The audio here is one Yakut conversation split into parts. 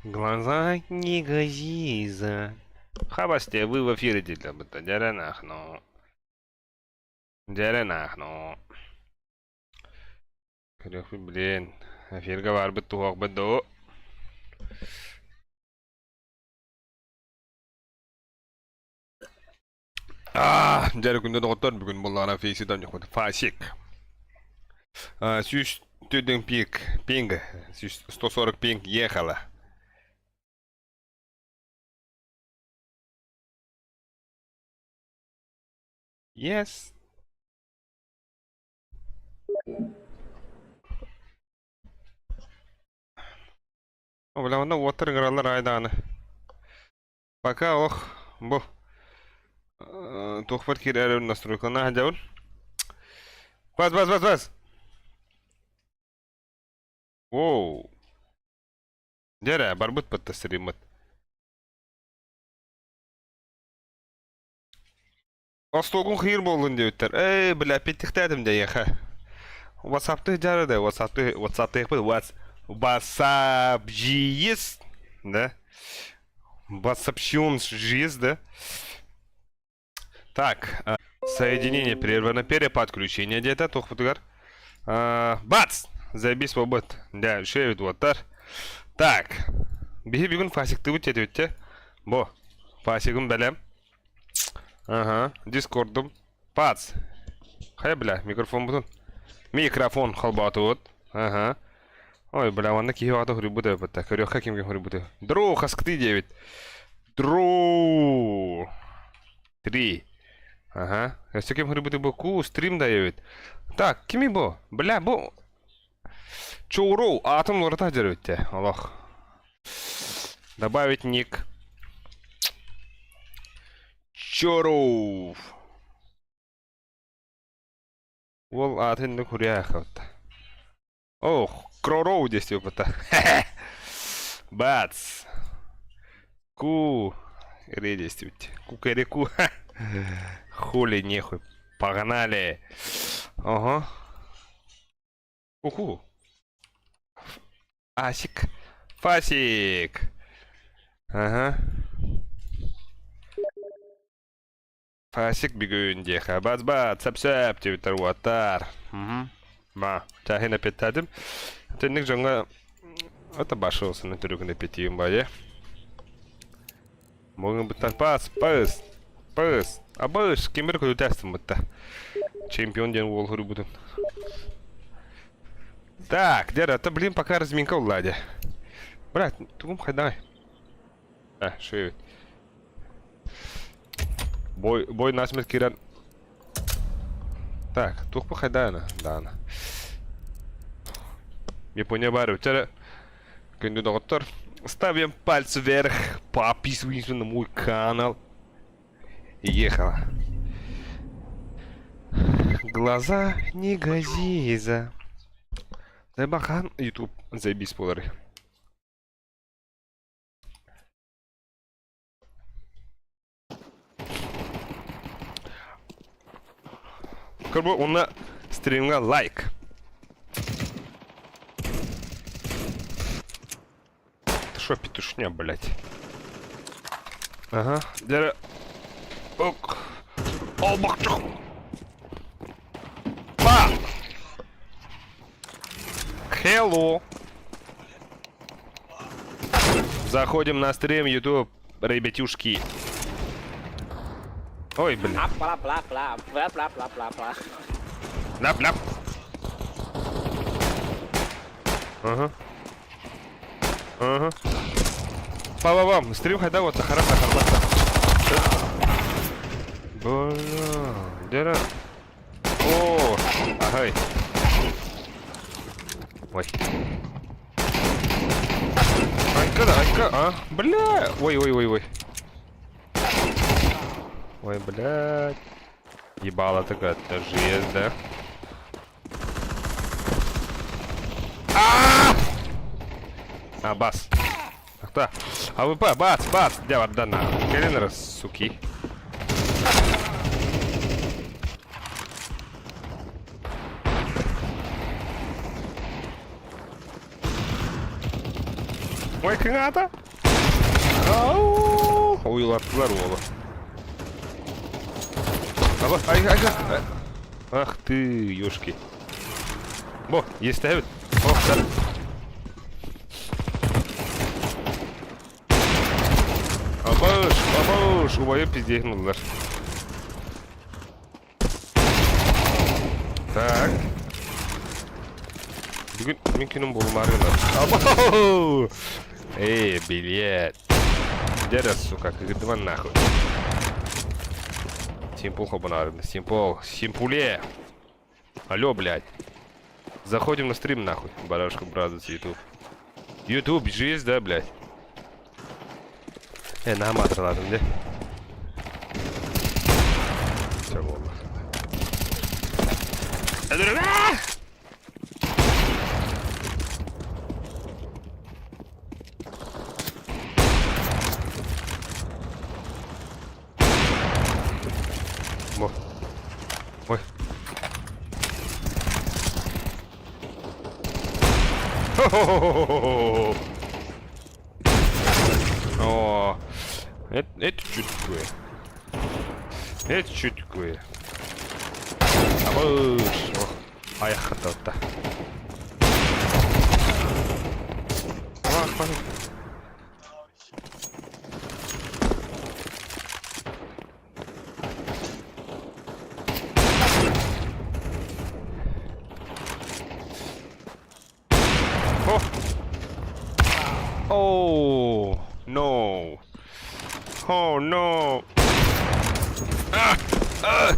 Глаза не газиза. Хабасте, вы в эфире дииллэр бытта. Дьэрэ нахно. Дьэрэ нахно. Көрүөхпүт блин. Эфиргэ баарбыт туһуохпут доо. Аа, дьэ күндү доҕоттор, бүгүн буоллаҕына фейси донньохпут. Фасик. 104 пик, пинг, 140 пинг ехала. Yes. Бля, онно уоттар ыҥыраллар аайдааны. Пока ох, бу туохпар киирэр настройкалана сылдьабын. Бас, бас, бас, бас! Воу! Дьэ барбыт бытта стриммыт. Остуолгун хиир буоллун диэбиттэр. Эй, бля, питтихтээтим дьэйиэхэ. Ватсаптыы дьары да, ватсаптыы, ватсаптыахпыт, ватс, ватсап есть, да? Ватсапщион есть, да? Так, соединение прервано, переподключение где-то, тухпутугар. Бац! Забись бобот. Да, шевит уоттар. Так, биһи бүгүн фасиктыбыт диэтибитте. Бо, фасигым бэлэм. Ага, дискордум. Пац. Хайа, бля, микрофон бутун. Микрофон холбоотубут. Ага. Ой, бля, манна киһи аҕата хуруйбут эбит. Көрүөххэ кимге хуруйбуту. Дроу хаскты диэбит. Дроу. Три. Ага. Өссө ким хуруйбуту бу ку стрим да эбит. Так, кими бу? Бля, бу Чоуроу аатын уларыта дьөрүттэ. Олох. Добавить ник. Чорув. Уол аатын да куряхавта. Ох, Кророу здесь опыта. Бац. Ку. Редестить. Кукареку. Хули нехуй. Погнали. Ага. Уху. Асик. Фасик. Ага. Фасик бүгүн диэхэ. Бац-бац, сөп-сөп диэбиттэр уоттар. Мгм. Ма, чаһын эппиэттаатым. Тэнник дьоҥҥо это башылсыны түрүгүн эппиэтиим баайы. Бүгүн буттан пас, пас, пас. Абыш, кимир көтүтээстин бутта. Чемпион диэн уол хуруйбутун. Так, дядя, это, блин, пока разминка улади. Брат, тугум хайдай. А, шею. Бой, бой насмерть киран. Так, тух хайдана, дана. Япония бары өтәрі. Күндү доҕоттор. Ставим пальцы вверх, подписываемся на мой канал. Ехала. Глаза не газиза. Зайбахан YouTube заебись болары. Как онна стримга лайк. Ты шо, петушня, блядь? Ага. Дәрі. Ок. Албақчық. Па! Hello. Заходим на стрим YouTube, ребятюшки. Ой, блин. Ляп-ляп. Ага. Ага. Па-па-пам. Стрим хайда вот харам харбатта. Бля, дера. О, агай. Ой. Айка да, айка, а? Бля! Ой, ой, ой, ой. Ой, блядь. Ебало такая, это жесть, да? А, бас. Ахта. АВП, бац, бац. Дьэ барда Кэлин суки. Ой, кыҥаата. Ау! Уйулаттылар уолу. Аба, ай, ай, ай. Ах ты, ёшки. Бо, естэбит. Ох, да. Абаш, абаш, убайы пиздеһин ыллар. Так. Бүгүн мин күнүм буолумаары гынар. Абау! Эй, билет. Дядя, сука, кыгырдыман нахуй. Симпул хобунарым. Симпол. Симпуле. Алло, блядь. Заходим на стрим, нахуй. Барашка Brothers, YouTube. YouTube же есть, да, блядь? Э, наһаа маатыралаатым дии. Все буолла. Бу. Ой. Хо-хо-хо-хо-хо-хо. О, это, это чуткое. Это чуткое. Абыш. Ох, аяққа тартта. Ах, Oh! Oh no! Oh no! Ah! Ah!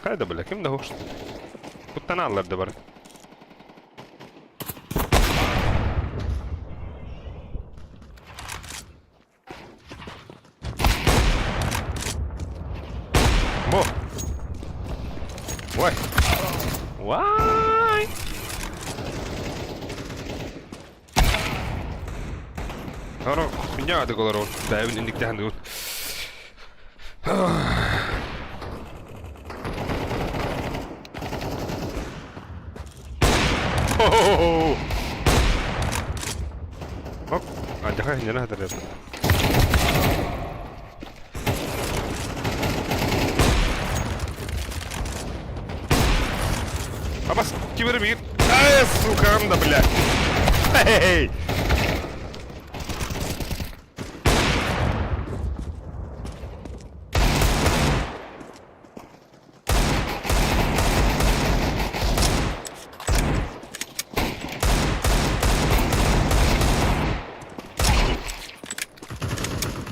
Хайа да бля, ким да хош. Куттана аллар да бар. Бу. Ой. Вай. Ара, хуйня да олорор. Бэйбин инниктээн дуу. Оп, алдьархай инньэ хатырыа. Абас, ким эрэ биир. Ай, сука, да, блядь. Эй!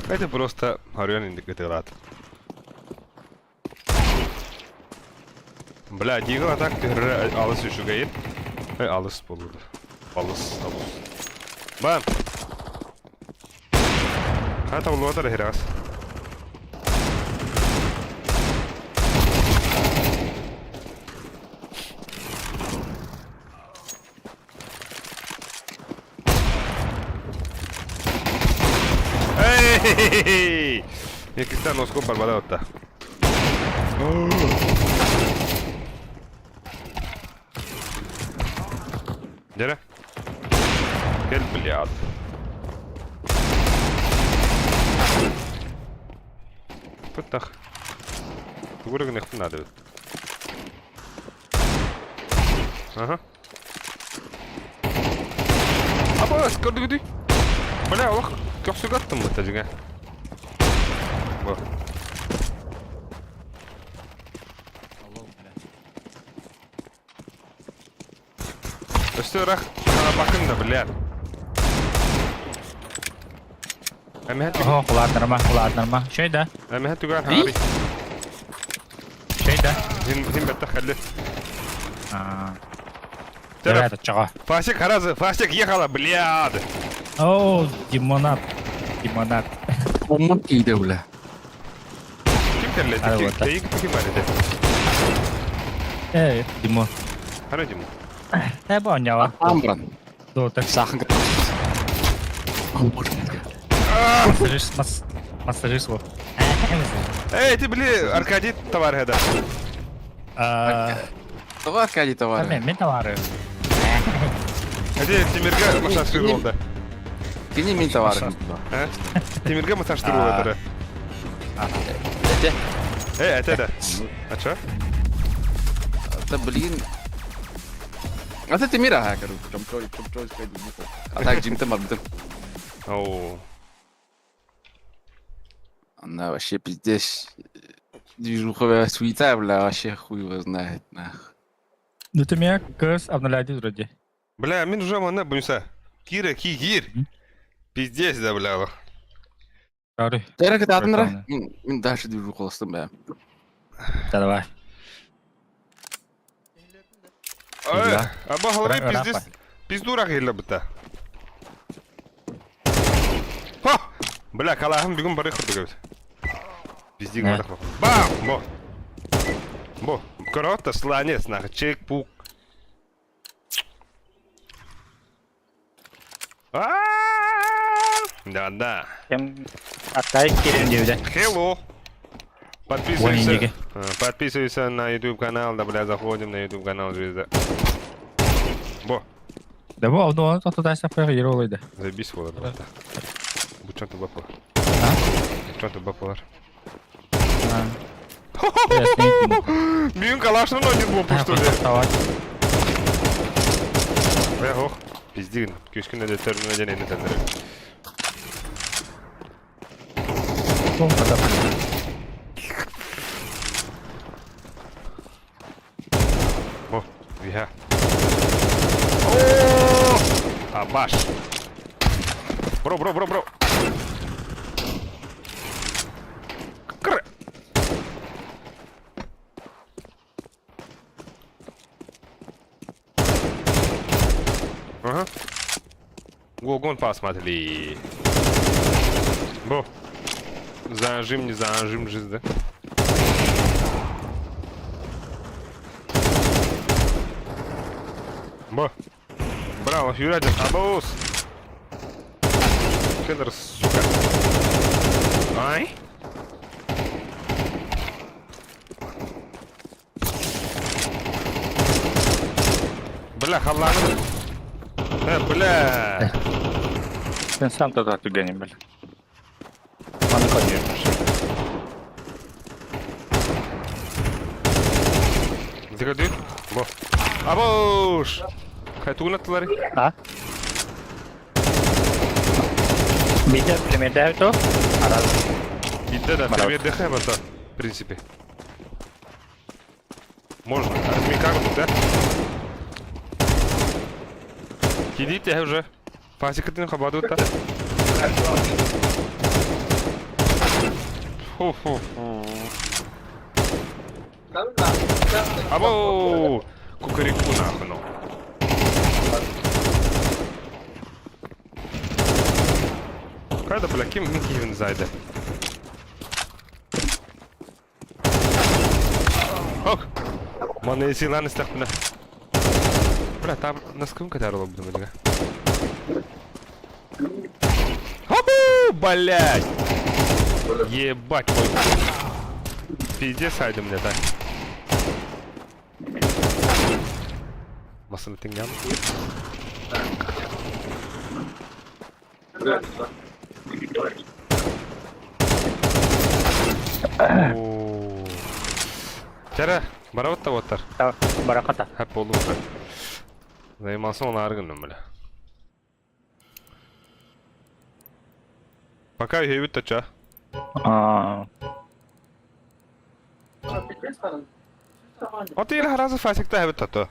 Это просто Орион индикаторат. Бля, Дигл атак түһэрэ алыс үчүгэйин. Эй, алыс буолуду. Алыс, алыс. Бам! Хата улуотар эһирэҕэс. Эй! Екистен носком барбада отта. Дьэрэ. Кэл, блядь. Туттах. Тугу эрэ гыныахпын наада эбит. Ага. Абас, көрдүгүтүй? Бля, олох көхсүгө аттым бытта дьиҥэ. Бу. Өссө ыраах бакын да, блядь. Эмэһэ түгэн. Оһо, улаатнарма, улаатнарма. Чэй да. Эмэһэ түгэн хари. Чэй да. Хин хин бэтте хәлле. Аа. Тәрәп. Это чаға. Фасик харазы, Фасик ехала, блядь. О, Димонат. Димонат. Оннук тиийдэ бля. Ким кэллэ? Ай, вот так. Ким ким бар этэ? Э, Димо. Хара Димо. Э, бу оонньоого. Аан баран. Дота. Саахын кытта. Массажист, масс... массажист ол. Эй, ты били Аркадий товарищ да. А, Тоҕо Аркадий товары? Мен мен товары. Эти Тимирге массажтыр болды. Кини мин товарым. А? Тимирге массажтыр болды. Эте. Э, это да. А чё? Это, блин. А это Тимир, ага, короче. Чомчой, чомчой, А так, Джим там Оу. Она вообще пиздец. Движуховая суета, бля, вообще хуй его знает, нах. Ну ты меня кыз обнуляйте вроде. Бля, мин уже мана буюса. Кира, ки, кир. Пиздец, да, бля. Sorry. Тера кытаатыннара? Мин мин дальше движухаластым, бля. Да давай. Ой, аба головы пиздец. Пиздурах еле быта. Ха! Бля, калахым бүгін бары курдук эбит. Пиздик бардах. Бам! Бо. Бо. Коротко, сланец, нахуй, чек, пук. Да, да. Кем Аркадий кирен диэбитэ. Hello. Подписывайся. Подписывайся на YouTube канал, да, бля, заходим на YouTube канал Звезда. Бо. Да бу ону тотудай саппайга ер олойда. Заебись вот это. Бучан ты бапа. Бучан ты бапалар. Бүгін калашын ойнап болып что ли? Бля, ох, пиздигин. Күскүн өдө төрүнө ден эне тендер. О, виха. О, Абаш. Бро, бро, бро, бро. Кр. Ага. Гогон посмотри. Бо. Зажим, не зажим, жизнь, да? Бо. Браво, Юрадин, абоус. Кедр, сука. Ай. Бля, халланы. Э, бля. Sen сам тогда түгенин бил. Маны конечно. Заходи. Бо. Абоуш. Хай тугунаттылары. А? Биде примерде то? Араз. Бидде да, примерде хай бата. В принципе. Можно. Размикар да? Кидите уже. Фасикатын хабадута. Фу-фу-фу. Абоу! Кукареку нахуй, ну. Кайда, бля, ким мин киевин зайде? Ок! Маны силан истахпына. Бля, там на скринка тарла буду, бля. Хопу, блядь! Ебать мой. Пиздец, айда мне так. Масаны тиңгән. О. Чара, барабат та оттар. Бараката. Хәп болду уже. Займался он аргыным, бля. Пока ебет тача. А. Аты или харазы фасикта хәбет тато.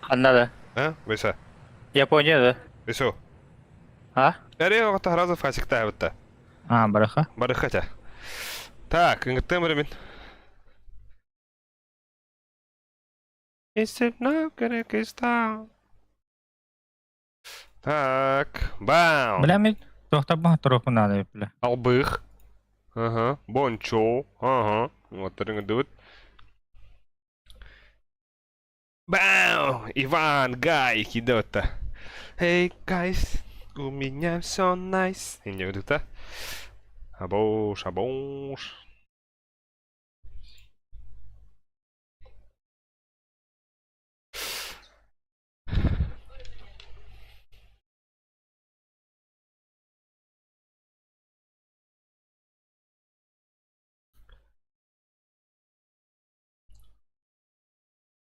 Ханна да. А? Веса. Япония да. Весо. А? Әре вакытта харазы фасикта хәбет та. А, бараха. Бары хотя. Так, ыңгыттым мен. Так, бам. Бля, мен тохтап торопун бля. Албых. Ага. Бончо. Ага. Вот ыңгыдыбыт. Бам! Иван Гай кидота. Эй, guys, у меня все найс. Не ведут, Абош, абош.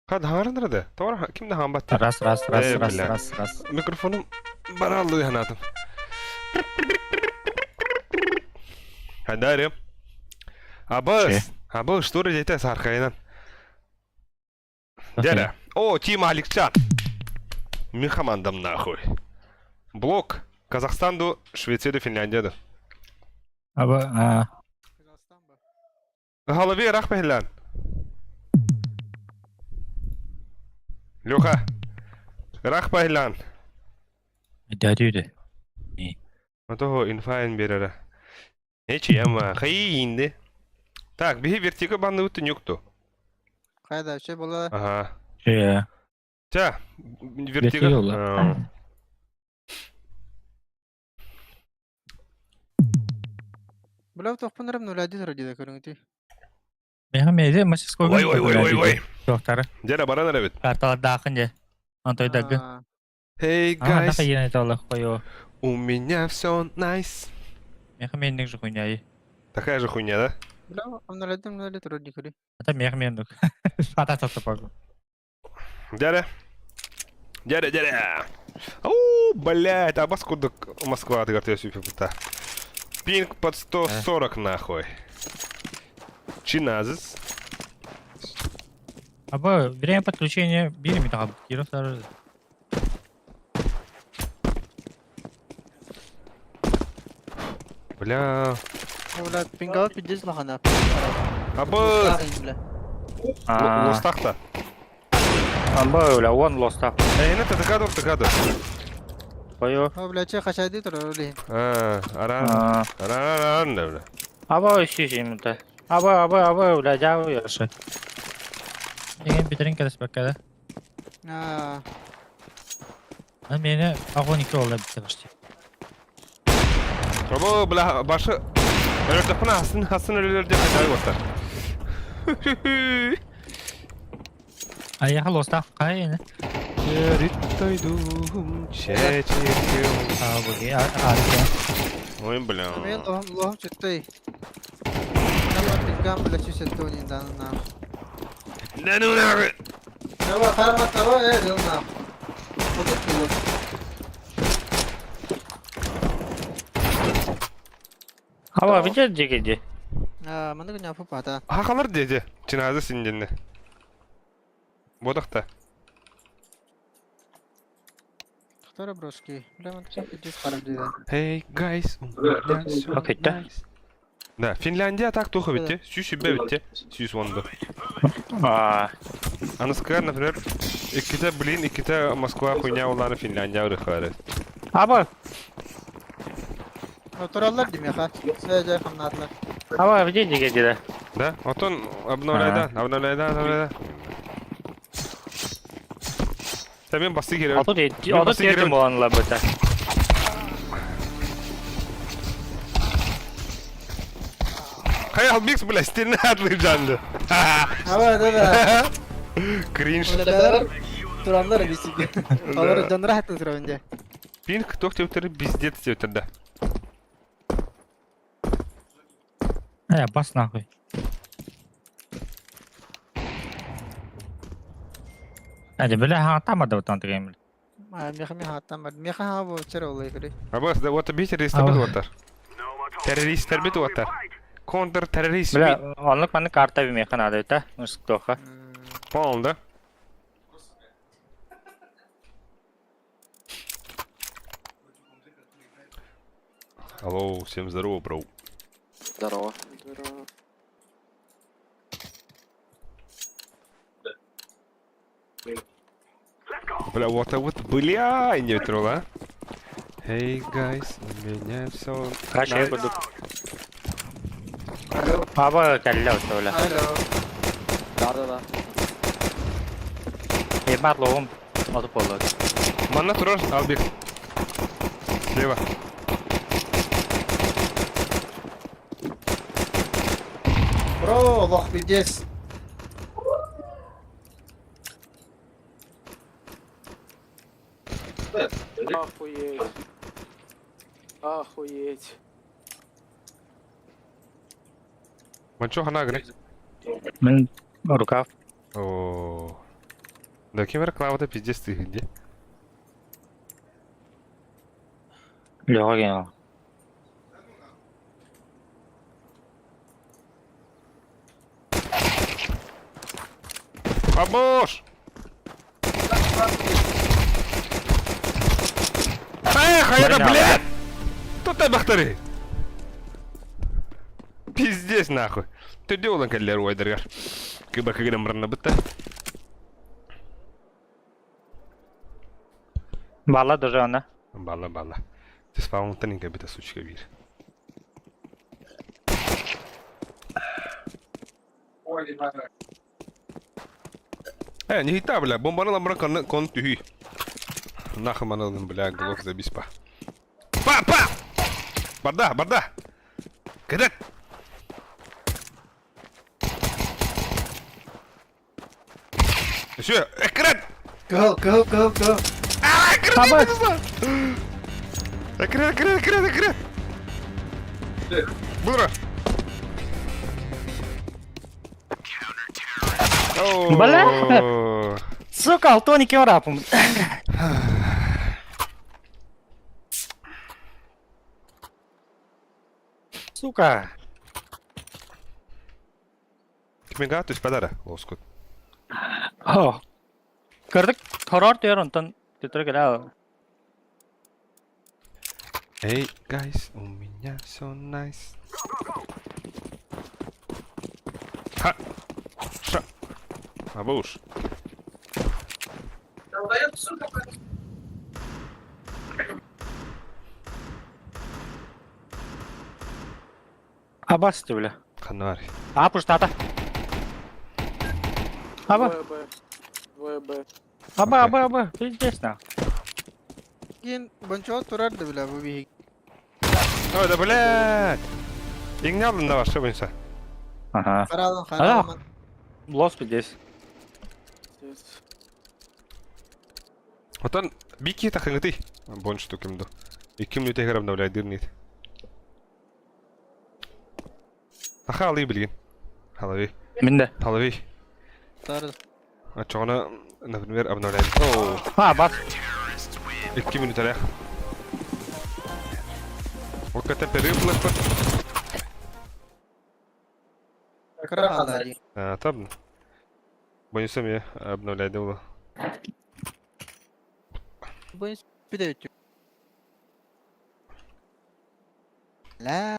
Хад хаҥарыннара да? Тоҕо ким да хаҥбат. Раз, раз, раз, Э, раз, бля. раз, раз. Микрофонум бараллыы санаатым. Хайдарым. Абыс. Абыс, что дете саркайынан. Дядя. О, Тима Алексян. Мин командам нахуй. Блок. Казахстанду, Швецияду, Финляндияду. Аба, а, Голове рах пехлян. Леха. Рах пехлян. дядюде. Ото инфайн берere. Эчи ама хайинди. Так, биһи вертиго банныбыт түнүкту. Хайда, че була? Ага. Че, Тя, Вертиго вертиго. була. Бля, тохпунарым 0-1 родида көрүңүтүй. Меха мезе мастерской. Ой, ой, ой, ой, ой. Доктор. Дера баран эребит. Карталардаахын же. Антойдагы. Аа, Hey А, guys, даха ене тола қойо. у меня все nice. Меха мендик же хуйня. Такая же хуйня, да? Бля, 0-1 0-1 роди көрү. Ата меха мендик. Фата тата пагу. Дядя. Дядя, дядя. Ау, блядь, а бас кудык Москва ты говоришь, я Пинг под 140 нахуй. Чиназис. Аба, время подключения бери ми тага Киров сары. Бля. Бля, пингал пиздец лахана. Абы. Бля. Лостахта. Амба бля, он лоста. Эй, это тыкаду, тыкаду. Қойо. О, бля, че хашайды тұр оли. А, аран. А, Аран, аран, да, бля. Аба сүйсеймін Аба, аба, аба, бля, жабы яшы. Деген битерин келес баккада. Аа, А мени огонь iki oldu bitti başta. Абы, бля, башы. Өлөрдөкпүнэ хасын, хасын өлөр деп айтар болса. Аяха лоста кай эне. Чериттойдум, чечекем. А буги а а. Ой, бля. мен лохом лохом чүттэй. Нама пингам бля чүсеттөөнин данына. Да ну нахуй. Таба харма таба э дылна. Отут булут. Аба, видел жегеде? Аа, маны күн апы пата. Хахалар деди. Чиназы синденне. Бодақта. Второй броски. Бля, маны күн пиздец харам дейді. Hey guys, у меня всё Окей, да. nice. Да, Финляндия так тухы битти. Сүүс үбе битти. Сүүс онду. А, Аныскар, например, икките блин, икките Москва хуйня улары Финляндия ырыхары. Аба, Отыралар демеха. Сәжә хамнатлар. аба, видел жегеде? Да? Отон обновляй да, обновляй да, обновляй да. Та мен басы керек. Ото Мен ото басы тертім керек. боланла бұта. Хай Албикс, бля, стильно атлы жанды. Аба, да да. Кринж. Бля, туранлар бисиге. Алар жанра хаттын тура Пинг тох тептері пиздец тептер да. Ая бас нахуй. Әде бля ха тамада отан деген. А, меха меха аттан бар. Меха ха бу чер олай көрі. Абас, да вот бей террорист Ау. бит оттар. Террорист бит оттар. Контр террорист Бля, бит. онлық маны карта бімехан ады, та? Мұсық Понял, да? Алло, всем здорово, бро. Здорово. Бля, вот а вот, бля, не ветрила. Hey guys, у меня все. Қашай бұдық. Аба, кәлі өте бля. Алло. Да, да, да. Ебат лоғым. Отып болады. Манна турар, Албек. Слева. Бро, лох пиздец. Охуеть. Охуеть. Манчо хана гры. Мен рукав. О. Да ким эрэ клавата пиздец тыыһын дии. Леха генерал. Бабуш! Эх, а это, блядь! Тут табахтары! Пиздец нахуй. Ты делал кэллэр уайдаргар. Кыба кыгынан барна бытта. Бала даже она. Балла балла. Ты спаунтан инга бита сучка бир. Э, не хита, бля, бомбаны ламбра кон кон түһүй. Нахуй манылын, бля, глок забись па. Па, па! Барда, барда! Кэдэт! Все, экран! Кыһыл, кыһыл, кыһыл, кыһыл. А, экран! Экран, экран, экран, экран! Быстро! Бля! Сука, алтоник рапом. Сука. Кимига түс падара, лоскут. О. Көрдүк, хорор түөр онтон төтөрө кэлэ. Эй, guys, у меня все nice. Ха! Ша! Абуш. Абас ты, бля. Ханар. А, пуштата. Аба, Двое Б. Двое Б. аба, аба, аба. Пиздец, на. Кин бончо турар да бля бу биһиги. Ой, да блядь! Иңнялдын да башы бойынша. Ага. Харалын, харалын. Лос пиздец. Пиздец. Отон бики тахыңыты. Бон штук имду. Икки мүнөтө грамм да дырнит. Аха алый билген. Халави. Минде. Халави. Тары. А чоғына, например, обновляем. Оу. А, бас. Икки мүнөтөлөх. Оката переплыппыт. Кыра халари. А, там. Бонусом я обновляю было. Бу бүтэ Ла.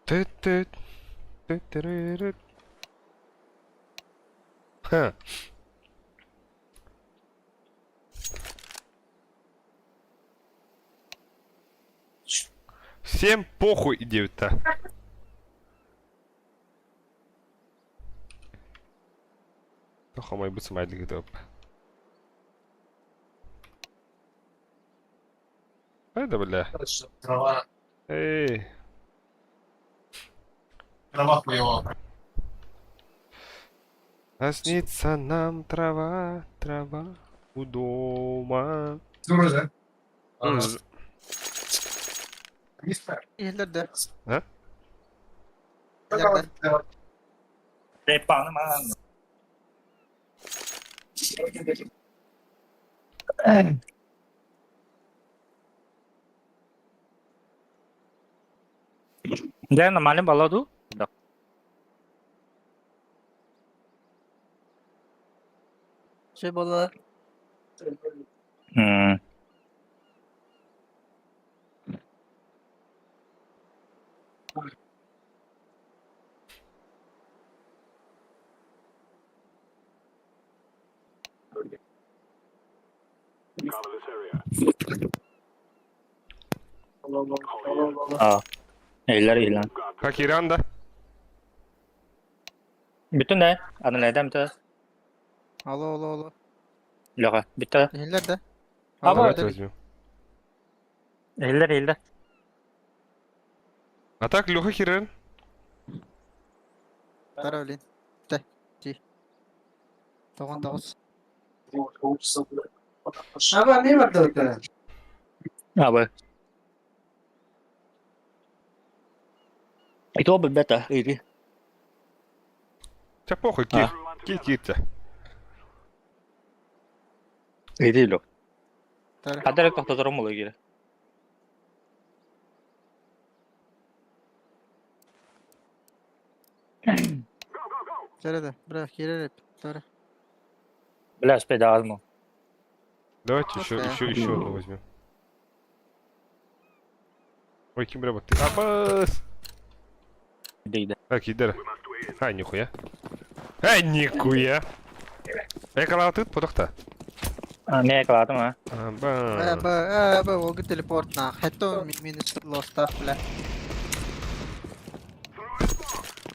Түт-түт. Түт-түрүрүт. Ха. Всем похуй идеют-то. Тохомай бут смайлик топ. Это бля. Трава, Эй. трава хуева. А снится нам трава, трава у дома. Дура, да? М, Мистер. Иһиллэр да. А? Иһиллэр да. Дьэ, нормально балла дуу? Да. Şey буолла. М. А. Эйлер иһилэн. Как Иран, да? Бүтүн да. Аны нәдәм тә. Алло, алло, алло. Леха, бүтә. Иһиллэр да. Аба. Давайте возьмем. Эйлер иһиллэр. А так, Леха Хирен. Тара блин. Тэ. Ти. 99. Аба эмиэ бардыбыттара. Абы. И то билбэт ыйды. Ча похуй, кир. Кир, кир, ча. Ыйды ло. Тара. Хадара тохтоторум була кире. Чэрэ бля, киирэр Тара. Бля, спеда азму. Давайте еще, еще, еще одну возьмем. Ой, ким работает? Абас! Иди, Так, иди. Ай, нихуя. Ай, нихуя! Эколатыт, подохта. А, не эколатым, а. Аба. Аба, аба, ол телепорт на. Хето минус лоста, бля.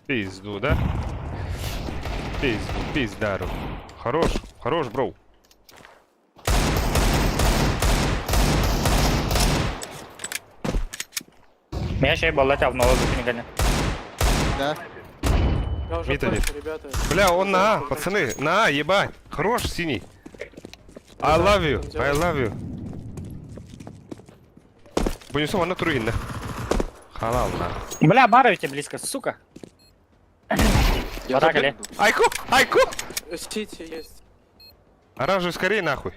Пизду, да? Пизду, пиздару. Хорош, хорош, бро. Меня ще балла в новую никогда. Да. Я уже Мид один. точно, ребята. Бля, он на А, пацаны, на А, ебать. Хорош, синий. I love you, I love you. Понесу, она труин, Халал, на. Бля, Барович близко, сука. Я Так или? Айку, айку! Сити есть. Оранжевый скорее нахуй.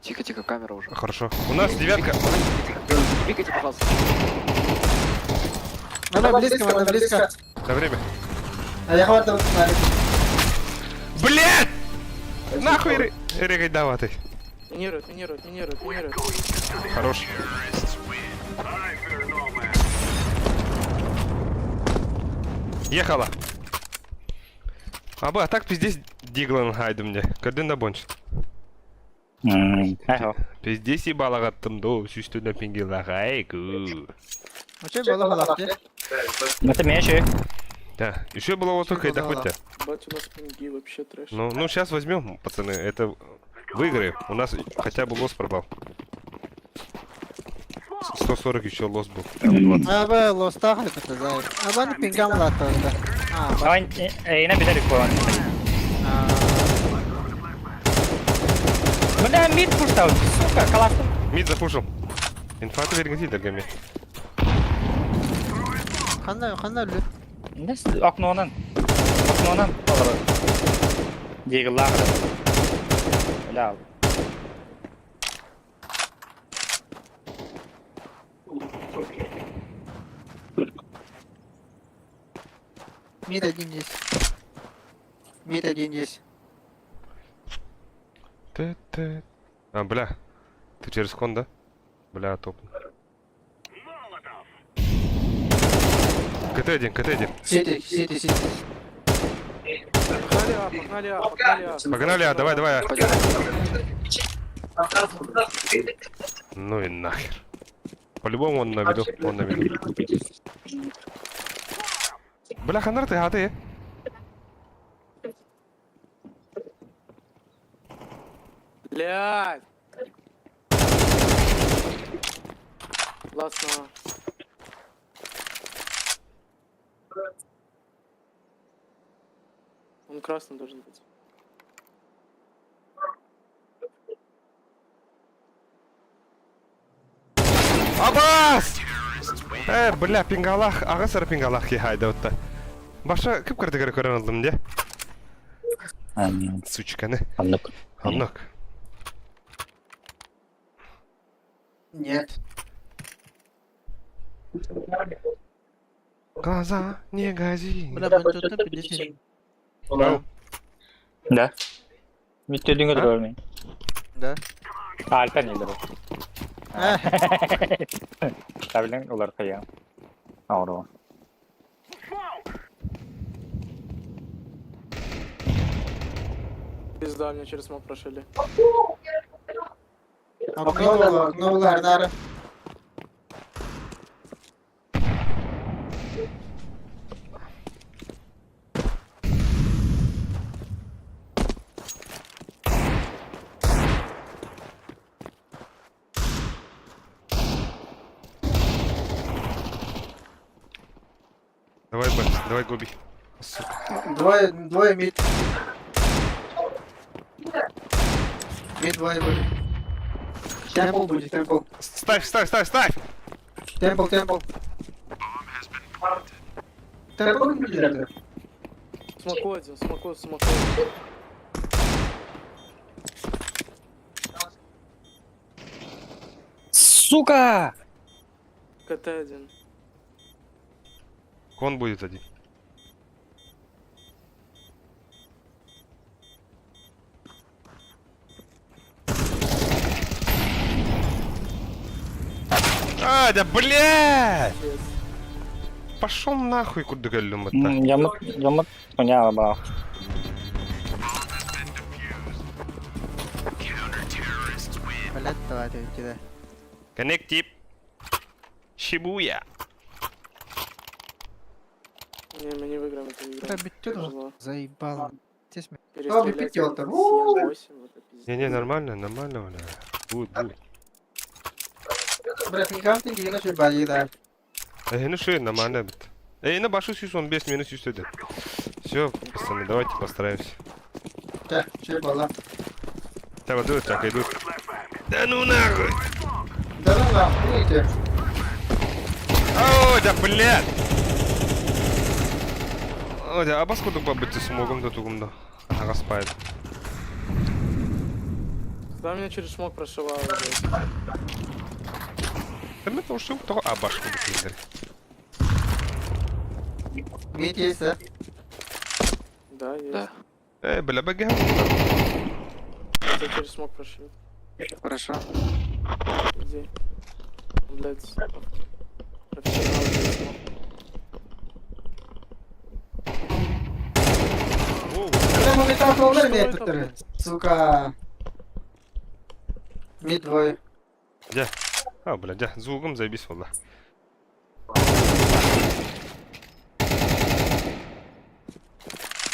Тихо, тихо, камера уже. Хорошо. У нас девятка. Пикайте, пожалуйста. Она близко, она близко. На время. А я хватаю Блять! Нахуй регай давай. Минирует, минирует, минирует, минирует. Хорош. Ехала. Аба, а так пиздец Диглан хайды мне. Көрдүн да бонч. Эхо. Пиздец ебалағаттым до, сүстүнө пингилағайку. Вообще было халапте. Это меня еще. Да, еще было вот только и доходьте. Бать, у нас пинги вообще трэш. Ну, сейчас возьмем, пацаны, это выиграем. У нас хотя бы лос пропал. 140 еще лос был. Аба лоста хайпта зай. Аба не пингам лата да. А, Давай, на беда рекорд. Бля, мид пуштал, сука, классно. Мид запушил. Инфа вергати дергами. Ханна, ханна лү. Не, окнонан. Окнонан. Дигл Бля. Мид один есть. Мид один есть. Ты-ты. А, бля. Ты через кон, да? Бля, топ. КТ-1, КТ-1. Сити, сити, сити. Погнали А, погнали А, погнали А. Погнали, а, давай, давай. Ну и нахер. По-любому он на виду, он на виду. Бля, ханар ты, а ты? Блядь! Классно. Он красный должен быть. Абас! Бля, пингалах, ағасар пингалах ки хайда отта. Баша кіп кірді кірі көрін алдым, де? Сучканы. Аннык. Аннык. Нет. Глаза не гази. Бля, бончота 50. Ау. Да. Миттелиңе А? дөрмей. Да. Альпен елдер. Табилен улар кая. Ауро. Пизда, меня через смог прошили. Окно было, окно было, Арнара. Давай, Б, давай, Гоби. Сука. Двое, двое mid. Mid двое были. Temple будет, temple. Ставь, ставь, ставь, ставь! Temple, temple. Temple будет. Смоку один, смоку, смоку. Сука! КТ один. Con будет один. А, да блядь! Пиздец. Пошел нахуй, куда это. Ямыт, поняла, ба. Блять, давай ты кидай. Коннектип. Шибуя. Не, мы не выиграем эту игру. Да, битюр. Тяжело. Заебал. Здесь мы- Перестрелять пятёрка. 7-8, это пиздец. Не-не, нормально, нормально, бля. Будет, будет. Блять, не картинги, иначе бои, да. Эй, ну что, нормально, бит. Эй, на башу 115 минус 101. Все, пацаны, давайте постараемся. Так, че было? Так, вот идут, так, идут. Да ну нахуй! Да ну нахуй, видите. О, да блядь! О, да, абас кудук бабыты смогом да тугум да. Ага, спает. Да, меня через смок прошивало, блядь. Да мы то ушел, то абаш кудук лидер. Мид есть, да? Да, есть. Да. Эй, бля, бага. Тебя через смок прошили. Хорошо. Иди. Блядь. Профессионал, блядь, смок. Бля, мы металл Что мне это, тут, блядь? Сука. Мид двое. А, бля, дя, звуком заебись, валла.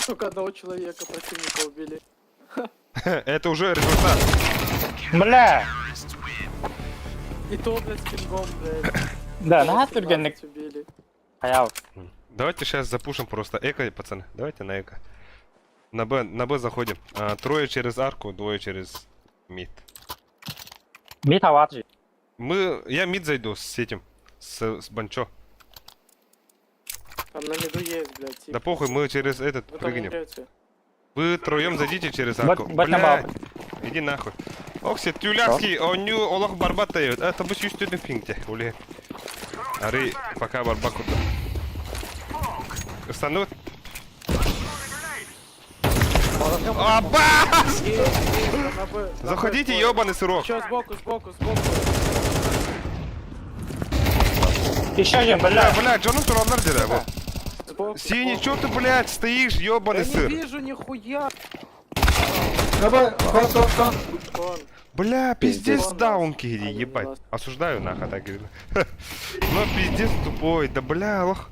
Только одного человека противника убили. Это уже результат. Бля! И то, блядь, с пингом, блядь. Да, на түргенник. 18 убили. Хаял. Давайте сейчас запушим просто эко, пацаны. Давайте на эко. На Б заходим. А, трое через арку, двое через мид. Мид аватжи. Мы, я мид зайду с этим, с Банчо. Там на миду есть, блядь, тип. Да похуй, мы через этот Вы там прыгнем. умрете. Вы троем зайдите через Бат- арку. бат на Блядь, иди нахуй. Окси, тюлявский, оню олох барбат дает. Это бы сюстюдный пингте, ули. Ары, пока барбаку. Станут. Абас! Есть, есть, на Б, на Б Заходите, двое. ёбаный сырок. Чё, сбоку, сбоку, сбоку. Еще один, Бля, бля. бля, Джону тураллар деда, вот. Сбоку, Синий, сбоку. чё ты, блядь, стоишь, ёбаный Я не сыр? вижу нихуя. Давай, кон, кон, кон. Кон. Бля, пиздец Пиздец. даунки, А, не ебать. ласт. Осуждаю нахуй, так говорю. Но пиздец тупой, да бля, лох.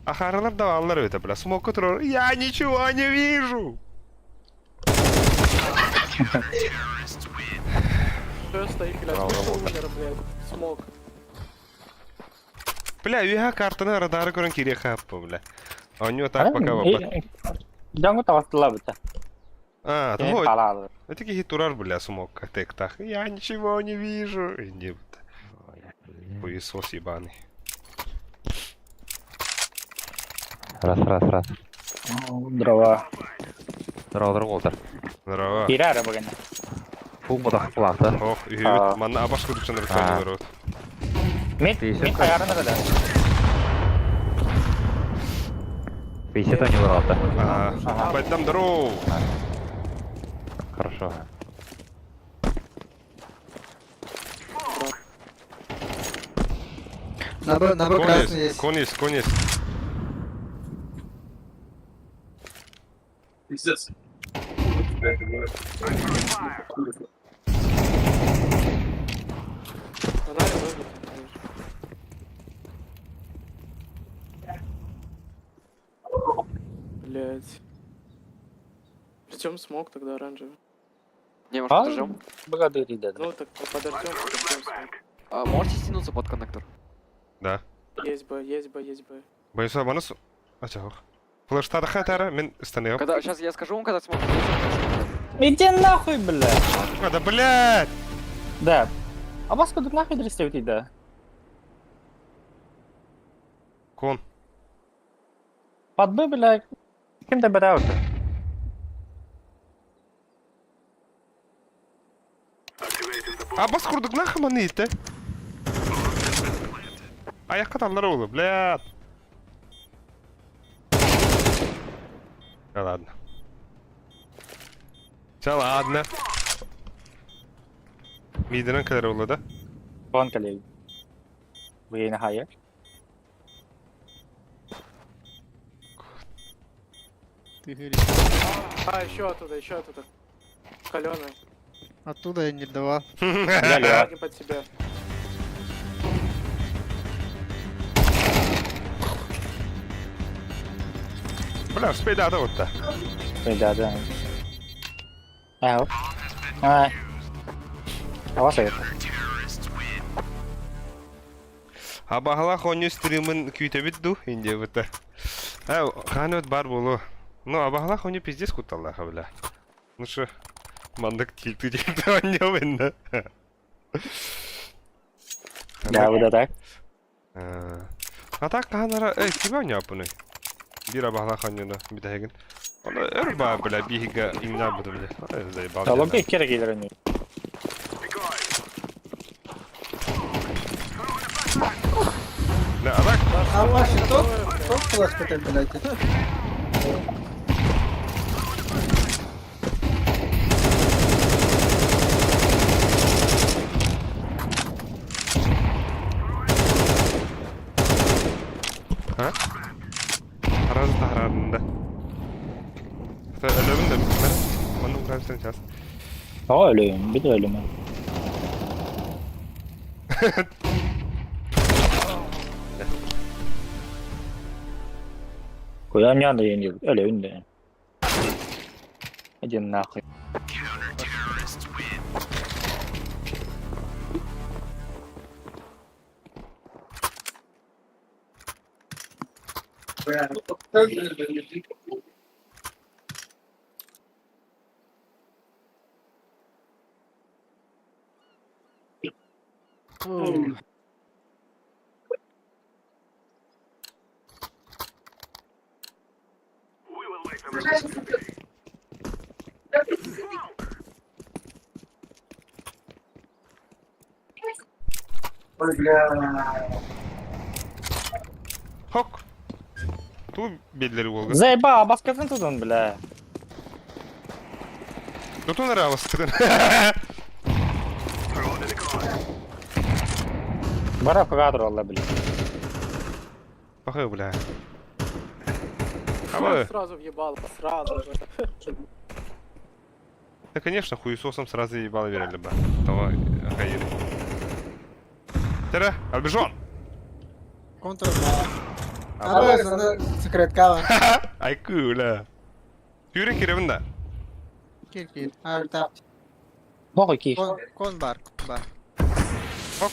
Ахаралар да аллар это, бля, смог который... Я ничего не вижу! Чё стоит, блядь, вышел, умер, блядь. Смок. Бля, я картаны радары көрін кире хаппы, бля. А у него так пока баба. Жаңы тавастыла бит. А, ну, Халал. это какие турар, бля, смог, тек так. Я ничего не вижу. Иди, бля. Хуесос ебаный. Раз, раз, раз. Дрова. Здорово, здорово, Уолтер. Здорово. Кирара бүгін. Фу, мудах плата. Ох, А. манна абаш кудукчан А. рыцарь. Мид, Ты мид еще хаярына да. 50 у него рота. Ага. Пойдем здорово. Хорошо. На Б Кон красный есть, есть. кон есть, кон есть. Пиздец. Она и выбит, конечно. Блять. Причем смог тогда оранжевый. Не, может, А? подождем? Богатырь да. Ну так подождем, подождем смог. А, можете стянуться под коннектор? Да. Есть Б, есть Б, есть Б. Боюсь, манус. А чё? Флештадаха тара, мен ыстаныам. Когда, сейчас я скажу вам, когда смог. Иди нахуй, бля. А, да блядь! Да. А вас куда нахуй дрестевить, да? Кон. Подбы, бля, кем ты бля Абас курдук нахуй маны ите. Аяққа таллар олы, блядь. Да ладно. Все ладно. Мидерен kadar oldu да? Вон коллеги. Вы на хае. Ты говоришь. А, еще оттуда, еще оттуда. Каленый. Оттуда я не давал. Я Не под себя. Бля, успей да, да, вот да. Да, да. А, а. А вас это? Абахала хоню стримын күйтэбит ду, инде быта. А, ханөт бар болу. Ну, абахала хоню пиздец куталлаха, бля. Ну что, мандык тилты тилты оннё бенна. Да, вот так. А так ханара, эй, киме оннё апыны? Бир абахала хонюну битәһеген. Оны өрба, бля, биһига имна буду, бля. Ай, заебал. Да, логи кера келер они. Да, а так, А ваши топ? Топ флешка ты, блядь. А? Раз таһарарында. Өлөбүн да мен манны уграм сейчас. О, өлөйүм, бит өлүм. Куда мне надо, я не өлөйүм да. Иди нахуй. Хок. Ту бедлери болду. Заебал, баскатын тудун, бля. Тутун нравился. Бара кадр алла, бля. Пахы, бля. А Сразу въебал, сразу же. Да, конечно, хуесосом сразу ебало верили бы. Того хаири. Тера, Альбежон! Контр. А, секрет кава. Ай, куля. Юрий Киревин, да. Кир, кир. А, да. Богу киш. Кон, кон бар, кон бар. Хок.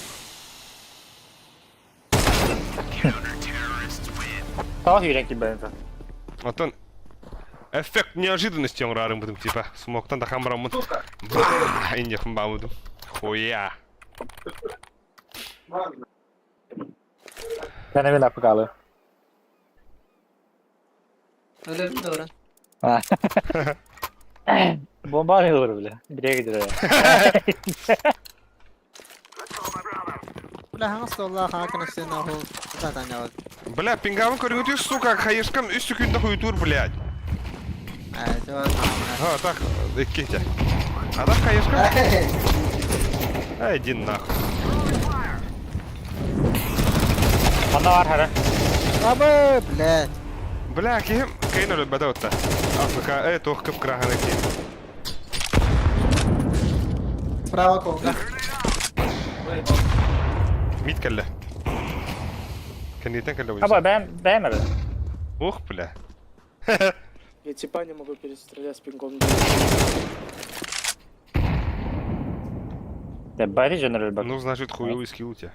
Тағы үйрен кибен. Отон эффект неожиданности он рарым будем, типа, смоктан да хамрамын. Ба, инде хымбамыдым. Хуя. Мен мен апкалы. Өлөм добра. Бомба не olur бля. Бире gidiyor. Бля, хаңас долла хакын сен аху. Да, таня. Бля, пингавын көргөтү, сука, хаешкам үс секундда хуйтур, блядь. А, это А, так, икките. А так хаешкам? Ай, иди нахуй. Анда бар хара. Абы, блядь. Бля, кем? Кейн өлө бада отта. Африка, тох кып краханы кем. Справа конга. Мит келле. Кеннитен келле Аба бәм бәм бе. Ух, бля. Я типа не могу перестрелять с пингом. Да бари женерал бак. Ну, значит, хуёвый скилл у тебя.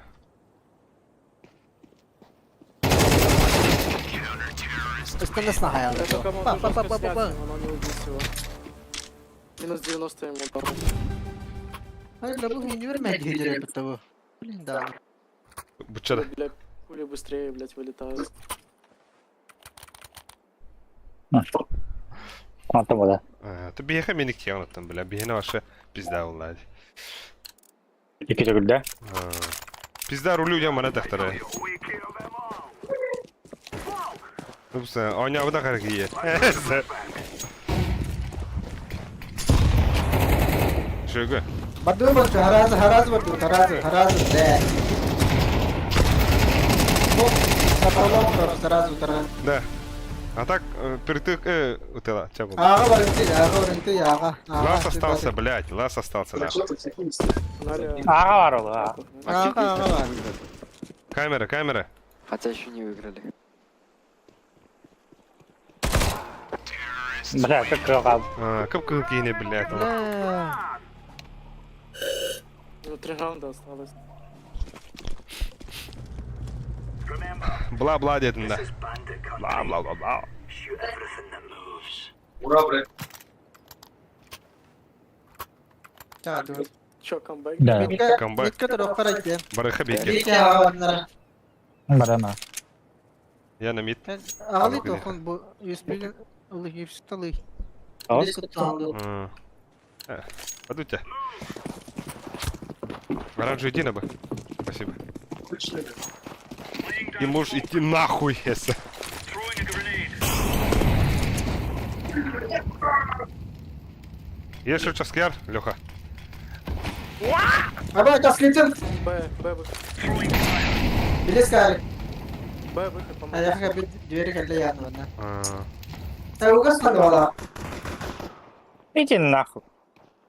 Астана снаһайалар. Я только могу Па па па жестко па па снять па. его, но не убить его. Минус 90 ему дал. Ай, бля, бу не вермәйди хилер бит бу. Блин, да. Бучада. Бля, пули быстрее, блядь, вылетают. Антон вода. Ты биэхэ миник тиэн бля. Биэхэ вообще пизда улад. Ики төгүлдэ. Пизда рулю дем мана тахтара. Упса, оня буда каргие. Шөгө. Бардым барды, харазы, харазы барды, харазы, харазы, да. Сразу, сразу. Да. А так, притык, утела, ча был. Ага, барынты, ага, барынты, ага. Лас остался, блядь, лас остался, да. Ага бар ол. а. Ага, ага, бар. Камера, камера. Хотя еще не выиграли. Бля, как кылгал. Кып кып кийине, блядь. Бля. Ну, три раунда осталось. Бла-бла дедим, да. Бла-бла-бла-бла. Ура, блядь. Так, Че, камбэк? Да. Камбэк. Митка торо карайты. Барыха беке. Битке ага Барана. Я на мид. Али тохон бу USB ылы юпсталы. Ос. Падут тебя. Оранжевый иди на Б. Спасибо. И можешь идти нахуй, если. Есть что скер, Леха? Аба, каслитен. Б, Б, выход. Билескар. Б, выход, по-моему. А я хабит двери калля яна. А, Та угас мандала. Иди нахуй.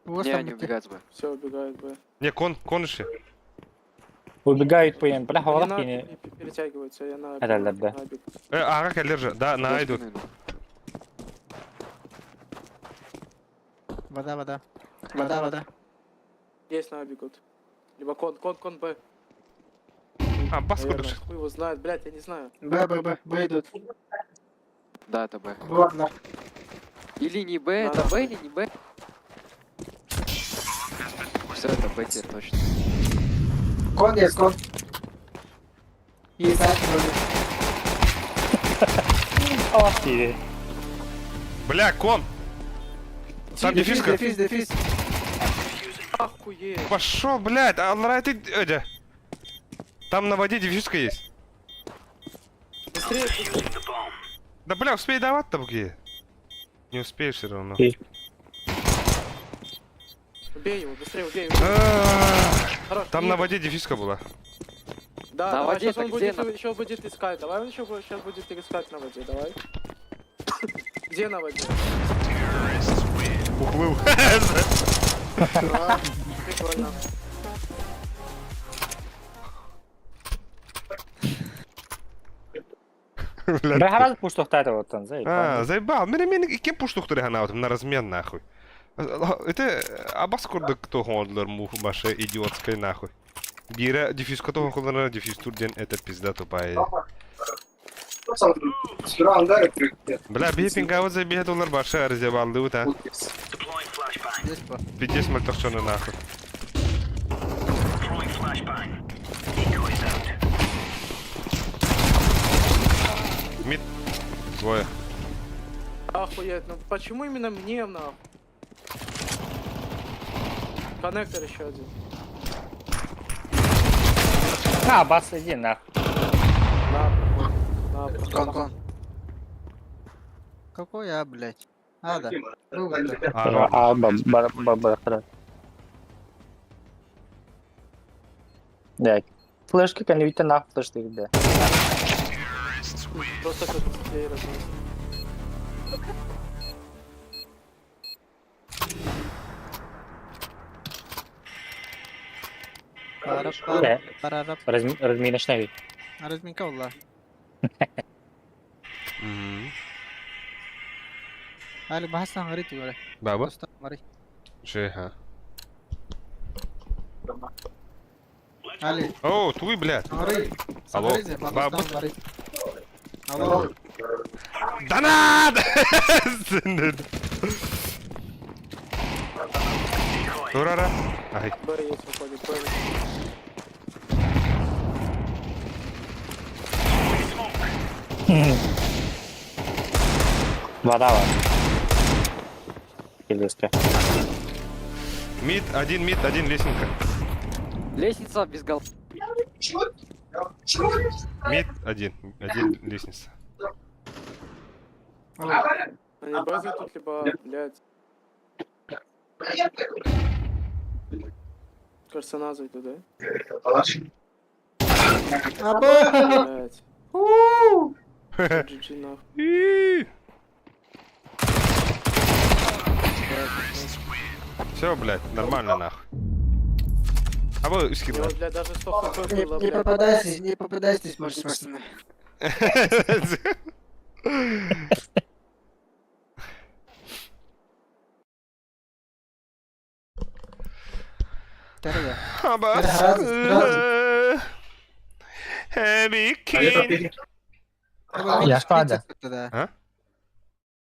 Угас Не, они убегают с Б. Все, убегают Б. Не, кон, кон еще. Убегают по им. Бля, Они хавалах на кини. А, перетягиваются, я на Да, да, да. на бег. Ага, держи. Да, на За идут. спиной, Вода, вода. Вода, вода. Есть на бегут. Либо кон, кон, кон Б. А, бас Наверное. кудыш. Хуй его знает, блядь, я не знаю. Б, Б, Б, Б идут. Да, это Б. Вот, да. Или не Б, это Б или не Б? Все, это Б теперь точно. Кон есть, кон. И сайт вроде. Хавалах кини. Бля, кон. Там дефиска. Дефис, дефис. Охуеть. Пошел, блядь, а ты, Эдя. Там на воде дефиска есть. Быстрее, быстрее. Да, бля, успей давать-то, буги. Не успеешь все равно. Убей его, быстрее, убей его. А, Хорош. Там на воде дефиска была. Да, На давай, воде сейчас он это где будет, еще будет искать. Давай он еще сейчас будет искать на воде, давай. Где на воде? Уплыл. А, Прикольно. Бля, хараз пуштухтар оттан, заебал. А, заебал. Меня меня кем пуштухтары ханаутым на размен нахуй. Это абас курдык кто хондлер мух баше идиотской нахуй. Бира дефис кто хондлер дефис турден это пизда тупая. Бля, бипинг а вот забей доллар баше разъебал вот а. Здесь по. Пиздец мальтахчоны нахуй. Мид. Двое. Охуеть, ну почему именно мне нахуй? Коннектор еще один. А, бас, иди нахуй. На, проход. На, проход. Кон, кон. Какой я, блядь? А, да. А, А, ба, ба, ба, ба, Да. Флешки, конечно, нахуй флешки, да. Просто как быстрее разносит. Пара, пара, пара, Разминочный. Разминка была. Али бахасан говорит, говорит. Баба? Говори. Жеха. Али. О, твой, блядь. Говори. Алло. Баба. Алло. Донат! Турара. Ай. Б есть выходит, Б Вода var. Келеске. Мид, один мид, один лесенка. Лестница без головы. Мид, один. Один лестница. Они Б зайдут, либо, блядь. Кажется, на зайдут, да? Блядь. GG нахуй. И. Все, блядь, нормально нахуй. А вы У него, скидывай. блядь, даже 100 хп Не, было, не блядь. попадайтесь, не попадайтесь, может, пацаны. Вторая. Абас. Heavy King. Минус шкода. 30 тогда. А?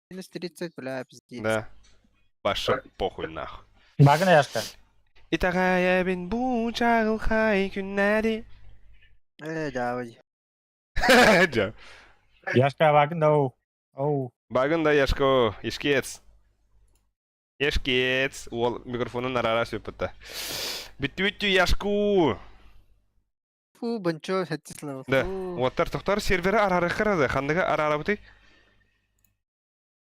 Минус 30, бля, пиздец. Да. Баша, похуй нахуй. Багына Яшка. Итэҕэйэбин бу чаҕылхай күннэри. Э, давай. Дьэ. Яшка багын оу. Оу. Багын да Яшко, Ешкец. Ешкец. Уол микрофонун арара сөппүттэ. Бүттү-бүттү Яшку. Фу, банчо, хаттислав. Да. Уоттар тохтор сервері арары қырады. Хандыга арара бутый?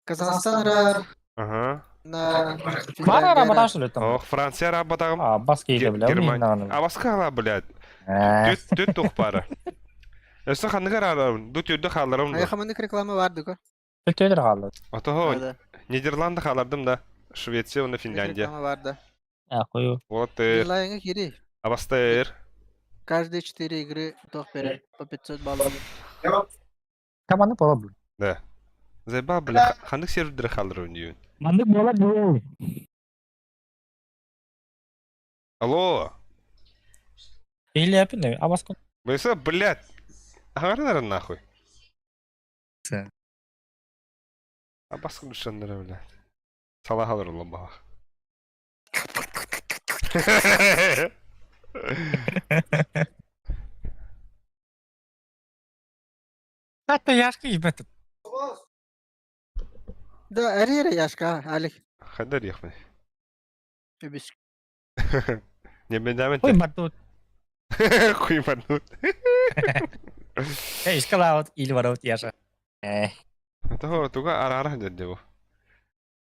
Казахстан рар Ага. на... Бар ара баташ үлеттім. Ох, Франция арабатағым. А, бас кейді біле. Германия. А басқа блядь. Э. Түт түт тух бары. Өссө ханныга арарабын. Ду түрдө халарым. А хаманык реклама бар дука. Түт өдір қалды. Отого Да. Нидерланды халардым да. Швеция, онда Финляндия. Реклама бар да. А, қою. Вот э, Билайыңа кири. Абастыр. Каждые 4 игры тох берет по 500 баллов. Команда бола бұл. Да. Зайба, бля, ханнык сервердер халдырын дейін. Мандык бола бұл. Алло. Или әпін, а басқа. Быса, блядь. Ағарынар нахуй. Сен. А басқа душаннары, блядь. Сала халыр улан бала. Хатта Яшка ебет. Да, арера Яшка, Алик. Хайдар яхмай. Үбіс. Не мен дәмен. Ой, батут. Хуй батут. Эй, искала или ворот Яша. Э, Того, туга арара деді бу.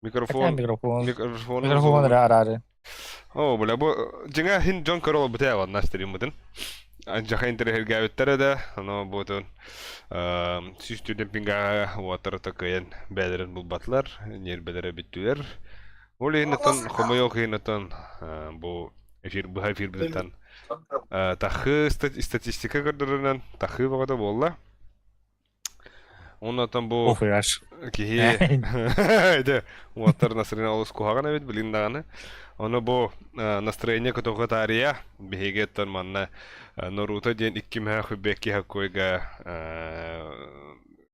Микрофон. микрофон. Микрофон. Микрофон ара О, бля, бу жиңа хин Джон Короло бутая ван стрим бутын. Анжаха интерхергээбиттер да, оно бутун сүүс түрден пинга уатар такыйын бәлерин булбатлар, нербелere бүттүлер. Ол иһин хомойок иһин бу эфир бу эфир бутан тахы статистика көрдөрүнөн тахы багата болла. Оннотон бу Охуй аш. киһи Де, уаттар настроение олус куһаҕан эбит билин даҕаны. Ону бу настроение көтөҕө таарыйа биһиги оттон манна Наруто диэн икки мөһө хүббэкки хаккойга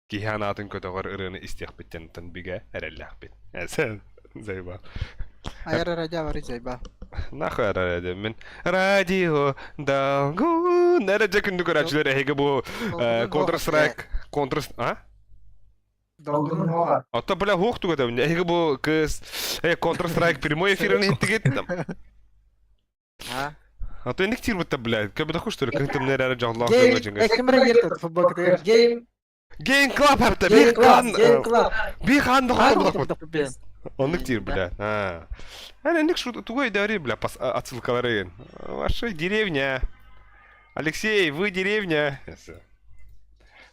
киһи анаатын көтөҕөр ырыаны истиэхпиттэн бигэ эрэллээхпит. Эсен зайба. Аяра радя бар зайба. Нахуй арара мен радио долгу нэрэ күндү көрөөчүлөр эһиги бу Counter Strike Counter а? Долгунун хоға. Ото бля хуох тугата эһиги бу кыз Counter Strike прямой эфирин иттигит там. А? А то иник тир бутта блядь, как бы что ли, как там нэрэ жаглах Гейм, кемре ертет футбол Гейм, Гейм Клаб хапта, Гейм би Клаб, хан Гейм Клаб. би хан Хан Оннук тир, бля. А. Ана ник шу тугой дари, бля, пас отсылкалары. Ваша деревня. Алексей, вы деревня.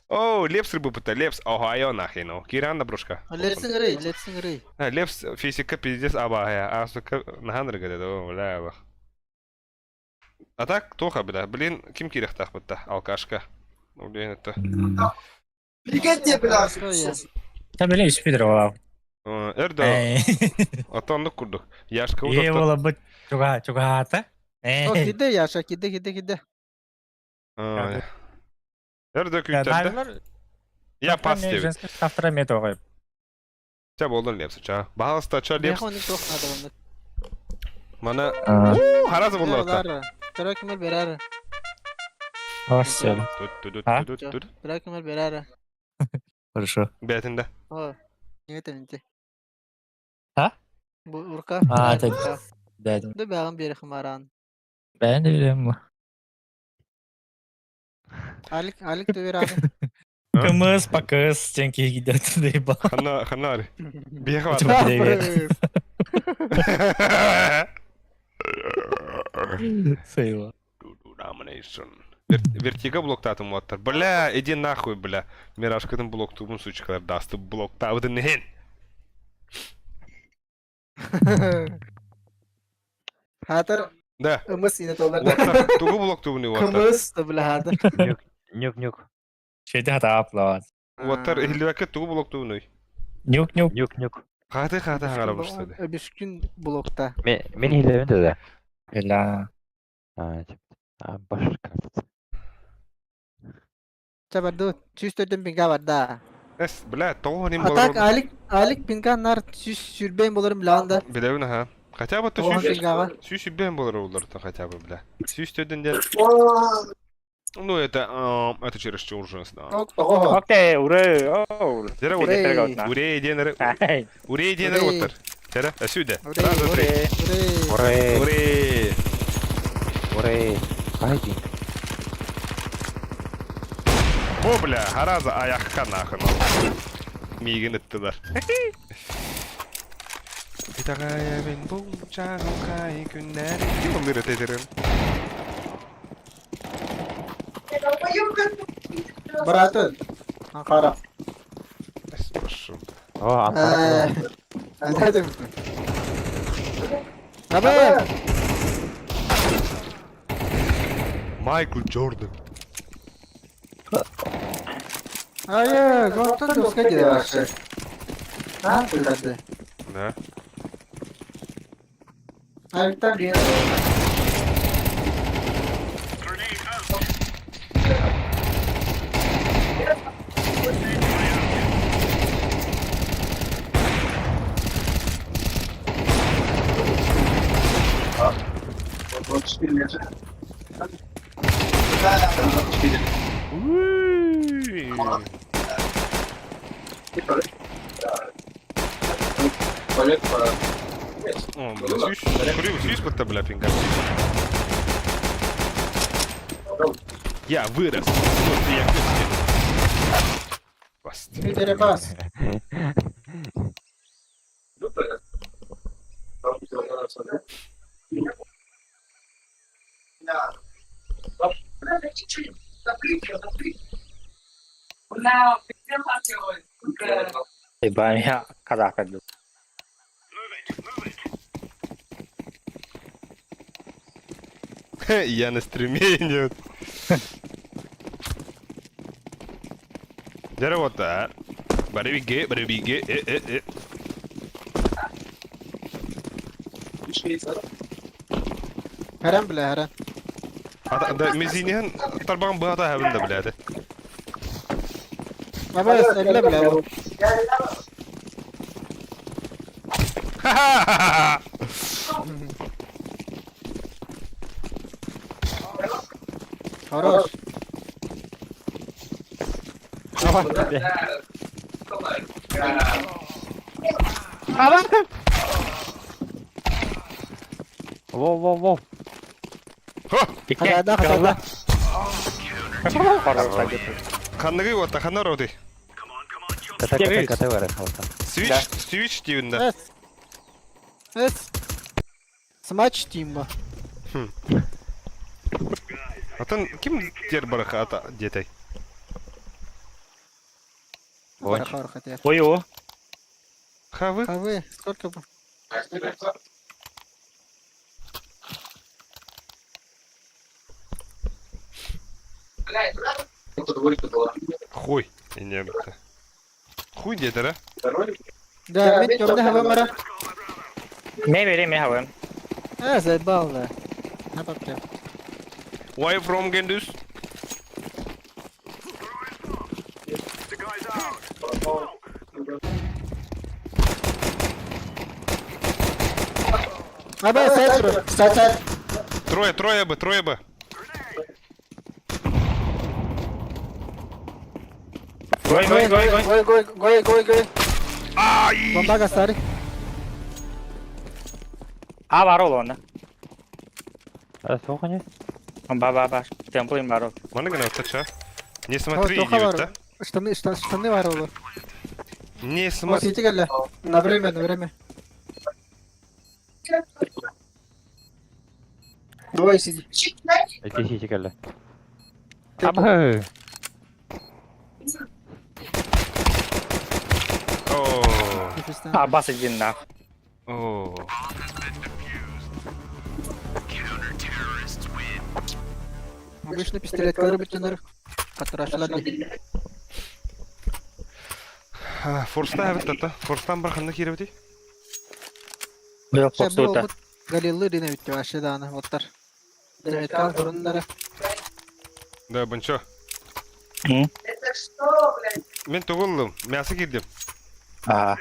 О, Лепс рыбу пыта, Лепс, ого, нахрен. Киран брошка. Лепсин рей, лепсин рей. А, Лепс физика пиздец аба, а сука нахан рыгада, бля, бах. А так, тоха, бля, блин, ким кирехтах бытта, алкашка. Ну, блин, это... Прикиньте, бля. Что я? Та біле испидер ола. Эрдо, отоннук курдук. Яшка Е удатта. бола бит чуга чугата. О, Э. киде Яша, киде, киде, киде. Эрдо күйттерде. Дайлар. Я пас тебе. Женский автора метоға. Ча болдун лепс, ча. Баһалыста ча лепс. Меха оны тоқ надо вам. Мана харазы боллар. Второй кемел берәр. Ос, А? Тут. Второй кемел берәр. Хорошо. Бәтинде. О. Не это не те. А? Бу урка. А, это- Да, Да бәгым бери хымаран. Ben de biliyorum. Алик, Алик да берәр. Кымыз, покыз, стенки gidiyor доебал. Ханна, ханна. Беха Типа, привет. Сейва. Domination. Вертига блоктатым уоттар. Бля, иди нахуй, бля. Мирашкатын блоктугун сучкалар дасты блоктабытын нехин. Хатыр Да. ымыс ине толар. Уоттар тугу блоктугун уоттар. Кымыс да бля хатыр. Нюк, нюк, нюк. Şeyde hata apla. Уоттар ихлибакка тугу блоктугун. Нюк, нюк. Нюк, нюк. Хаты хаты хагара буштады. Бишкүн блокта. Мен, мен хилебин да. Бля. А, тип. А, баш карта. Чабарду, чүстөрдөн пинга бар да. Эс, бля, того ним А так болор. Алик, Алик пинга нар чүс сүрбен болорум биланда. Билебин ха. Хотя бы то Того сүүс пингага. сүүс үббен болор олар то хотя бы, бля. Сүүс төдөн ден. Ну это, это чересчур ужасно. Окей, ура. Оу. Дere вот. Урей. Урей денер. Ай. Урей денер Урей. оттар. Тере, сюда. Урей, Раз, два, три. Урей. Урей, Урей. урей. Хайдинг. О, бля, хараза аяққа нахын. Мигін іттілер. Итагая мен бұл чағылқай күннәр. Ким онлыр өтетерін? Братын. Анкара. Прошу. О, Анкара. Әнәдім. Аба! Майкл Джордан. Айы, готтон доска келе башы. А, күлдерді. Да. Аликтан бері. Уй. О, бля, сүүс, күрүү, сүүс бұтта, бля, пинга. Я вырос. Вот я кусти. Басты. Питере бас. Ben ya kadar kadar. Я на стриме нет. Дерево-то. Барвиге, барвиге, э. Харам бля, харам. Ата, да, мезинен тарбаган бата хабын да биледи. Аба, элле бля. Хорош. Воу, воу, воу. Хатада, хатада. Ханныгы ота, ханна роды. КТ, КТ, КТ бар, халта. Свич, свич тиюнда. Эс. Эс. Смач тимба. Атын ким тер бараха ата детай? Гонч. Хорош, хотя. Ой, о. Хавы? А вы сколько? Хуй. Не битте. Хуй детер, а? Да, мен темный хава мара. Ne vereyim ya havan? А, заебал, да. На папке. Why from Gendus? Аба, сайт, сайт, сайт. Трое, трое бы, трое бы. Гой, гой, гой, гой. Гой, гой, гой, гой, гой. Ай! Бомбага старый. А бар ол оны. Суох не? Ба ба ба. Темплин бар ол. Маны гына оттача. Не смотри, Тоха идиот, бар. да? Штаны, штаны, штаны бар олар. Не О, смотри. сити келле. На время, на время. Двое сиди. Ити сити кэллэ. Абы! О, А бас иди нахуй. о. Обычно пистолет, который бутенер. Катарашылар дии. Форста эбит тата. Форстан бар ханна кииребитий? Быйыл Шабы форсута. олбут Галиллы дина битти вообще дааны оттар. Деметкан туруннары. Да, бончо. М? Мен тугуллум, мясо киирдим. А.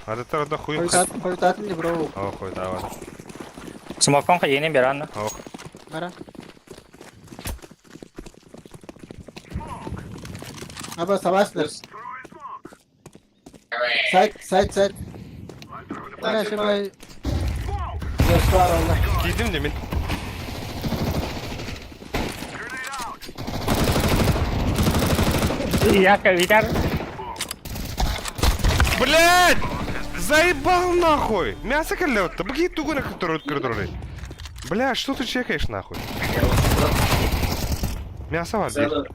Адаттар да хуй. Хойтатын не бро. О, хуй, давай. Смокон хайенен бер анна. Ох. Бара. Аба сабаслар. Сайт, сайт, сайт. Ана шыбай. Заштар алла. Киирдим де мен. Я витер. Блять! Заебал нахуй! Мясо кэллэ Бги тугуна который коридоры. Бля, что ты чекаешь нахуй? Мясо бар бир.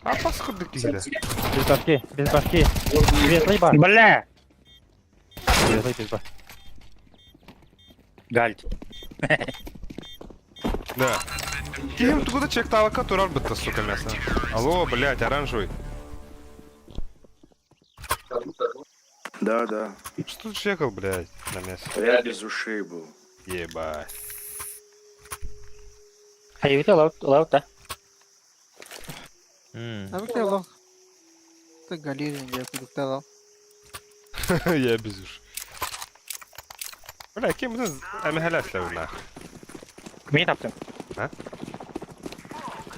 А паскуддук киһи Без башки, без башки. Светлый бар. Бля. Светлый без башки. Гальт. Да. Киһим тугуда чекталака турар бытта, сука, мясо. Алло, блять, оранжевый. Да, да. Что ты чекал, блядь, на мясо? Я без ушей был. Ебать. Хайвите лаут лаут да. Абы кело. Ты галилин я кудукталал. Я без уш. Бля, кем это амихаляслав нахуй? Ми таптым.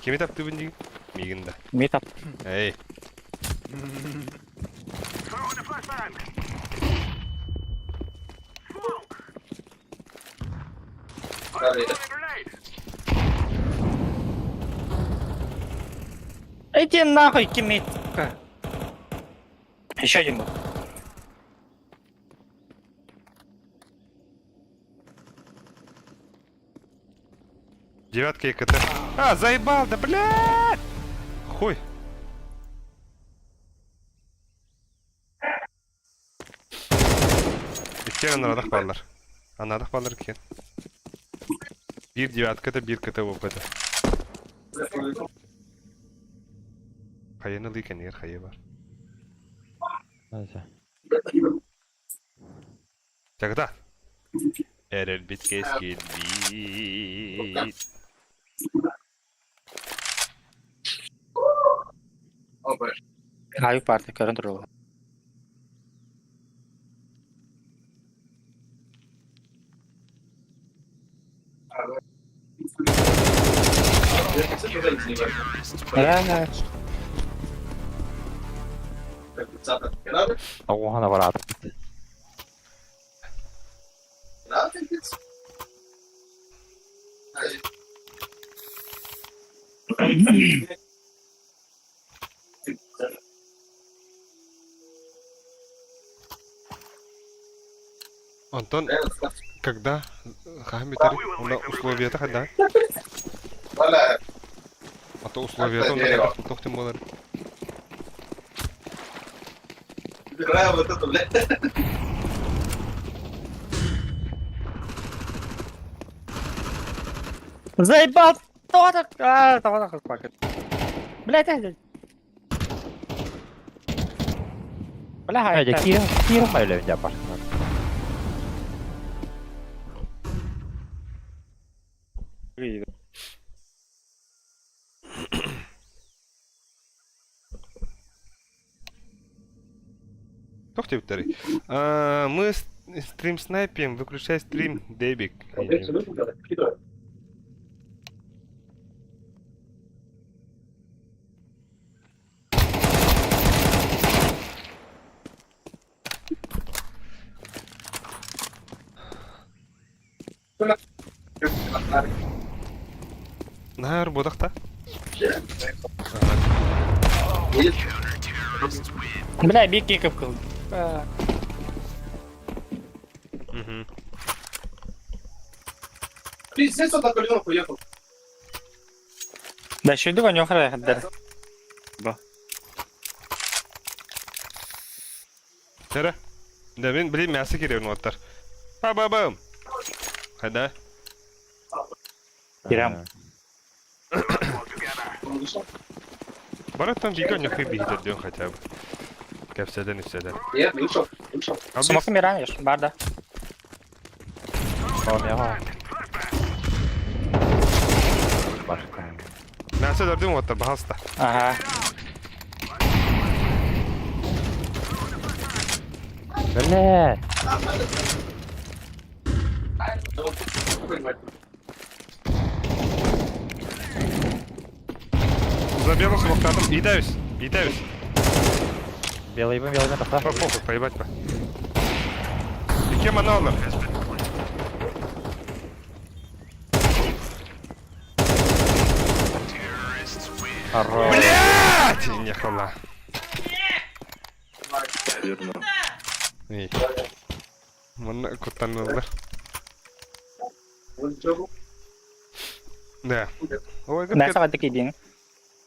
Кими таптыбын дигин? Мигин да. Ми таптым. Эй. Иди нахуй, кими. Еще один был. Девятка и КТ. А, заебал, да блядь! Хуй. Икки анарадах баллар. Анарадах баллар икки. Биир девятка да биир КТ болып это. Хайыны лыйкен ер хайы бар. Чагда. Эрел бит кескил бит. Аю парты көрөн турул. Да. Оҕоһона бараат. Антон, когда Хахмитари, он условия так, да? А то условия то он тохтым болар. Заебал! Кто так? А, того нахуй плакать. Блять, блять. Бля, Эдя это... киирэн киирэн байлабын дьапар. Тохтебиттери. Мы с стрим снайпим, выключай стрим, дебик. Наар бодохта. Бля, биг киков кыл. Угу. Да, еще иду, они охраняют. Тәрі. Да мен білем мясо керек оттар. Ба-ба-бам. Хайда. Кирам. Барат там биге нөхүй бигдер ден хотя бы. Кәпсәден үсәден. Сумака миранешь, барда. Башка. Мясо дөрдүм оттар, бахалста. Ага. Бля! Забелым смоктадым. Итәбез, итәбез. Белый бын, белый бын, тақта. По похуй, поебать по. Кем она олар? Хорош. Блять! Не хала. Верно. Эй. Мына куттанылар. Да. Ой, Мясо қайда кейден.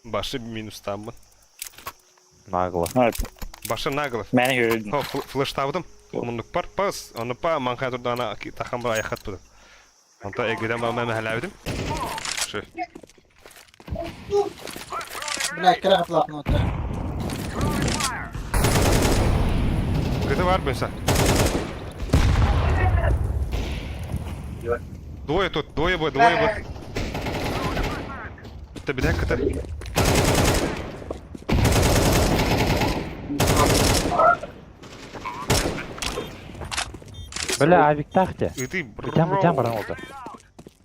Башы минустаммын. Нагло. Башы нагло. Мені көрдім. О, флеш табдым. Мундук бар, пас. Оны па манхай турда ана тахан бар аяқат будым. Онта эгеден ба мен мәхәләбидим. Шы. Бля, кіре қылатын отыр. Кыты бар бөсә. Двое тут, двое бо, двое бо. Битте бидә кыты. Бля, авик тахте. Иди, Битям, битям баран oldu.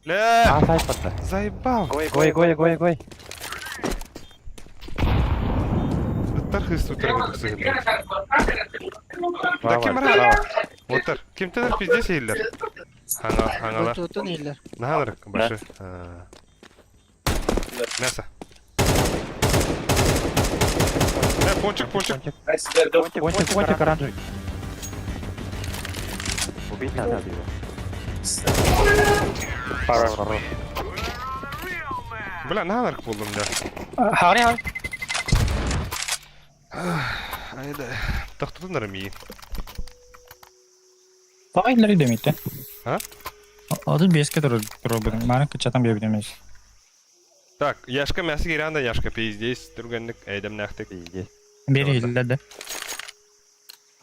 Бля, А, сайт батты. заебал. Гой, гой, гой, гой. Ыттар хыс утыр гыты Браво, кем браво. Отыр. Кимтелер пизде сейиллер. Хаңа, хаңалар. Өті өтін ейлер. Нахалар башы. Мясо. Э, пончик, пончик. Пончик, пончик, пончик, оранжевый. Убить надо его. Хорош. Хорош. Бля, нахалар булдым да. Хари, хари. Айда. Тохтотунар ми. Тағайлар демейді. А? Ады беске тұры бұның. Мені кычатан бебедемез. Так, Яшка мясо киранда, Яшка пиздец, түргенлик, әйдем нахтык. Пиздец. Бері елдерді.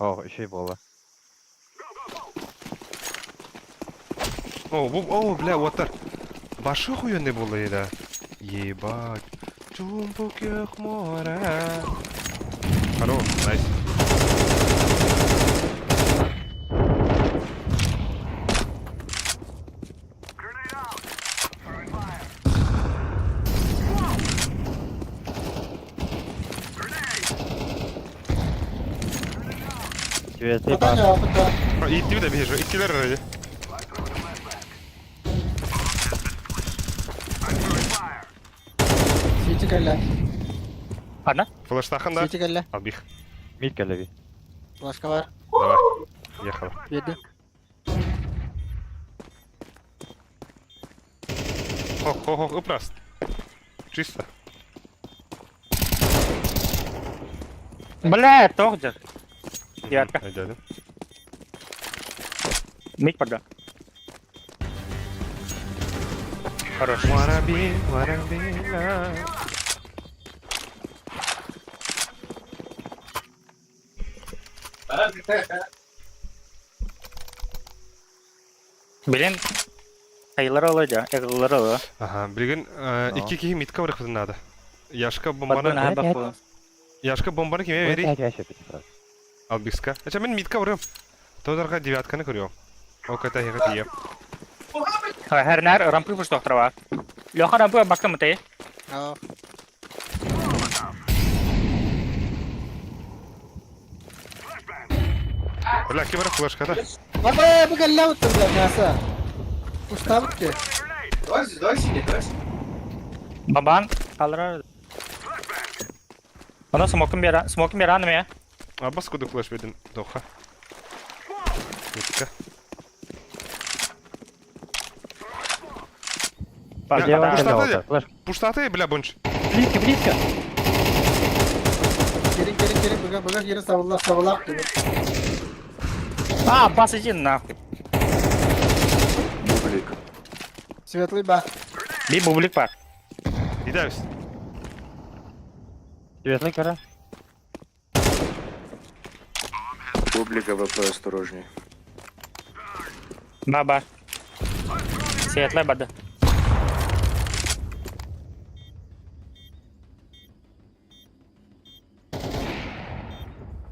О, еще и было. О, бу, о, бля, оттар. Башы хуённый булды еді. Ебать. Чумпу көх мора. Хорош, найс. Светлый Отан бар. жауапы да. Итти де бежу, иккилер öyle. Сүйті кәлі. Ана? Флештахын да. Сүйті кәлі. Албих. Мид кәлеби. Флашка бар. Давай. Ехала. Берді. Хо, хо, хо, ыпраст. Чисто. Бля, тоқ жыр. Девятка. Айдадым. Мид парды. Хорош. Wanna be, wanna be loved. Білен, айлар олы жа, ығылар олы. Ага, билген, икки кихи митка барык надо. Яшка Бабын бомбаны, аха бақы. Яшка бомбаны киме бери? Опять вообще пиздец. Албиска. Ача мен митка барым. Тодорга девятканы көрүөм. Ол ката эһиэхэ тиийэм. Хернер рампы пуштохтрова. Леха рампы бакка мытай. Аа. Бля, ким эрэ флешката. Баба, бу кэллэ уттум бля, мясо. Уставыт ки. Бабан kaldırar. Она смокун бера, смокун бера анымя. Абас куду флеш ведин доха. Нитка. Где он Пуштаты? кэллэ Флеш. Пуштаты, бля, бонч. Близко, близко. Gelin gelin gelin быга быга yeri сабылла сабылап диyor. А, бас иди нахуй. Бублик. Светлый ба. Би бублик бар. Идәбез. Светлый кара. Бублик АВП осторожней. Баба. Светлая бада.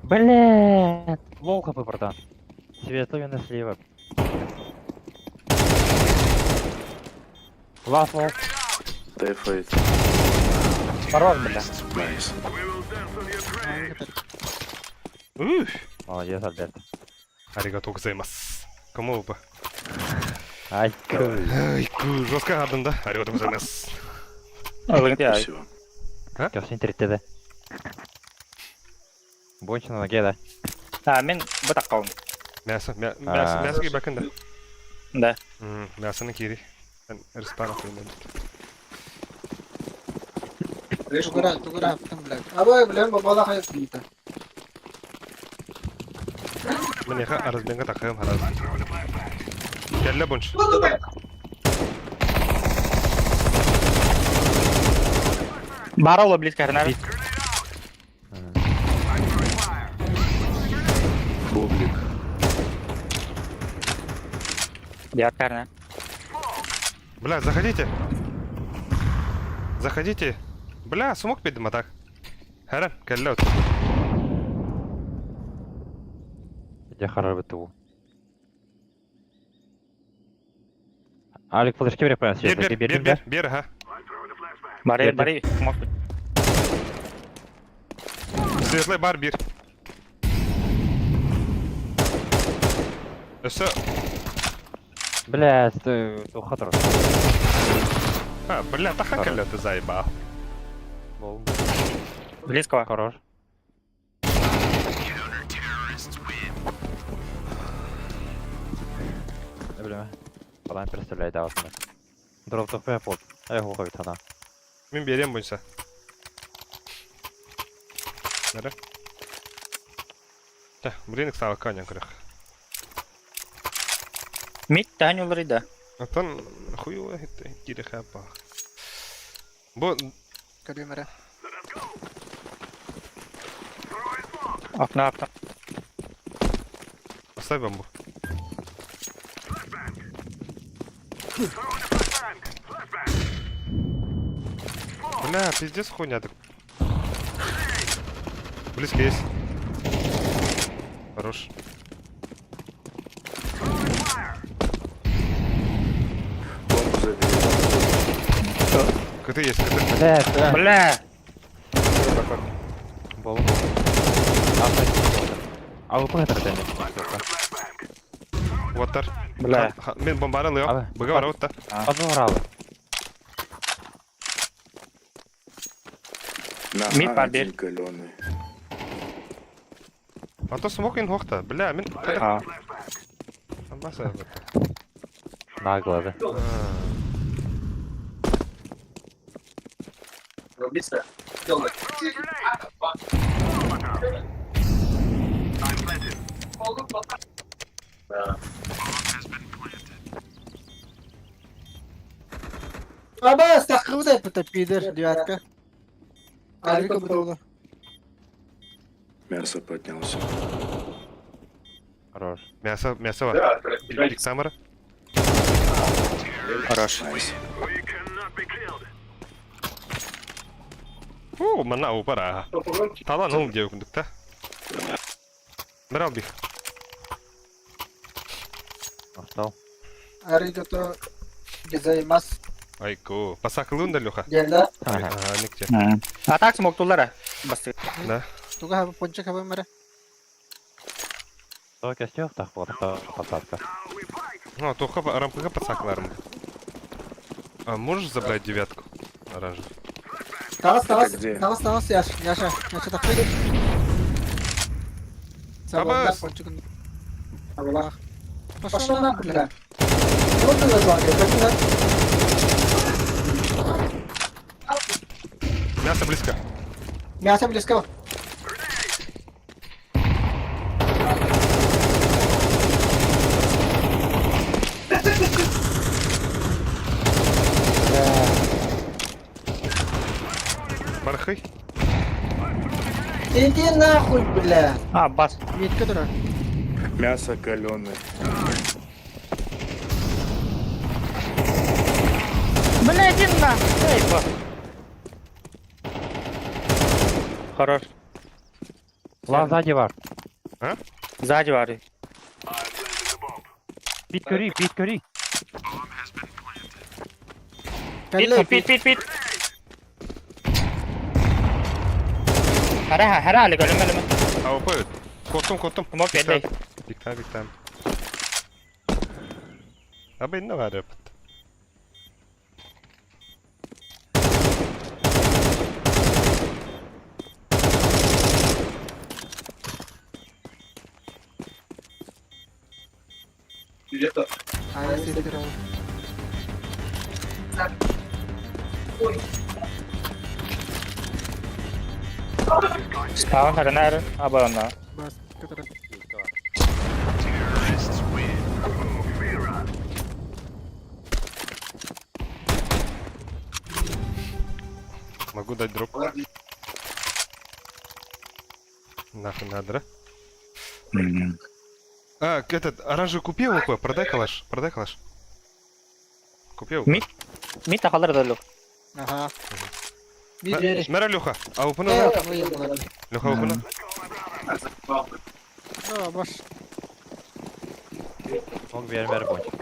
Блин, лоу хп, братан. Светлый на слева. Лав, лоу. Дефает. Хорош, бля. Найс. Ух. Молодец, Альберт. Аригато гозаймас. Кому бы? Ай, Ай, ку, жестко гадым да. Аригато гозаймас. Спасибо. Кевсин 3 Больше на ноге, да? А, мен бу таккаун. Мясо, мясо, мясо кибәкин да. Да. Мясоны кири. Респан атыйм. Тугура тугура attım бля. Аба билем бабала хайып бийdi. Мен яха аразбенге такыйм хараз. Кәллә бонч. Бара близко, хернер. Бублик. Девятка, хернер. Бля, заходите. Заходите. Бля, смог бедим атак. Хәрәм, кәллә от. Я харар биту. Алик, флешки бери, прям Бер, светлый. бер, бер, бер, бер, ха. Бары, Берди. бары, смок. Светлый бар бир. Өсө, Бля, стой, хатыр. а, бля, таха кәллә ты заебал. Близко. Хорош. Бля, Балан представляет аутны. Дроп ТП под. А я хуй тана. Мин берем буйса. Нәре? Тә, блин, сава каня көрөх. Мид тәһән юллары да. Атан хуй кире хапа. Бу Көрүм эрэ. Апна, апна. Оставь бомбу. Бля, пиздец хуйня так. Близко есть. Хорош. Бомбу забери. КТ есть, КТ. Бля, бля. Бля! Бол. А вы поэтому Воттар. Бля. Мен бомбаны Абы. лыйым. Быга бар отта. Одну На Мид А побед. один каленый. А то смог ин хохта. Бля, мен... А. Баса. Нагло, да. Аба, саккыбыт это пидор, девятка. Алика бутылы. Мясо поднялся. Хорош. Мясо, мясо бар. Самара. Хорош. Найс. О, мана упара. Талан ол деу күндік та. Бір ал бих. Махтал. Аригато гозаимас. Айку. Пасакылын да, Леха? Диэн да. Ага, никте. А так смоктуллара. Басты. Да. Туга хаба пончик хаба мара. То костер так вот, то посадка. Ну, а то рампыга подсакларым. А можешь забрать девятку? Оранжевый. Тагыс тагыс. где? Тагыс тагыс Яш. Яша. Яша такой. Табас! Пончик. Аллах. Пошел нахуй, бля. Вот ты название, Мясо близко. Мясо близко. Бархай. Иди нахуй, бля. А, бас. Митка дура. Мясо каленое. Бля, один на. Эй, ба. Хорош. Лан сзади бар. Сзади бар. Пит кюри, пит кюри. Пит, пит, пит, пит. Хара, хара, алик, өлүмэ, өлүмэ. А, уходит. Коттум, коттум. Смок бедлей. Биг тайм, биг тайм. Аба инна var yapıt. А, я сидел. Спаун харана, аба онна. Бас, который. Могу дать дроп. Нахуй надо, да? А, этот, оранжевый купи АВП, продай калаш, продай калаш. Купи АВП. Мид? Мид тахалар да лук. Ага. Мид двери. Мера, Леха, АВП Э, на. там уехал. Леха, АВП на. Ну, баш. Мог бермер пончик.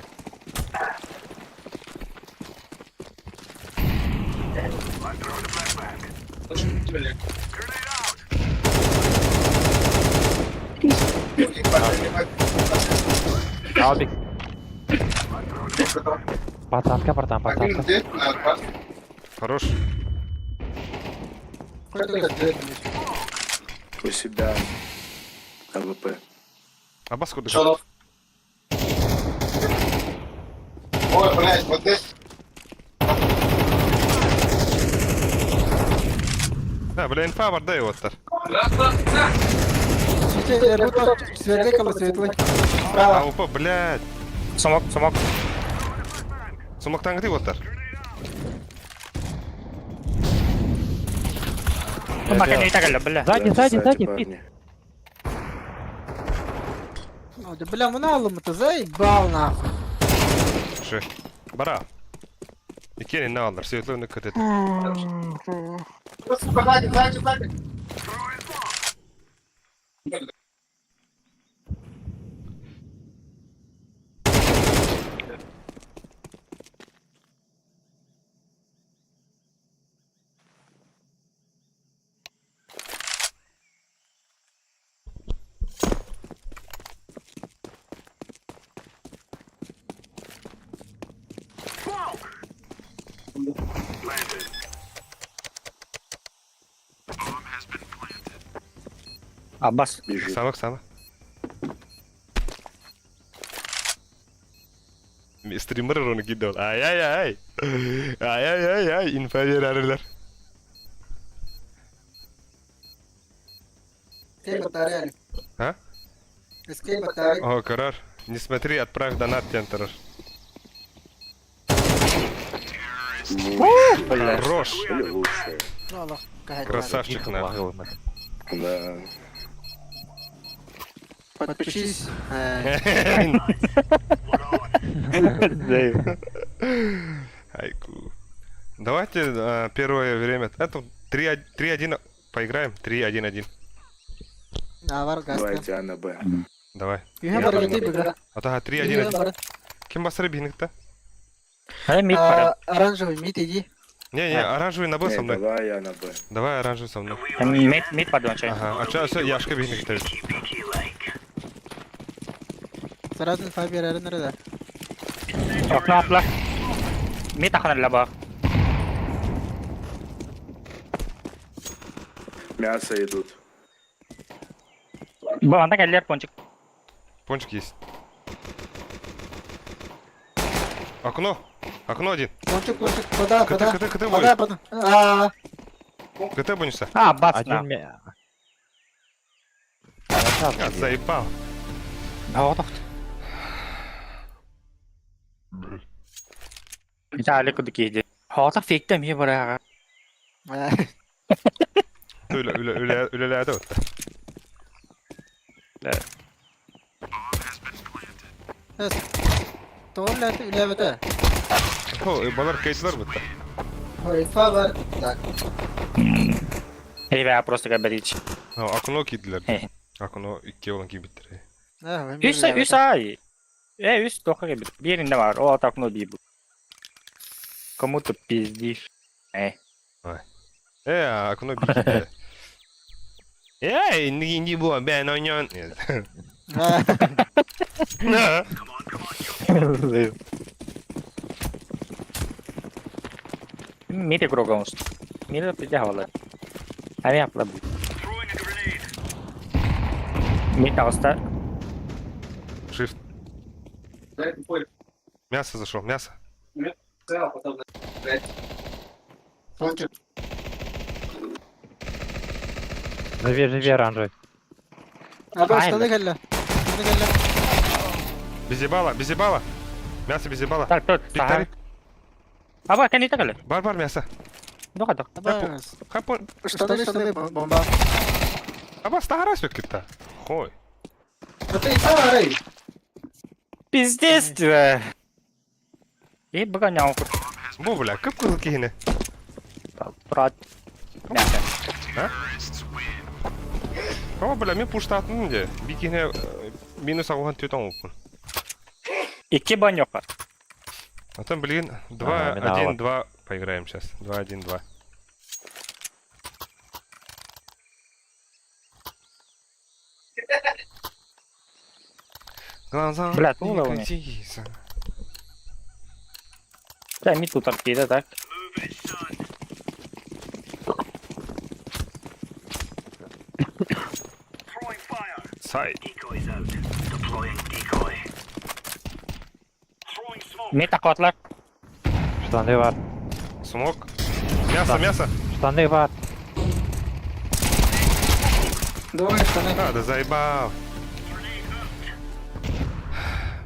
Албик. Посадка, братан, посадка. Хорош. У себя АВП. Абас куда? Ой, блядь, вот здесь. Да, бля, инфа бар, дай вот тар. Светлый, светлый. Справа. АВП, блядь. Смок, смок. Сумактан где вот тар? Мака не так, бля. Сзади, сзади, сзади, пит. парни. Ну, да, бля, мы на ты заебал нахуй. Ши. Бара. Икени на алдар, светлый на кт. Сзади, сзади, сзади. Аббас. Бежит. Сама, сама. Стример onu gidiyor. Ay ay ay. Ay ay ay ay. Инфа верерler. Скейт батарея. А? Скейт батарея. О, карар. Не смотри, отправь донат тентер. Хорош. Или лучше. Ну, Аллах, кахать. Красавчик нахуй. Да. Подпишись. Айку. Давайте первое время. Это 3-1 поиграем. 3-1-1. Навар газ. Давайте А на Б. Давай. Үһэ барыгыты быга. Атаха 3-1. Ким басыры биһиникта? Э, мид бара. Оранжевый мид иди. Не, не, оранжевый на Б со мной. Давай я на Б. Давай оранжевый со мной. Мид, мид бардон чай. Ага, а чё, всё, Яшка биһиникта. Сразу инфа берәрин nerede? Окно апла. Мид аханар лаба. Мясо идут. Бу анда кэллэр пончик. Пончик есть. Окно. Окно один. Пончик, пончик, вода, КТ, вода. КТ, КТ Вода, будет. вода. А, КТ будешь? А, бац Один на. ме... А, заебал. Тоҕотохт. Италия кудук киһи. Хоҕотох фейкте эмиэ барааҕа. Үлэ, үлэ, үлэ, үлэлээдэ отта. Тоғыз үләбәтә. О, балар кейтлар бутта. инфа бар. Так. Эй, просто кабарич. О, окно кийдилер. Э. Окно икки olan кийбиттер. Үс үс ай. Э, үс тоха кебит. Биэринде бар. О, окно бий бу. Кому-то пиздишь. Э. Э, окно бийдилер. Эй, не не было, бен, он Нет. На. Мид игрок он. Мид пиздя Ами апла бу. Мид аста. Shift. Мясо зашел, мясо. Пончик. Живи, живи, оранжевый. Аба Ай, штаны кэллэ. Штаны кэллэ. Без ебала, без ебала. Мясо без ебала. Так, тут. Викторик. Аба, кени такале. Бар, бар, мясо. Дока док. Аба Хапон. Штаны, штаны, бомба. Аба, старайся кита. Хой. Это инфа, арай. Пиздец тебе. И бага няу. Бу, бля, кып кызыл кихине. Брат. Мясо. О, бля, мен пуштатын де. Бикине минус агухан тютон упун. Икки банёка. А там, блин, 2, Ага, 1, миновало. 2 поиграем сейчас. 2, 1, 2. Глаза Бля, не тула у них. катись. Да, мид тут аркейда, так. Сай. Мид акотлар. Штаны бар. Смок. Мясо, Да. мясо. Штаны бар. Двое штаны. А, да заебал.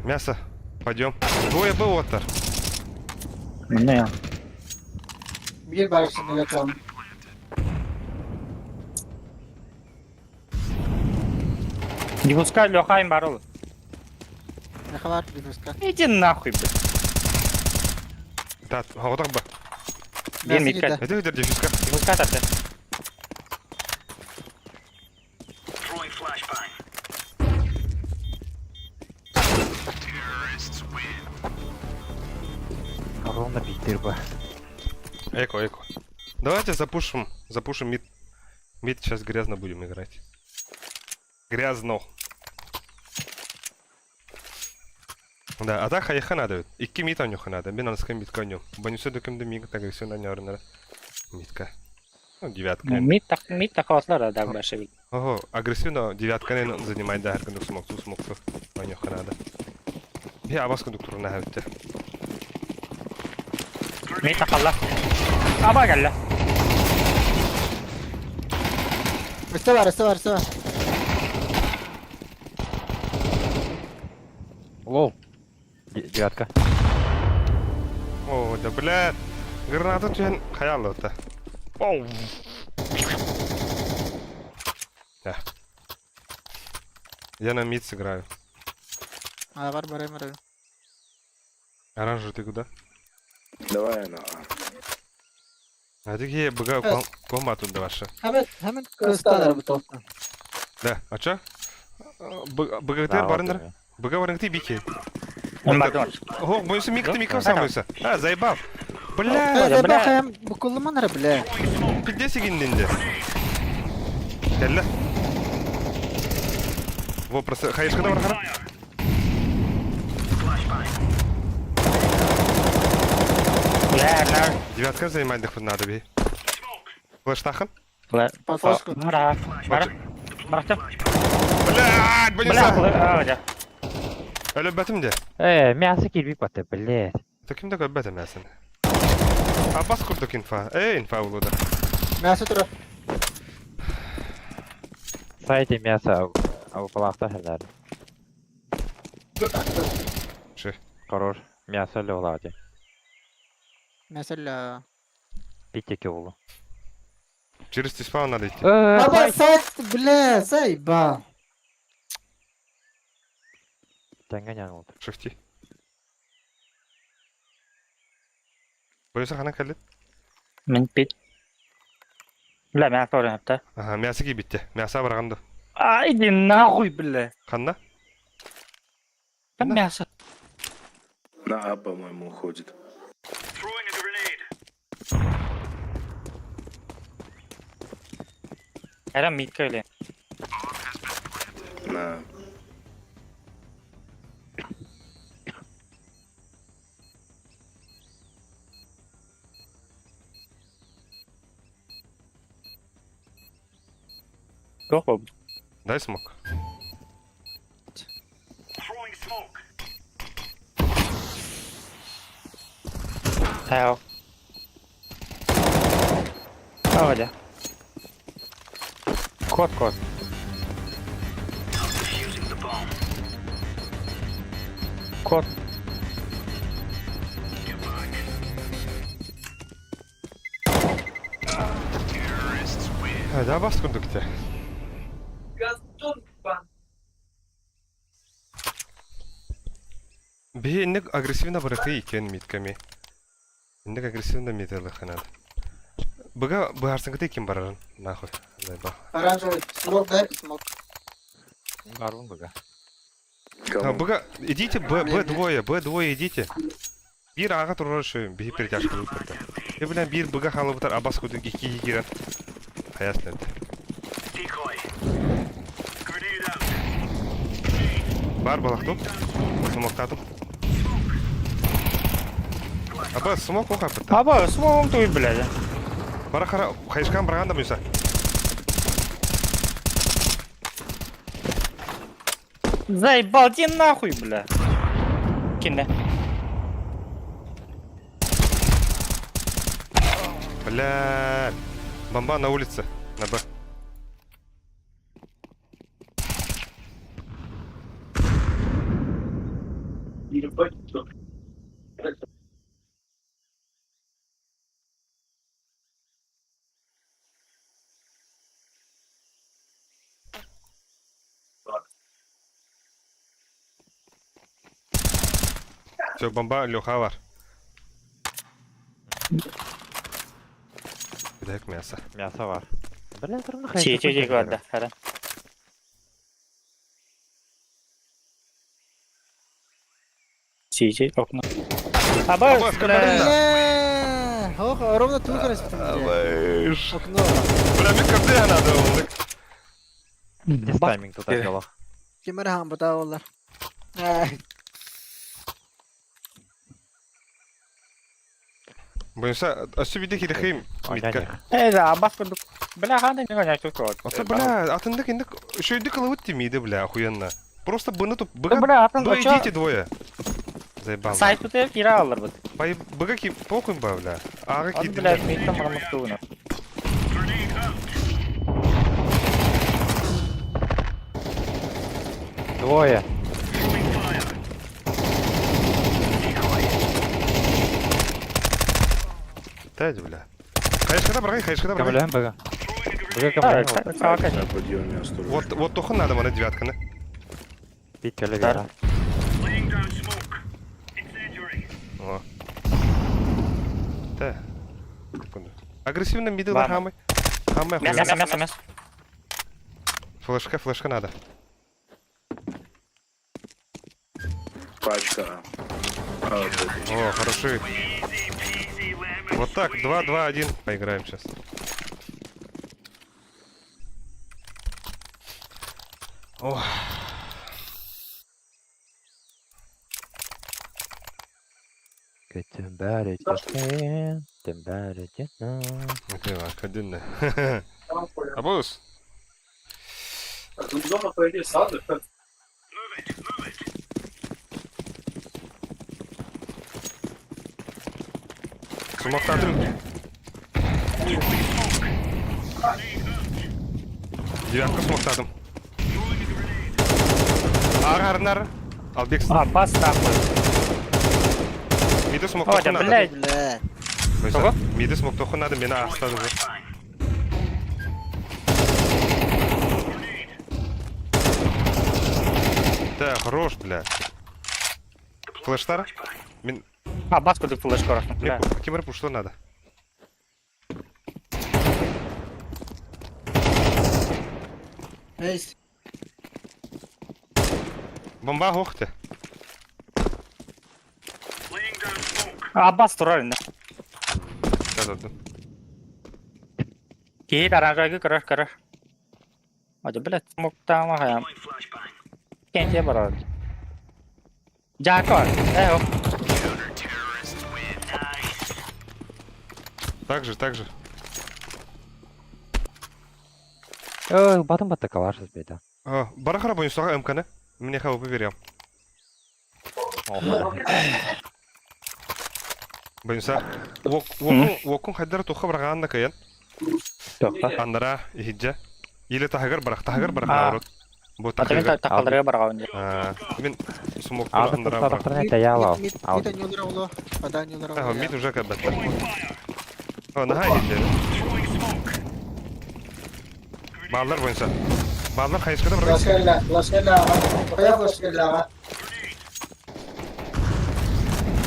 Мясо. Пойдем. Двое был, Оттар. Не. Бир бар штаны готов. Не пускай Лёха им барол. Нахавар дифуска. Иди нахуй, блядь. Да, вот бы. Бир Мясо мидка. кида. Это где диффузка? Не пускай тарты. Ровно битыр бы. Эко, эко. Давайте запушим, запушим мид. Мид сейчас грязно будем играть. Грязно. Да, а так хайха надо. Икки мид анюха надо. Мен аныска мидка аню. Банюсы дөкімді миг агрессивно анюарынара. Мидка. Ну, девятка. Мид так мид акотлар да башы. Ого, агрессивно девятка не занимает да харкындык смокту смокту. Анюха надо. Я абас кондуктор на хавте. Мид акалла. Аба галла. Өстө бар, өстө бар, өстө бар. Лоу. Девятка. О, да бля. Граната түһэн хаялы ота. Оу. Да. Я на мид сыграю. А, бар, бар, бар. Оранжевый ты куда? Давай я на А. А ты где БГ кома тут ваша? Hemen, hemen Кысталар бу тоқтан. Да, а чё? Быгытыр барындар. Быга барынгты бики. Он бардым. Ох, бойся микты микро сам бойся. А, заебал. Бля, Заебал хаям букуллуман бля. Пиздец игиндинде. Кэллэ. Во, просто хайышкада бар хара. Бля, на. Девятка занимать надо бей. Флештахан? По флешку. Бара. Бара. Барахта. Блядь, Бля, бля. бля. Өлөбөтүм де. Э, мясо кирбик баты, блядь. Та ким да өлбөтүм мясын. Абас курдук инфа. Эй, инфа улуда. Мясо тура. Сайте мясо, а у палахта хәлләр. Ши. Хорош. Мясо лёглади. Мясо ля. Питеки улу. Через тиспаун надо идти. Баба, сайт, бля, заебал. Тәңгәнян улду. Шифти. Бойса хана кэллит. Мин пит. Бля, мен акторын хапта. Ага, мясо кийбитте. Мясо барганды. А, иди нахуй, бля. Ханна? Там мясо. На А, по-моему, уходит. Era митка или? На Го Дай смок. Таял. Давай, Кот, кот. Кот. Да, бас курдук те. Биһи инник агрессивно баракы икен митками. Инник агрессивно мителы ханад. Быга быһарсыҥкыты ким барарын, нахуй. Заебал. Оранжевый. Смок дай, смок. Барун быга. А, быга, идите, Б, Б двое, Б двое идите. Биир аҕа турар шөйүн, биһи перетяжка ыыппыта. Э, бля, биир быга халыбытар абас кудук икки киирэн. Хайас нет. Бар балахту. Смоктатым. Аба, смок оха быта. Аба, смогом туй, блядь. Бара хара, хайышкан барган да буйса. Заебал, иди нахуй, бля. Кине. Бля. Бомба на улице. На Б. Все, бомба Леха бар. Кидаек мясо. Мясо бар. Бля, турун Чи, чи, чи, көрді. Хара. Чи, чи, окно. Аба, Аба, бля. Бля. Ох, ровно ту бля. Окно. Бля, мне капля надо, олык. Здесь тайминг тут дело. Кимер хам бата олар. Ай, Боюнса, өссө биде кирехим митка. Э, да, абас көрдік. Бля, қандай не гоняй тут код. Ата, бля, атындык индик шөйдүк кылыбыт тимиди, бля, охуенно. Просто быны туп, быга, Бля, атын б идите двое. Заебал. Сайт тут кира алыр бит. Пай, быга ки, похуй ба, бля. Ага Аны, ки, бля, миттен бармак тугына. Двое. Тәдь, бля. Хайышкада баргай, хайышкада баргай. Камлян быга. Быга камлян. Сака. На подъеме осторожно. Вот, вот тохун надо мана девятканы. Пит келе бера. О. Тэ. Секунду. Агрессивно мидл Ладно. хамы. Хамы Мясо, мясо, мясо. Флешка, флешка надо. Пачка А. А, вот это. О, хороши. Вот так, 2-2-1. Поиграем сейчас. Ох. Один. Абус. Смоктадым. Девятка смоктадым. Ар-арнар. Албек. А, бас нахуй. Миды О, смоктоху да, надо. блядь. Бля. Того? Миды смоктоху надо, меня оставили. Да, хорош, бля. Флештар? Мин... А, бас куда флешка рахнул, бля. Кимер что надо? Эйс. Бомба гохте. А, бас турар инде. Да, да, да. Киит оранжевый көрөр көрөр. Ады, блядь, смоктама хаям. Кенте барар. Жако, э, Так же, так же. Ой, батым батта калаш бейда. А, Барахара бонусага МКН. Мне хава поверям. Бонуса. Вокун хайдар туха бараганна каян. Аннара ихиджа. Или тахагар барах, тахагар барах А. наоборот. Бу Ата мен тахагар. тақалдырға барған де. А, Мен смок Алды аннара барах. садақтарына таялау. Мид, мид не удрал, вода не удрала. Ага, мид уже как бы. О, нага ихиджа. Баллар бойынша. Баллар хайышкада барах. Флешка флешка Кая флешка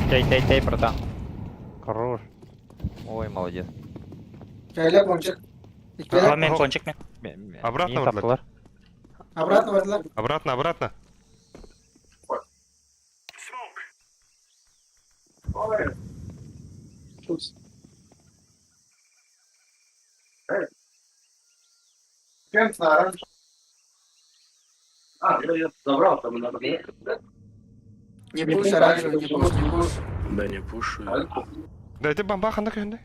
Тей, тей, тей, братан. Хорош. Ой, молодец. Кәйлә пончик. Ала мен кончик мен. Обратно Мин вот таптылар. Обратно бардылар. Обратно, обратно. Не пуш, оранжевый, не пуш, не пуш. Да не пушу. я. Да, это бомба ханда көнде.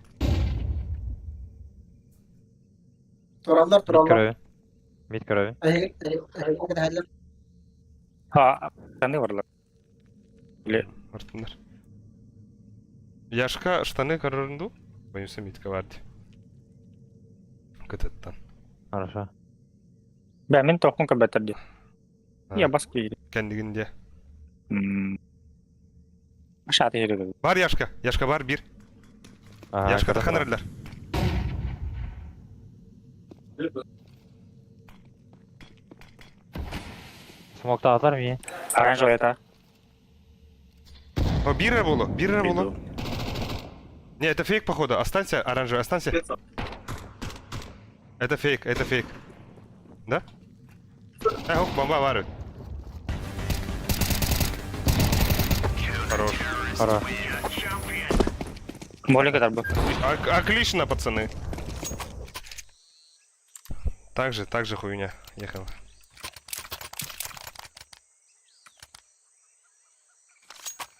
Тураллар, Мид тураллар. көрөбүн. Мид көрөбүн. А, қандай барлар? Артындар. Яшка штаны көрөрүнду. Боюнса митка барды. Көтөттан. Хорошо. Бә, мен тоқын көбәтір де. А. Я бас күйді. Кендигинде. Ашаты керек. Бар Яшка. Яшка бар бир. Ага, Яшка көрөм. таханарлар. Смокта атар ми. Оранжевый это. О, бир болу, бир болу. Иду. Не, это фейк, походу. Останься, оранжевый, останься. Это фейк, это фейк. Да? Эх, бомба варю. Хорош. Хорош. Боленько тарбы. Отлично, пацаны. Так же, так же хуйня ехала.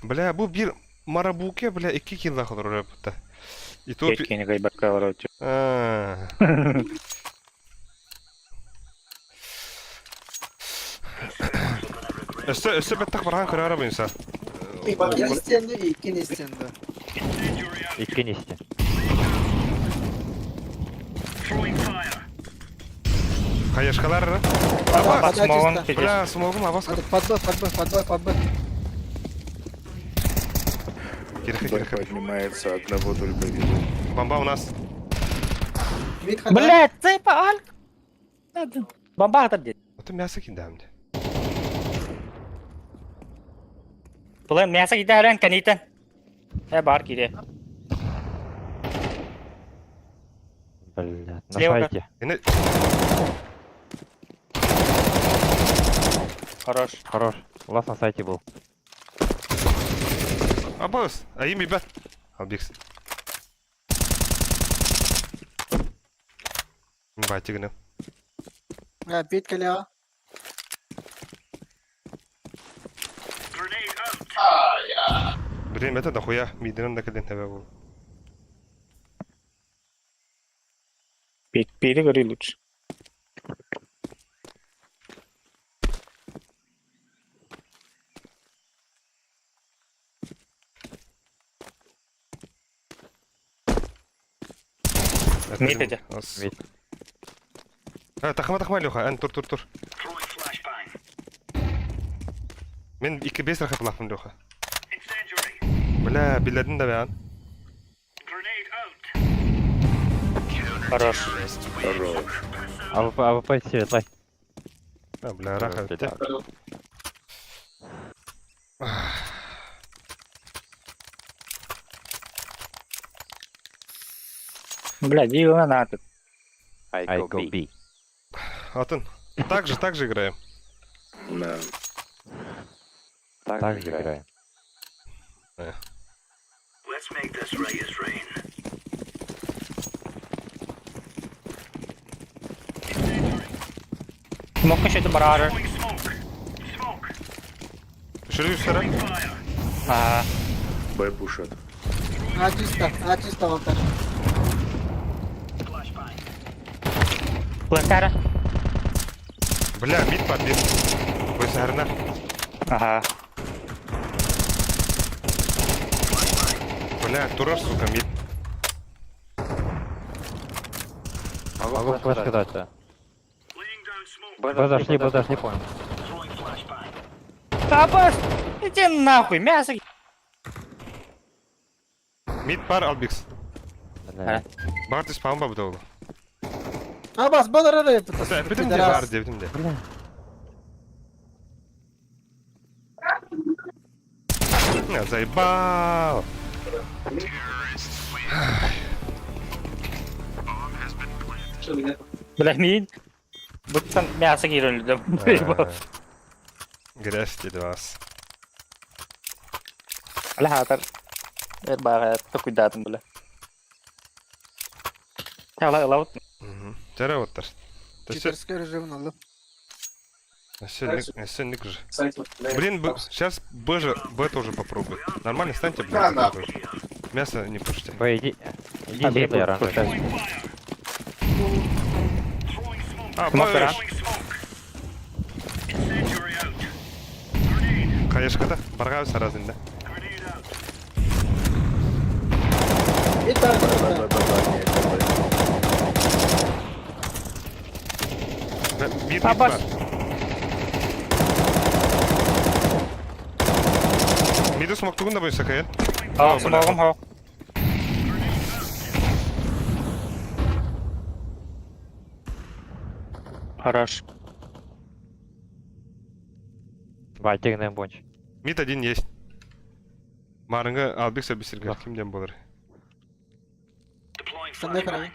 Бля, бу бир марабуке, бля, икки килла холор будто. И то... Кеткені гайбакка барып. А. Өстө, өстө беттах барган көрөр буйса. Икки стенде, икки стенде. Икки нести. Хаешкалар. Вода Смогын чисто. Бля, смогум абас. Под Б, под Б, под Б, под Б. Кирхе, Б кирхе. поднимается, одного только вижу. Бомба у нас. Мид хана. Блядь, цепа, аль. Бомба атар де. Это мясо кидаем. Бұлай мясо киді әрен кәнейтін. Ә, бар киде. Блядь, на Слева сайте. Хорош. Хорош. Лас на сайте был. Абыс, айым билбэт. Албекс. Бати гына. А, бит кэлиэҕэ. Блин, это дохуя. Мидерен да кэлин тэбэ бу. Перегори лучше. Мид эти. Мид. Тахма тахма Леха, эн тур тур тур. Мен 2 5 рахат лафым Леха. Бля, биледин да бян. Хорош. Хорош. АВП, АВП светлай. А, бля, рахат. Бля, диво надо. I I go go B. B. Атын. Так же играем. Да. Так Так же же играем. играем. Мог еще это барары. Шүрүү сара. А, Б пушат. А чисто, а чисто алкаш. плантара. Бля, мид подбил. Бысарна. Ага. Бля, турар, сука, мид. Могу флешку дать, да. Б зашли, Б зашли, понял. Абас, иди нахуй, мясо. Мид пар албикс. Бля. Барды спаун ба бу Абас, бадар эрэ Бүтүм де бар де, бүтүм де. Я заебал. Бля, мин. Будто мясо киирэн Грязь деді вас. Бля, хатар. Эр бага, такуйдатым, бля. Тала лаут. Жара оттар. Читерский режим надо. Сенник же. Блин, сейчас Б же, Б тоже попробует. Нормально станьте, блин. Да, да. Мясо не пушите. Б, иди. Иди, светлый, оранжевый. А, Смок Б. ран. Конечно, баргаю сразу, да. Бит бар. Б, Б, Б, Б, нет, Б. Мид, мид Абас. бар. Миду смок тугун да бойся, каян. А, смогом хо. Хорош. Байтик на бонч. Мид один есть. Марынга албик сабисиргер кимден болар. Сэмэ карай.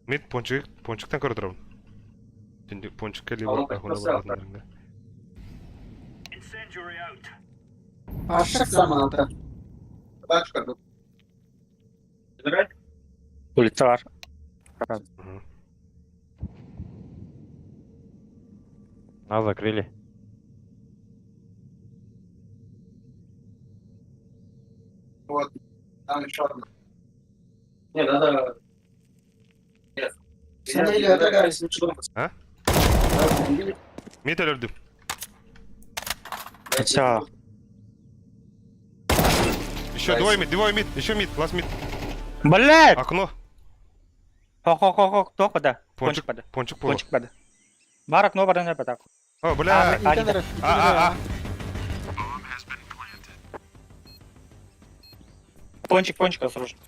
Мид пончик, пончиктан көрө турам. Түндүк пончикке либо ахуна баратындарыңда. Ашык заманата. Улица бар. Нас закрыли. Вот. Там еще одна. Не, надо... Нет. А? Мид өлөрдүм. Все. Еще двое мид, еще мид, лast мид. Блядь! Окно. Хо-хо-хо-хо, кто куда? Пончик Пончик пода. Пончик пол. Пончик пода. Бар окно баран так. О, бля. А, Итен эрэ. А, а, а. Пончик, пончик, осторожно.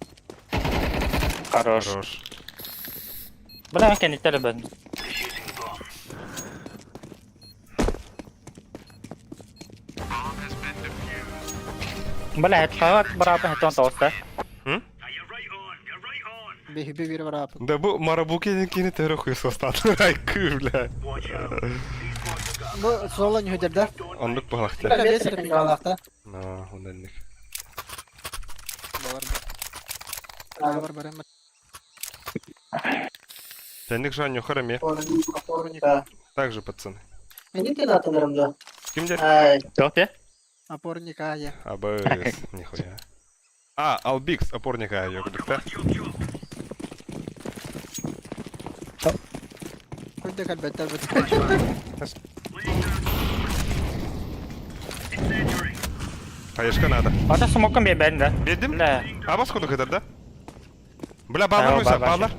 Хорош. Хорош. Бля, я не теребен. Бля, это брат, это он толстый. М? Биһиги биир барааппыт. Да бу Марабуки диэн киини төһө хуй суостаатар айкыы, бля. Бу суола ньүһүдэрдэ. Оннук буолахтар. Бля, бэс эрэ пигалаахта. На, оннук. Балар. Бар барам. Сенник же нюхар эмиэ. Опорника. Так же, пацаны. Идите на да. Ким дед? Ай, Кто ты? Опорника я. АБС, нихуя. А, Албикс, опорника, ёкдукта. Куйда калбеттер бит. Хаешка надо. Ата смоком бе бен да. Бердим? Бля. Абас куду кытар, да? Бля, баллар Да, мойса, бар, баллар.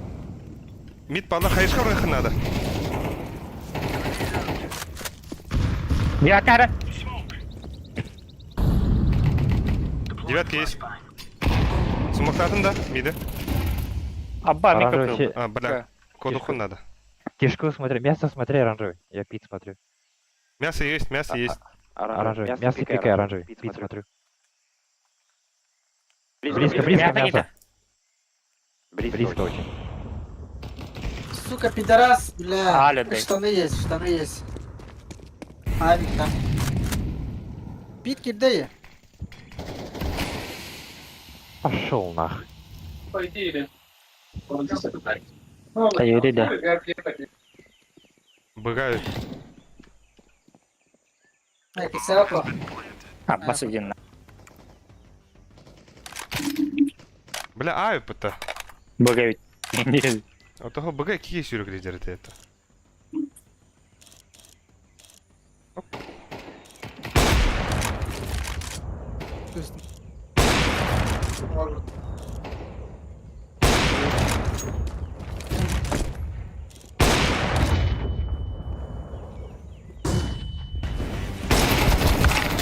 Мид баллар, хаешка врахы надо. Я кара. Девятка есть. Сумактатын да, миды. Абба, мика Оранжевый был. все- А, бля, кодуху надо. Кишку смотри, мясо смотри, оранжевый. Я пит смотрю. Мясо есть, мясо есть. Оранжевый. Мясо пикай, оранжевый. Пит смотрю. Близко, Близко, близко Мясо мясо. Близко. Близко очень. сука, пидорас, бля. Аля, дай. Штаны есть, штаны есть. Авик там. Пит кирдее. Пошел нах. Да, Юрий, да. Быгают. Ай, кисяпа. Абба один. Бля, АВП-то. Бога А того БГ какие сюрик лидеры это? Может.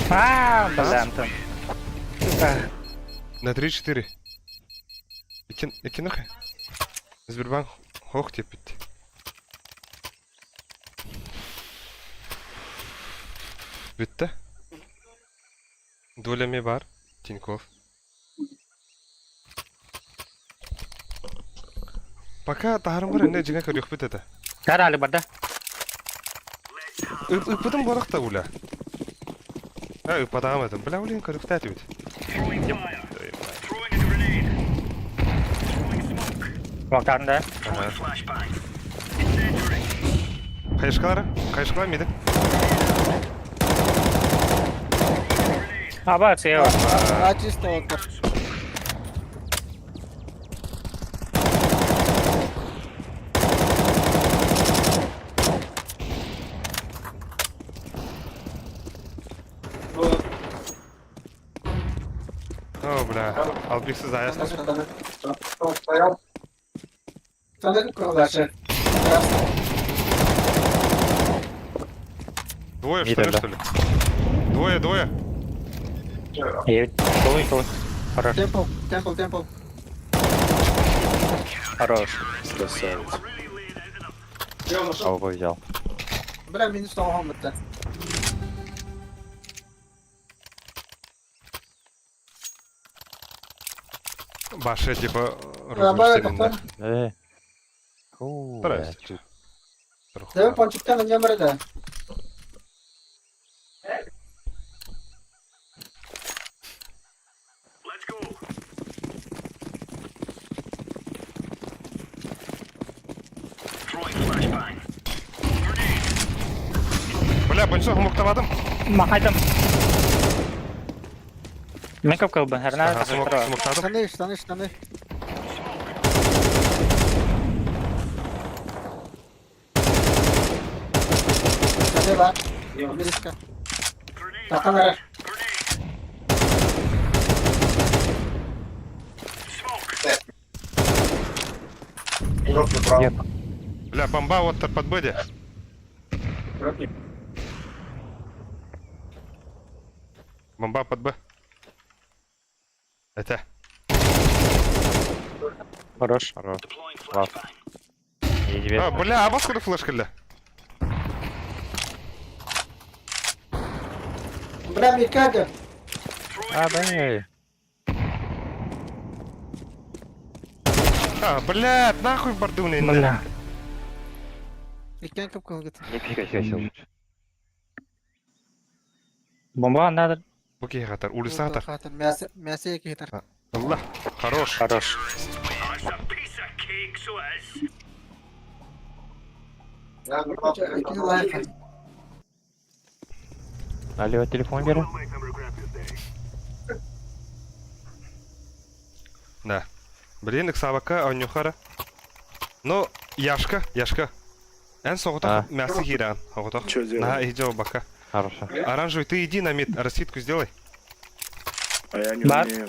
А, бля, Антон. На 3-4. Икин, нахуй. Сбербанк хох тепит. Бітті. Доля бар. Тиньков. Пока тахарым бар, не жиңа көрек бит это. Кара али барда. Ыппытым барақта уля. А, ыппадағым это. Бля, улин көрек тәті бит. Вактарын да. Қайышқалары? Қайышқалар меді? Аба, сео. А чисто вот. О, бля. Албексіз аясына. Штаны, штаны. Штаны круглаши. Двое, Мид, что ли, да. что ли? Двое, двое. Я шел, шел. Хорош, Темпл, темпл, темпл. хорош. Красавец. АВП взял. Бля, минус того бітті. Башы, типа, Абай, разрушителен, да. Э. Ху, бля. Стараюсь. Давай пончиктан не да. Бля, бончо хумуктавадым. Махайдым. Мен көп кылбын, херна. Ага, смок, смоктадым. Штаны, штаны, штаны. Штаны бар. Близко. Тақтан Нет, Бля, бомба вот под бэди. Бомба под Б. Это. Хорош. хорош. Класс. А, Неизвестно. бля, а вас флешка для? Бля, Микаго. А, да. А, блядь, нахуй бардым Бля. Иккен кып-кылгыт. Не пикайся лучше. Бомба надо. Бу киһи хатар, улица хатар. Хатар. Мясо, мясо яки хатар. Алла, хорош. Хорош. Икки лайф. Алло, телефон бери. Да. Блин, ыксабакка оонньуохха. Но Яшка, Яшка. Эн соҕотох А. мясо киирэн, соҕотох. Чё делать? На, иди бака. Хорошо. Оранжевый, ты иди на мид, раскидку сделай. А я не Да. умею.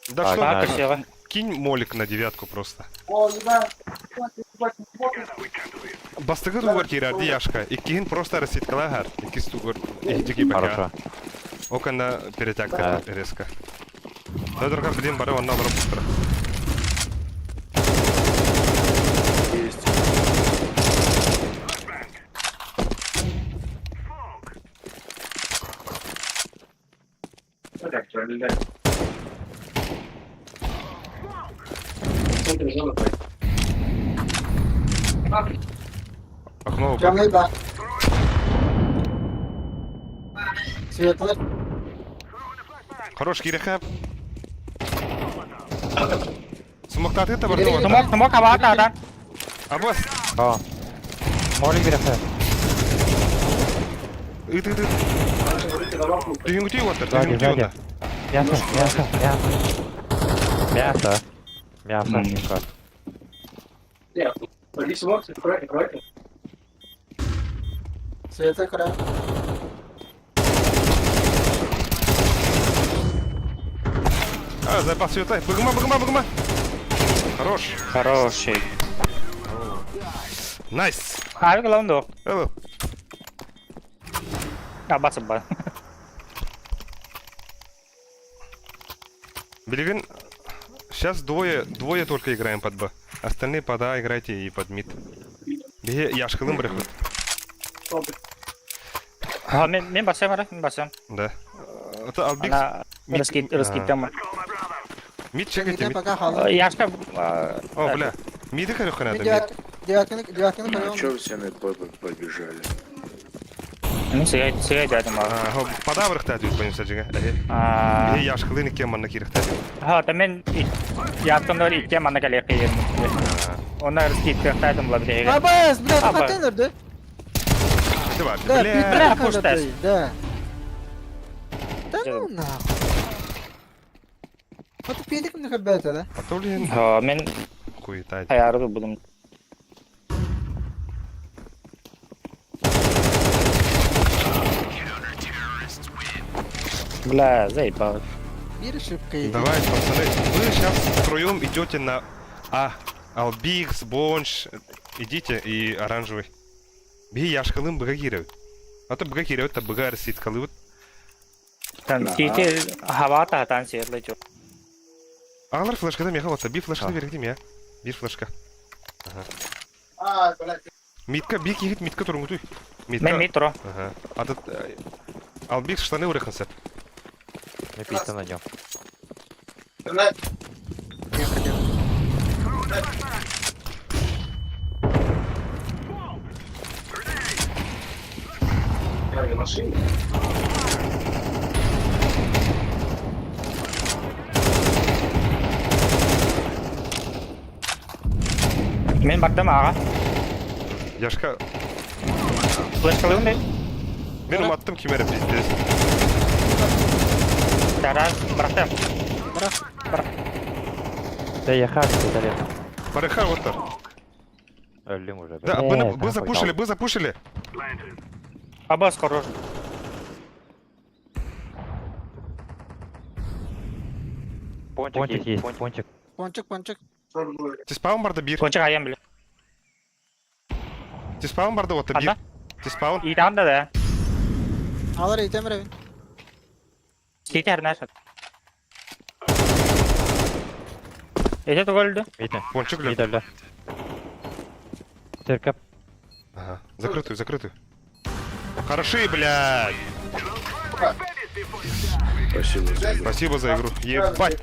Да Так, что, да. Так, красиво. кинь молик на девятку просто. О, ебать. Ебать, ебать, Бастыгы тугар киирэрди Яшка. Иккиһин просто раскидкалаһар. Иккис тугар иһдиги бака. Хорошо. Окана перетягка резко. Тодорга, блин, бары онна барып быстро. Есть. Окно Темный, да. Светлый. Хорош, кирэхэ. Смоктаты это барды. Смок, смок, авата, да. Абас. А. Молик бери. Ыт, ыт, ыт. Түйүнгүтүй отыр, Сзади, түйүнгүтүй сзади. отыр. Мясо, мясо, мясо. Мясо. Мясо, Миша. Светлый край. А, запас светлый. Быгыма, быгыма, быгыма. Хорош. Хороший. Nice. Хавик лаундо. Hello. А, бац, ба. Билигин, сейчас двое, двое только играем под Б. Остальные под А играйте и под мид. Биһи Яшкалым барыхпыт. А, мен, мен басам, ара, мен басам. Да. Это Албик. Ана, раскид, раскид там. Мид чекайте, мид. пока хала. Яшка, О, бля. Миди көрөххө надо. Мен девятканы, девятканы А көрөм. чё все на Б побежали? мен сыгай, сыгай дядым, а. Пода барыхта дейт боюнса жига. А, Биһи Яшкалын иккен манна киирехтэ. ха, та мен яптымдар иккен манна кале кыйын. Оны раскид кыхтайдым ла бire. Абас, бля, Абас. контейнер, да? Это бар. Да, Бля. Бля, пи- пусть тест. Да. Да ну нахуй. Вот педик мне ребята, да? А то блин Ха, мен хуета. хаяры будум. Бля, заебал. Бери шибко иди. Давай, пацаны, вы сейчас втроем идете на А. Албикс, Бонж, идите и оранжевый. Биһи Яшкалын быга киирэ. А то быга киирэ, то быга арсит калыбыт. Там сити хавата там светлый чё. Агалар флешкада меха вот, би флешкада берегдим я. Бир флешка. А, блядь. Митка, би кихит митка туруңгутуй. Митка. Мен метро. Ага. А тут Албикс штаны урыхынсып. Мне пицца на нем. Блядь. Я хотел. Мен бардым ага. Яшка, Флешкалыым бе. мен уматтым кимере пиздец. Тарас, бырахтым. Да я хавик, это лето. Барыха вот тар. Өллүм уже. Да, бы, бы запушили, бы запушили. Абас хорош. Пончик есть, пончик. Пончик, пончик. Тиспаун барды бир. Пончик аям биле. Тиспаун барды вот бир. Анда? Тиспаун. Итам да да. Алар итем ребен. Сити хернаш. Это только Видно. Пончик лед. Видно, бля. Церковь. Ага. Закрытую, закрытую. Хороши, блядь. Спасибо за игру. Спасибо за игру. Ебать.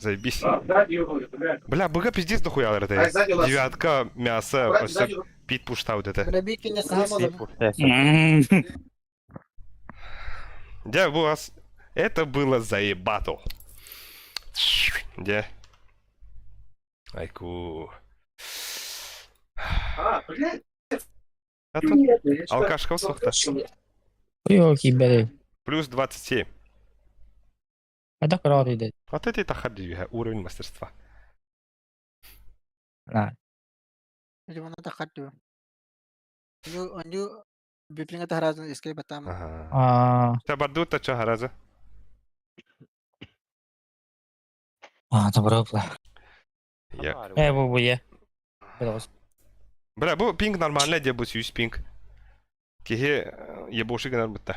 Заебись. А, сзади его, блядь. Бля, БГ пиздец дохуя это. Ай, сзади вас. Девятка, мясо, Брат, все сзади. пит пушта вот это. Бля, бикини сам Дя, у вас... Это было заебато. Где? Айку. А, блядь. А тут алкашка сохта. Ёки, блядь. Плюс 27. Это правда. Вот это и тахади, уровень мастерства. На. Ага. А, Табардута чагараза. а, добро, бля. Я. Бу, я. Бля, бу пинг нормально, де бу сюз пинг. Кихе ебоши гынар бутта.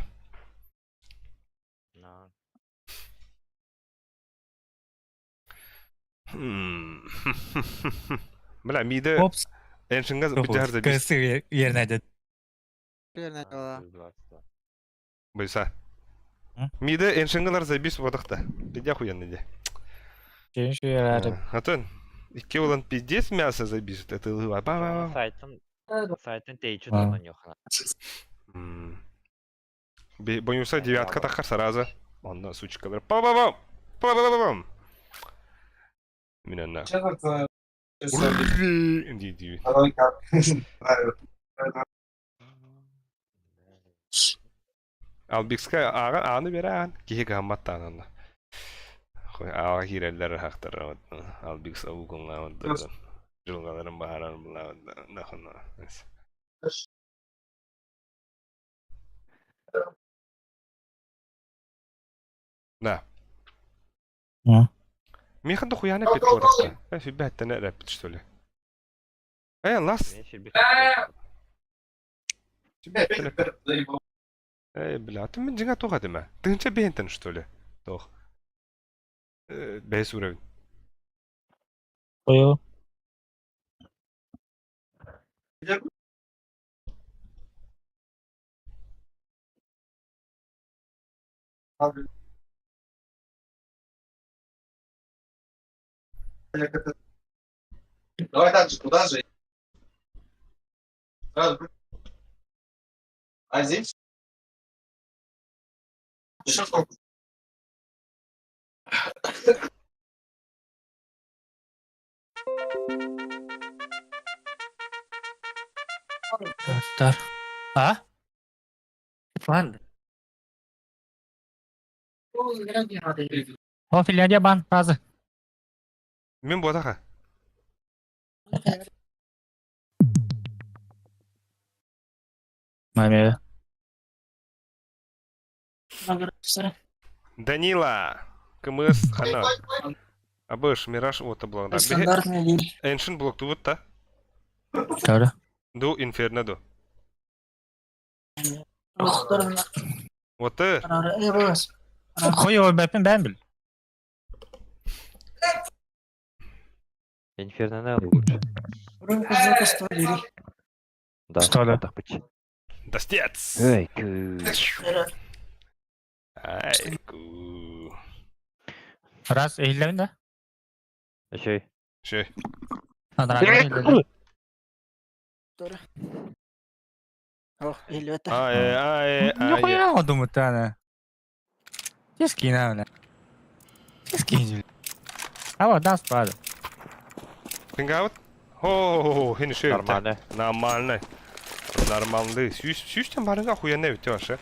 Бля, миде Опс. эншинга бутар за бис. Yerine Буйса. Миде эншингалар забис водахта. Пиздя хуянный де. Атын. Икки улан пиздец мясо забис. Это ба ба. Сайтын сайтын тейчи туран йохана. Боюса девятка тахар сразу. Онна сучка. Па-ба-бам! Па-ба-ба-бам! Минанна. Ди-ди. Албикска ага аны берен. Кихи гамматтан анна. Хой ага хиреллер хактар. Албикс аугунга. Жылгаларын бааран була. Нахуна. Да. Михан дохуя не пит коротко. Фибет не рэпит, что ли? Лас. Эй, бля, ты мен жиңа тоға деме. Тыгынча бентен, что ли? Тох. Бес уровень. Ой. Давай так же, туда же. Сразу. А здесь? Еще сколько? А? Lan. О, Финляндия бан, разы. Мен ботаха. Маме. Данила. КМС хана. Абыш, Мираж ота блок. Стандартный Эншин блок тубут та. Тара. Ду инферно ду. Вот. Хой ой бәпен бән бил. Инферно лучше. Да. Что да? Так быть. Достец. Эй, ку. Айку. Раз, eğilelim de. Еще. Шей. Ай, ай, ай. Нихуя он думает, она. Скина, бля. Скин. А вот, да, спада. Пингаут? Хо, хин шей. Нормально. Нормально. Нормально. Сүүс, сүүстен барыга хуяна бит вообще.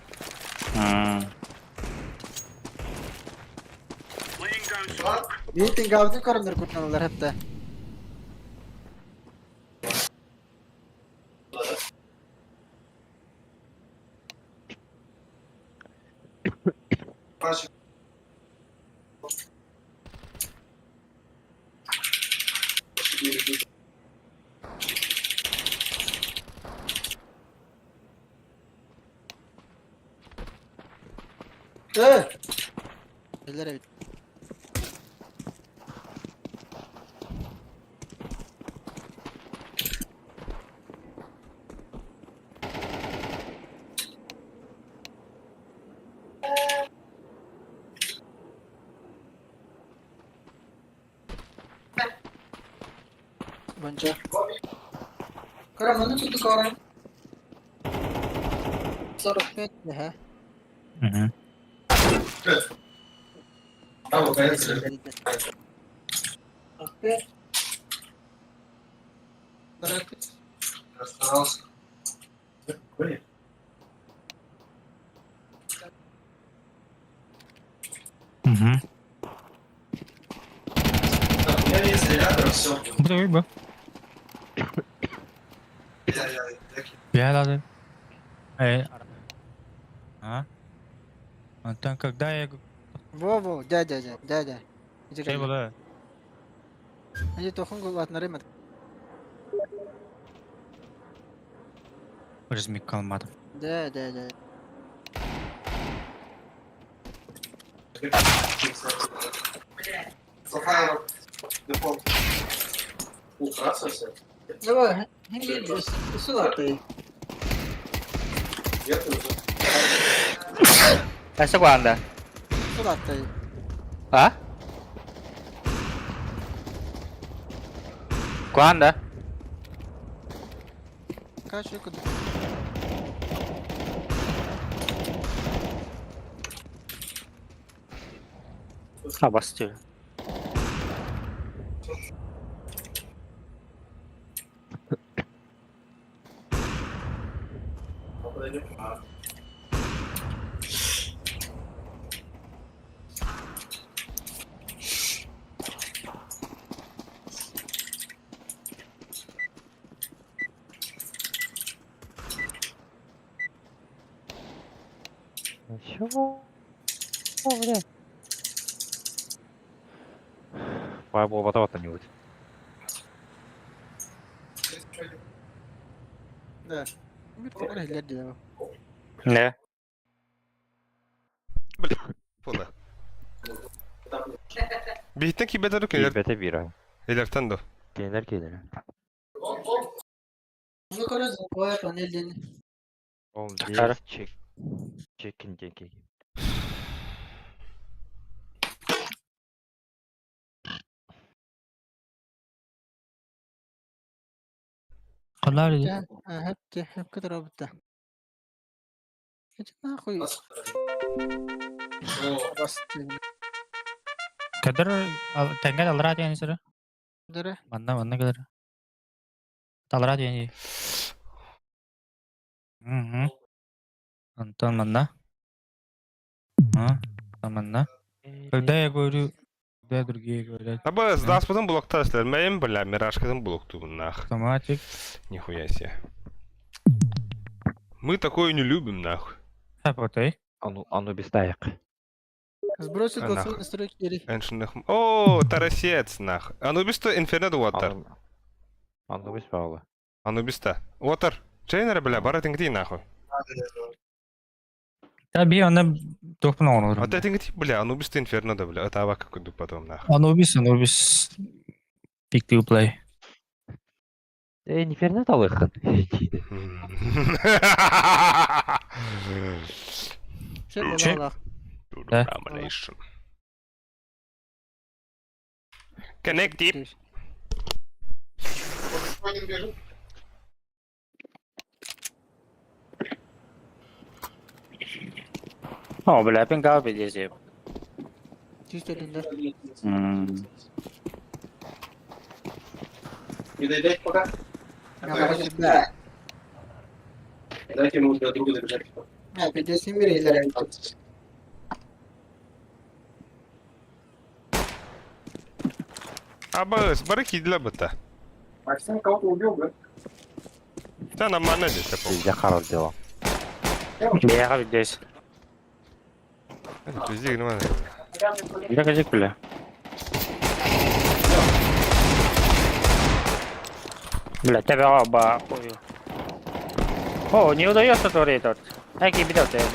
Бонча. Кара, манна тут кара. 45, ага. Угу. 45. 45. Угу. Bu da bu. Я даже. А? Антон, когда я... Во-во, дядя, дядя, дядя. Иди ко Şey мне. була. Иди тохон гулатнары мат. Өзмек kalmadım. Да, да, да. Давай, сюда ты. Adesso guarda. Сюда ты. А? Quando? Качу куда. А, бастил. Чего? О, бля. Пора было потом Да. Не. Була. Биһиттен кибетер күнер. Кибете бира. Элертен до. Кинилер кинилер. Ну, короче, звуковая панель день. Ол Тахтары. бес чек. Чекин деки. Kadar Hep hep kadar bitti. Hiç нахуй. Басты. Kadar тәңгә алра дигән сире. Дөрә. Манна манна кадәр. Алра дигән. Угу. Антон манна. А, манна. Когда я говорю, когда другие говорят. Аба, сдаспытын блокта эшләр. Мәем бля, мирашкатын блокту нах. Автоматик. Нихуя себе. Мы такое не любим, нахуй. Работай. Ану Анубис таяк. Сбросить А, голосовые нахуй. настройки или Эншинных... О, Тарасец, нах. Анубис-то Инферно Water. Анубис паула. Анубис-то. Water. Чейнер, бля, бара тингти, нахуй. Таби аны тохпын оңор. А ты тингти, бля, Анубис-то Инферно, да, бля. Это авака куду потом, нахуй. Анубис, Анубис. Pick to play. Э, Инферно талыхын. Че Че? было? Да. Domination. Connect deep. О, бля, пингал пиздец. Чисто да. Не доедайте пока. Да. Дайте ему до друга добежать. А, 50 мир Аба, барыки для быта. Максим кого-то убил, да? Да, нам манна здесь, я помню. Везде харор дела. Бля, пиздец. Пизди, нормально. Бля, казик, бля. Бля, тебя оба хую. О, не удается творить этот. Эки бедет я бы.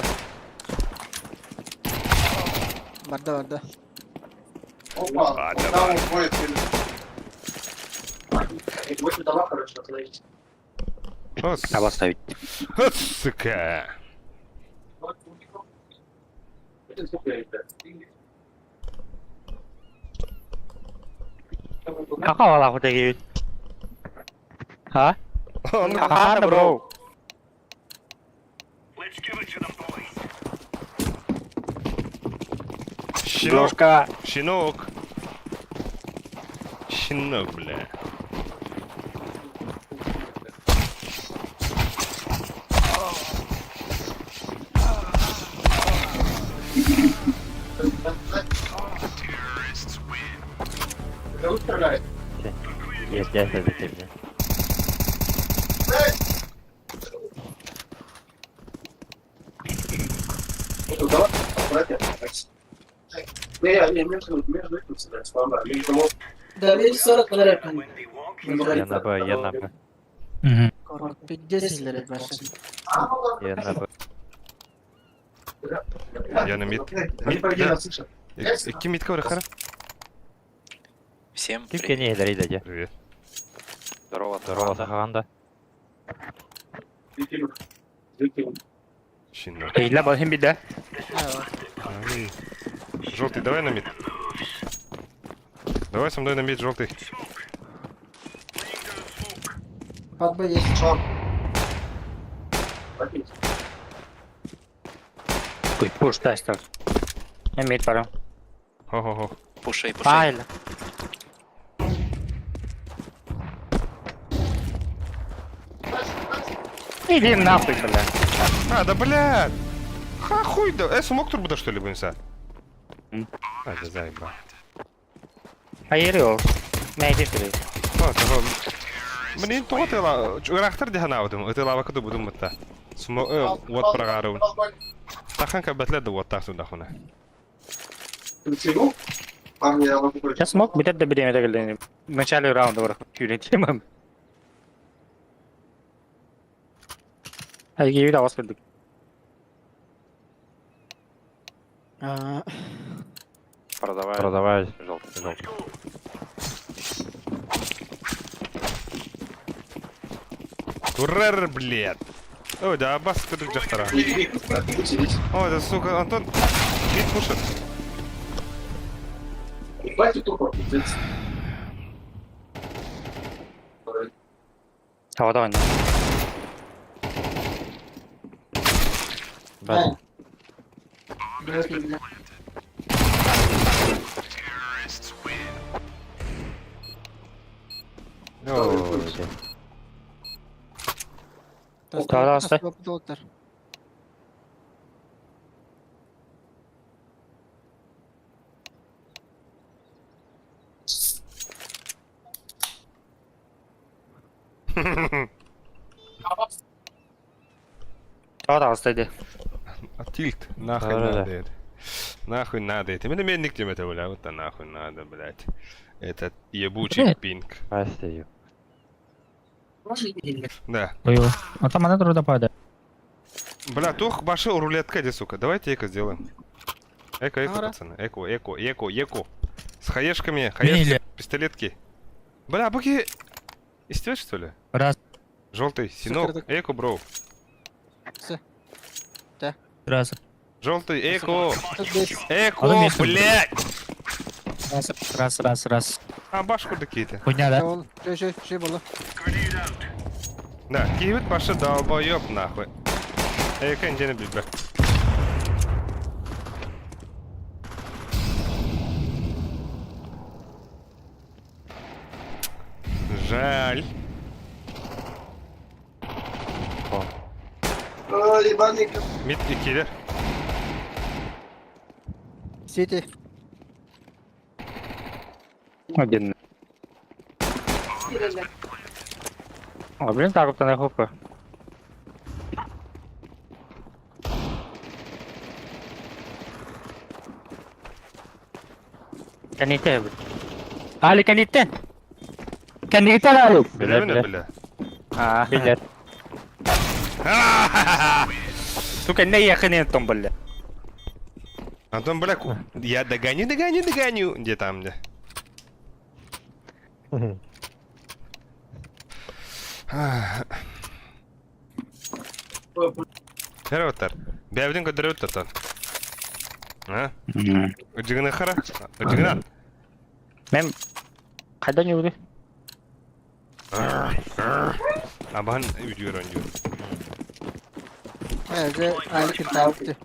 Барда, барда. Опа, А, там давай. он ходит. Восемь дома, короче, отложить. О, Обоставить. Вот, сука. Какого лаху такие? А? Оннук. Хахана, бро. Щенок. Брошка. Щенок. Щенок, бля. Есть, я тебе. Я на Б, я на Б. 10 lira versin. Я на Б. Я на мид. Мид, да. Икки мидка барахара. Всем Ким кені иде де. Привет. Здорово, Здорово, Сахаганда. Щенок. Эйла бахим биде. Ай. Желтый, давай на мид. Давай со мной на мид, желтый. Под Б есть. Куй, пуш, дай стар. Я мид парам. Хо-хо-хо. Пушей, пушей. Пайла. Иди нахуй, бля. А, да бля! Ха, хуй да. Смог турбуда, что ли, будем М. А, да заеба. Айыры ол. Мен айтып О, того. Блин, то ты ла... Рахтар диханаудым, это лава каду будум мытта. Сумо, вот прогару. Таханка бәтле да вот так сюда хуна. Сейчас мог битет да биреме дегелдени. В начале раунда барах күйрен Айги да бас бердик. А, Продавай. Продавай. Желтый. Желтый. Турер, блядь. Ой, да, бас кыдык жактара. Ой, да сука, Антон, мид пушит. Давай, давай. Б. Ой, де. Да, да, стой. Доктор. Давай, давай, стой. А тильт, нахуй Да-да-да. надо это. Нахуй надо это. Меня медник тем это, бля, вот это нахуй надо, блядь. Этот ебучий пинг. Прости. Да. А там она труда падает. Бля, тух баши рулетка, где, сука. Давайте эко сделаем. Эко, эко, Ара. пацаны. Эко, эко, эко, эко. С хаешками, хаешки, Мили. пистолетки. Бля, буки... Истешь, что ли? Раз, Желтый, синок, Супер, эко, бро. раз, Желтый, эко, эко, Adam yakın. блядь! раз, раз, раз, раз. А башку такие-то. Хуйня, да? Ол, жей, жей, жей болы. Да, киевит башы долбоёб нахуй. Эко, не билбе. Жаль. Мид и киллер. Сити. Один. А, блин, так вот на хопа. Каните. Али каните. Каните али. Бля, Бля, бля, бля. бля. А, Билет. сука, не ехали том, бля. Антон, бля, я догоню, догоню, догоню. Где там, где? Терватар. Бәбдин көдөрөт тотон. А? Жигына хара. Жигына. Мен қайдан юрды? Абаһын үдүөр оонньуур. Ээ, Алик таабыт.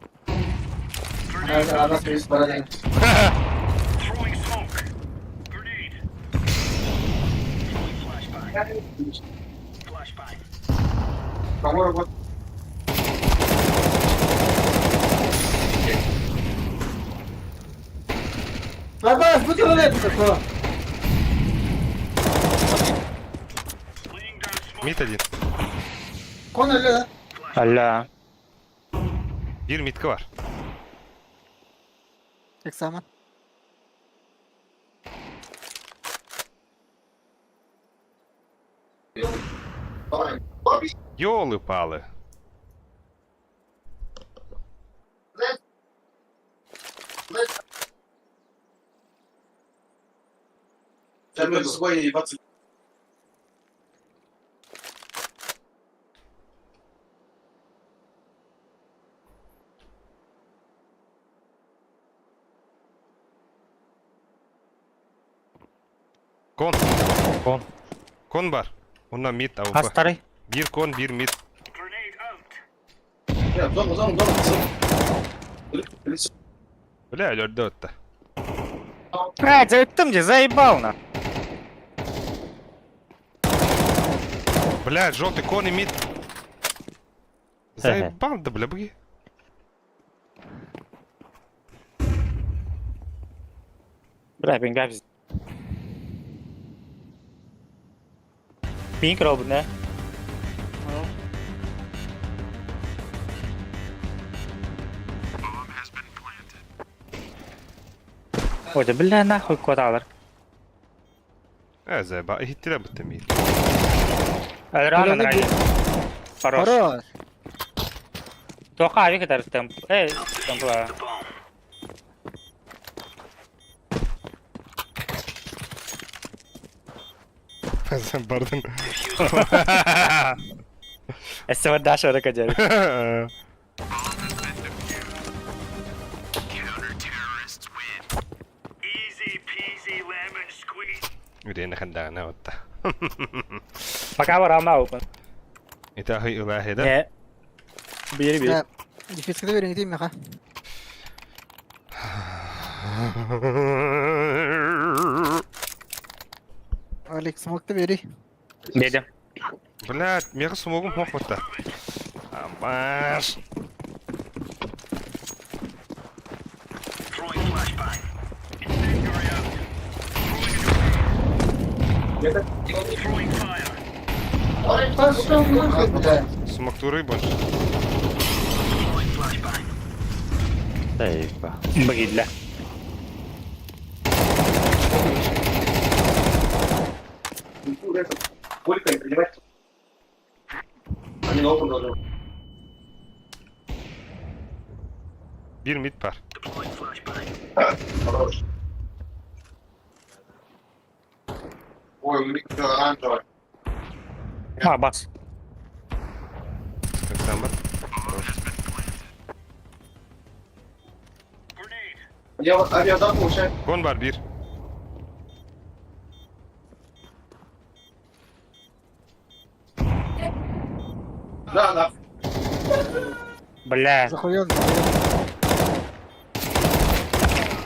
Баба, бу туалет такой. Мид один. Кон эле. Алла. Биир мидка баар. Экзамен. Ёлы-палы. Кон. Кон. Кон баар. Онно мид Хас АВП. старый. Биир кон, биир мид. Бля, өлөрдө отта. Блядь, ыттым дии, заебал на. Бля, желтый кон и мид. Заебал, да бля, буги. Бля, бенгабз. Пинк робот, не? Ой, да бля, нахуй квадалар. Э, заебал. Иһиттилэр бутта мид. Рано Бля, нравится. Хорош. Хорош. Тоха авик это темп. Эй, темп. Sen бардын. СВ Даша ракадер. Үрен хандаана отта. Пока варама open. Это хай илахи да? Не. Бери бери. Дефицит берин дейм меха. Алик смокты бери. Беди. Блядь, мега смогу мох вот Амбаш. Пошел нахуй, бля. Смоктуры больше. Тейпа. Бигидля. Биир мид баар. Ой, у них оранжевый. А, бас. Александр. Я вот авиадан получаю. Кон баар биир. Да, да. Бля. Захуён.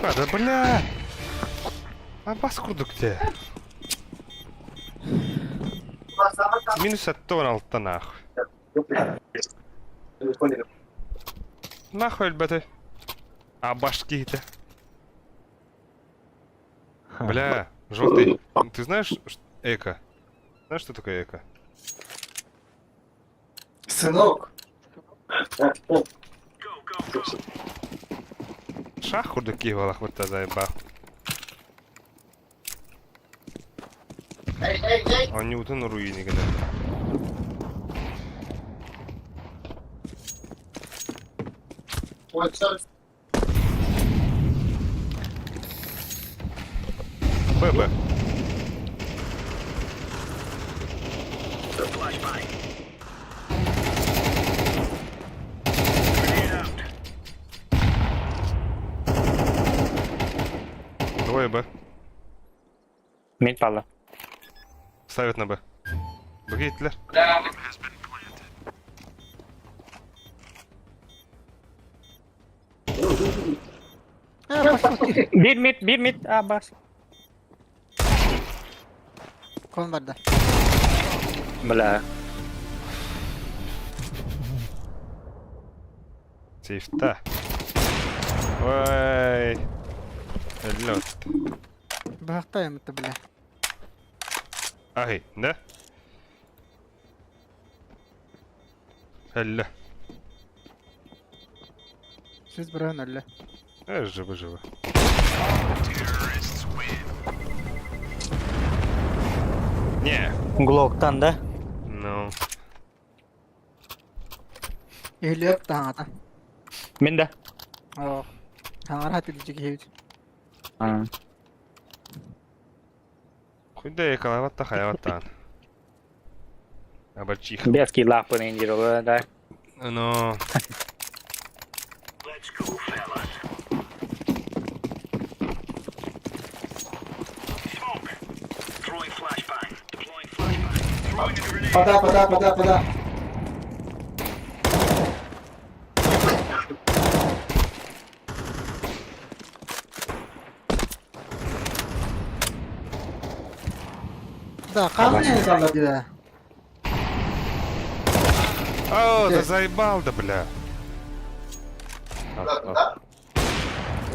А, да бля. А бас курдук те. Минус 16 нахуй. Нахуй өлбөтө. А башки это. Бля, желтый. Ты знаешь эко? Знаешь, что такое эко? Сынок. Шах курдук киһи вот заебал. Они утун руины гына. Ой, sorry. Б, Б. Двое Б. Мид пала. Ставят на Б. Бу кииттилэр. А, пошел ты. Биир мид, биир мид, а, бас. Кон барда. Бля. Сейфта. Ой. Өллө. Быһахтайым это, бля. Ай, да? Өллө. Сіз бұрын өлі. Живы, живы. Не. Глоктан, да? Ну. Ehliyak таҥата. Мин да. Оо. Таҥара тилдьи киһибит. Куда эколоват-то хаяват-то. Абачих. Бески лапы не делаю, да. Ну. Пода, пода, пода, пода. Да, хааман салла дии. О, да заебал да, бля.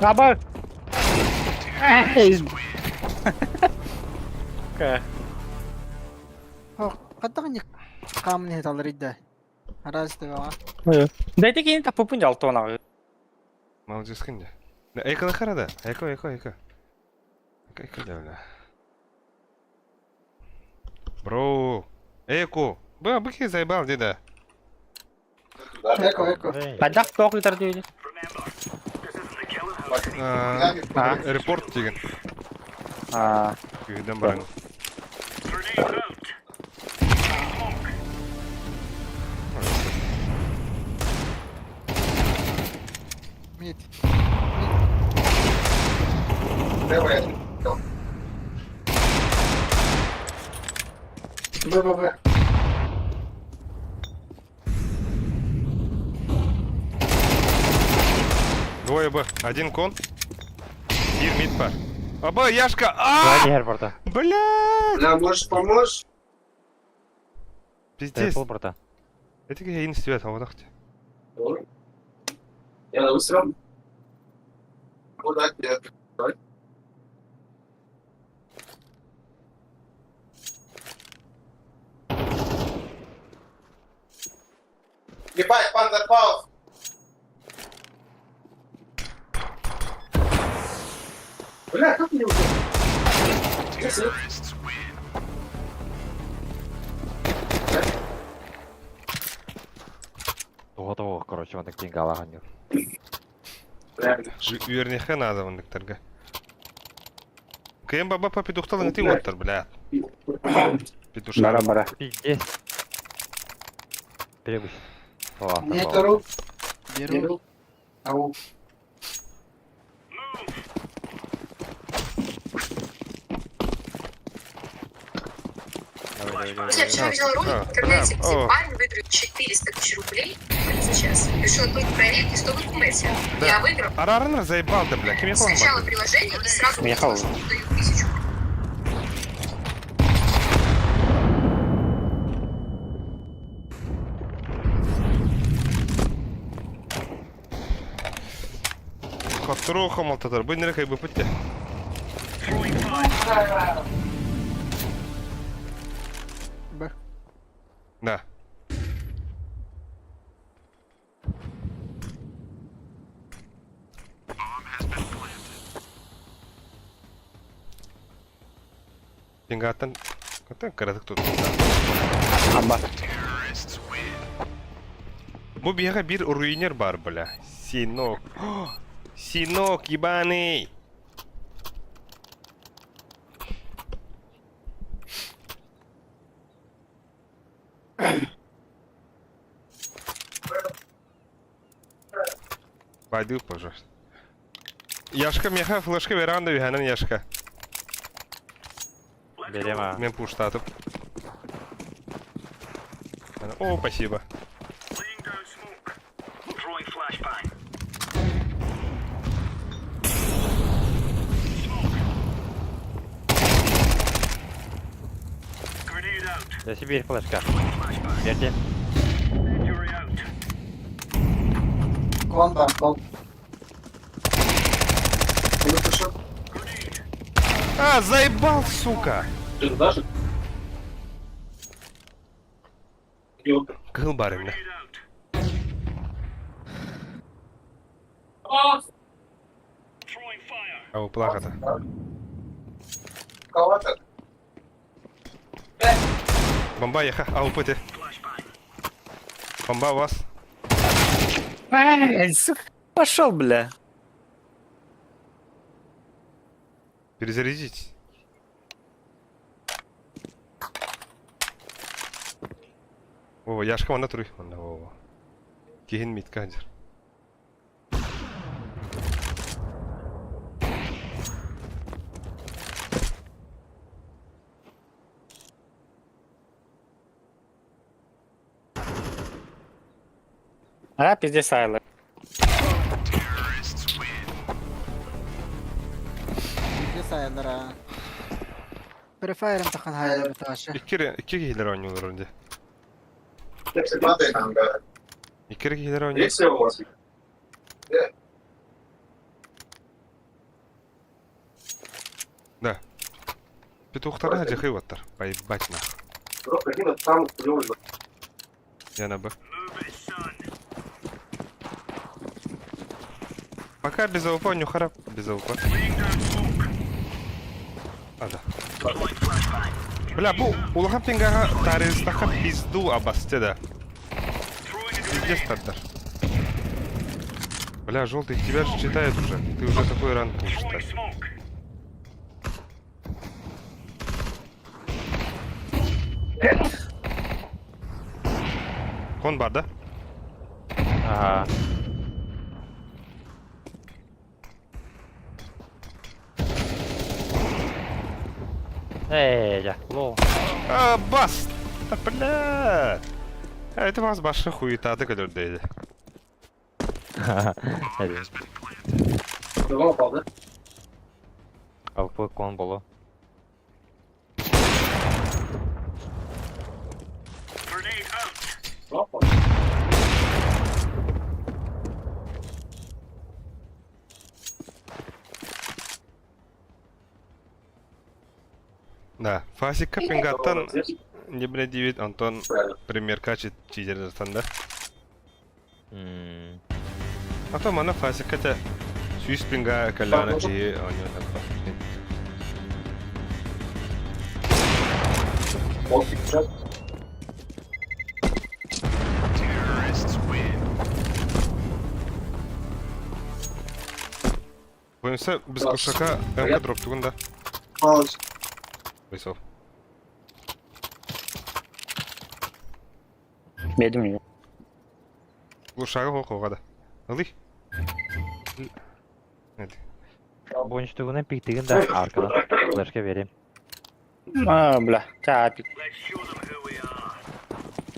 Да, Аба! Хаттаҕын хааман саллар идэ. Араас табаҕа. Дайте кинь таппыппын дьалтуонаҕы. Молодец, кинде. Да, эко да. Эко, эко, эко. Эко, эко, да, бля. Бро. Эко. Бля, быки заебал, деда. Эко, эко. Хайдах тоох ыытар диэбит. Репорт деген. Аа. Күйден баран. Мид. Левая. Б, Б, Б. Двое Б. Один кон. Бир мид бар. Аба, Яшка! А! Сзади Герберта. Бля! Бля, можешь помочь? Пиздец. Пол борта. Это я не свет, а вот так. Я на выстрел. Куда тебе? Ебать, панзерфауст! Бля, как мне уже? Того-того, короче, он так деньги алаган. Үөрнехе надо вандыктарга. Кем баба папи духталың ты оттар, бля. Петуша. Бара-бара. Пиздец. Перебыш. Мне вторую. Беру. Ау. Я вчера видела ролик в интернете, где парень выиграл 400 тысяч рублей сейчас. Решил открыть проверки, что вы думаете. Да. Я выиграл. Арарына заебал да, бля. Кем я Скачала приложение и сразу Ехал. увидела, что дают 1000. Хоттору хомалтатар. Бу нерек бы путте. Б. Да. Дингаттан Катын каратык тут. Аба. Бу биһиэхэ бир руинер бар, бля. Синок. О, Синок, ебаный! Пойду, пожалуйста. Яшка меха флешка веранда виханан Яшка. Берем, а. Мен пуштатып. О, спасибо. Да Сибирь флешка. Верьте. Кон бар, кон. Bunu А, заебал, сука! Кыл бар именно. А, плаката. Бомба еха, а упыты. Бомба у вас. Эй, сука, пошел, бля. Перезарядить. О, Яшка вона туруй. Вона, во, во. Кихин митка хадер. А, пиздец, Айла. Пиздец айылар а. Префайрым тахан хайылар ташы. Икки икки кихилер ойнуулар önce. Икки кихилер ойнуу. Да. Петухтара хадихы ваттар. Поебать нах. Я на Б. Пока без АВП, нюхара без АВП. А, да. Бля, бу, улахан пингаға тариздаха пизду абасте да. Пиздец тардар. Бля, желтый, тебя же читают уже. Ты уже такой ранг будешь читать. Кон бар, да? Ага. Эй, я. Лоу. А, бас! Да, бля! А это вас баша хуета, ты который дейdi. АВП кон боло. Да, Фасика пингаттан не бля девит Антон пример качет чидерден да. М. А то мана Фасика те сүйіс пинга каляна ти онё там. Боюнса біз кушака МК дроп тугун да. Высов. Бедим я. Глушага хоқуға да. Ылый. Это. Бойынчтугунан пиктигин да аркадан флешка берем. А, бля. Чаа,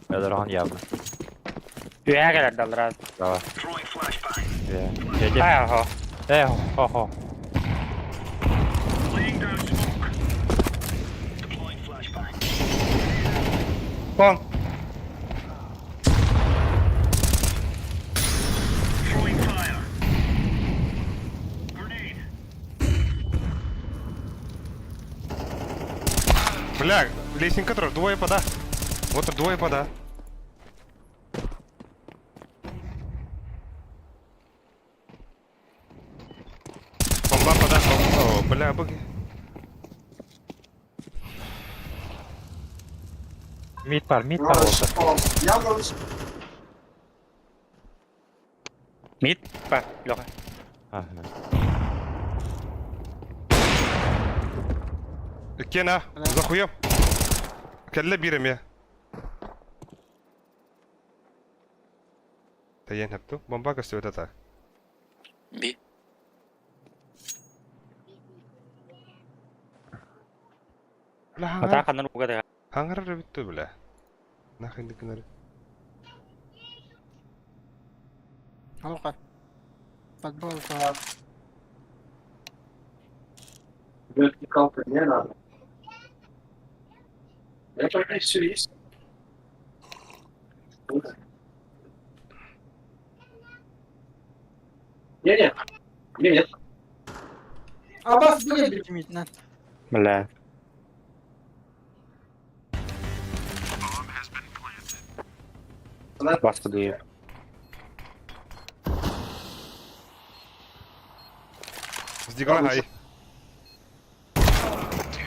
Ödөрөн явна. Үһэ кэлэр даллара. Давай. Э, Ай, хо. Э, хо хо. Кон. Бля, лесенка трор, двое пода. Вот двое пода. Бомба пода. О, бля, буги. Мид бар, мид бар болса. Мид бар, Леха. Ага. Кена, захуем. Кәллә бирем я. Тайен хапту. Бомба көстү это. Би. Бля, Ата ханар уга да. хаңар битте бля. Нахрен дикнер. Ну-ка. Подбор по... Вертикалка не надо. Я пока все есть. Не-не. Не, нет. Абас билет битимит на. Бля. Господи. Сдигла гай.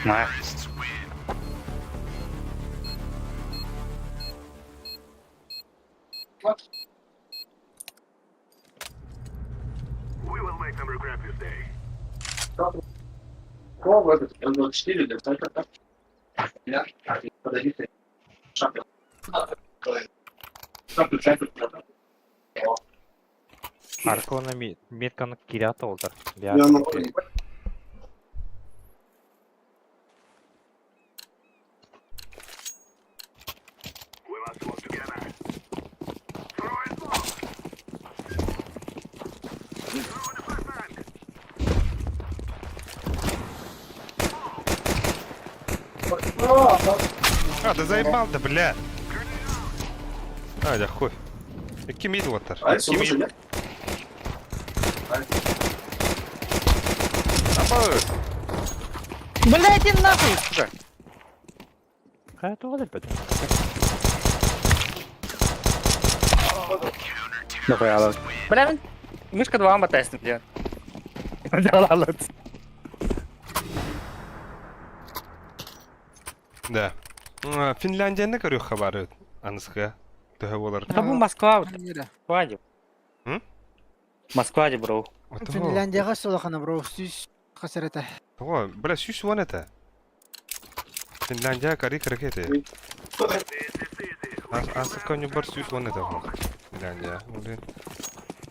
На. Кого этот М24 для так Я подожди ты. Шапка. Шапка, шапка. Аркона метканы кирята олдар. Я на А, да заебал, да бля. А, да хуй. Ким мид вот А это Ким лучше, мид. нет? Блядь, иди нахуй! Сука. Хайа туға деп Нахуя Бля, мышка два амба тест, бля. Да. Финляндияны көрү хабары анысқа. Төһө болар. Да бу Москва, Мира. Москва М? Москва бро. Финляндияға солақана бро, сүйіс қасарета. Того, бля, сүүс уон это. Финляндия кари кракеты. Асыка не бар сүүс уон это. Финляндия. Блин.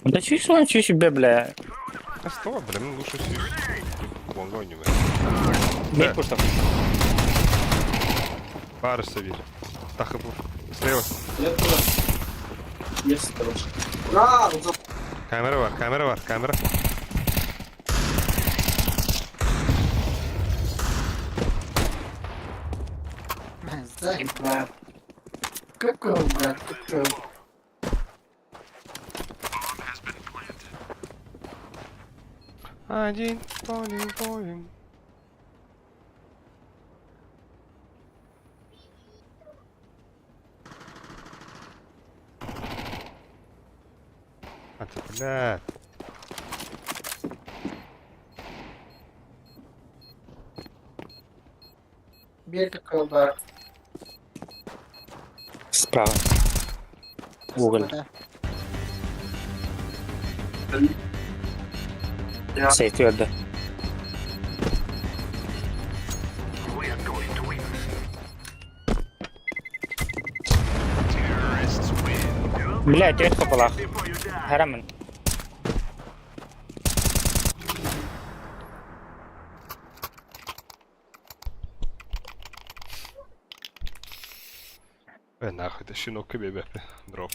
Да чуть он чуть себе, бля. А что, бля, ну лучше сүүс. Вон не Мир пушта. Барышься вир. Тахыбур. Слева. Нет, Есть, короче. Ура! Камера бар, камера бар, камера. Заебал. Какой, блядь, какой. Один, поле, поле. А ты, бля. Бер какой бар. Справа. Уголь. Сейф твердо. Бля, треть попала. Харамын. Нахуй, это щенок бебе. Дроп.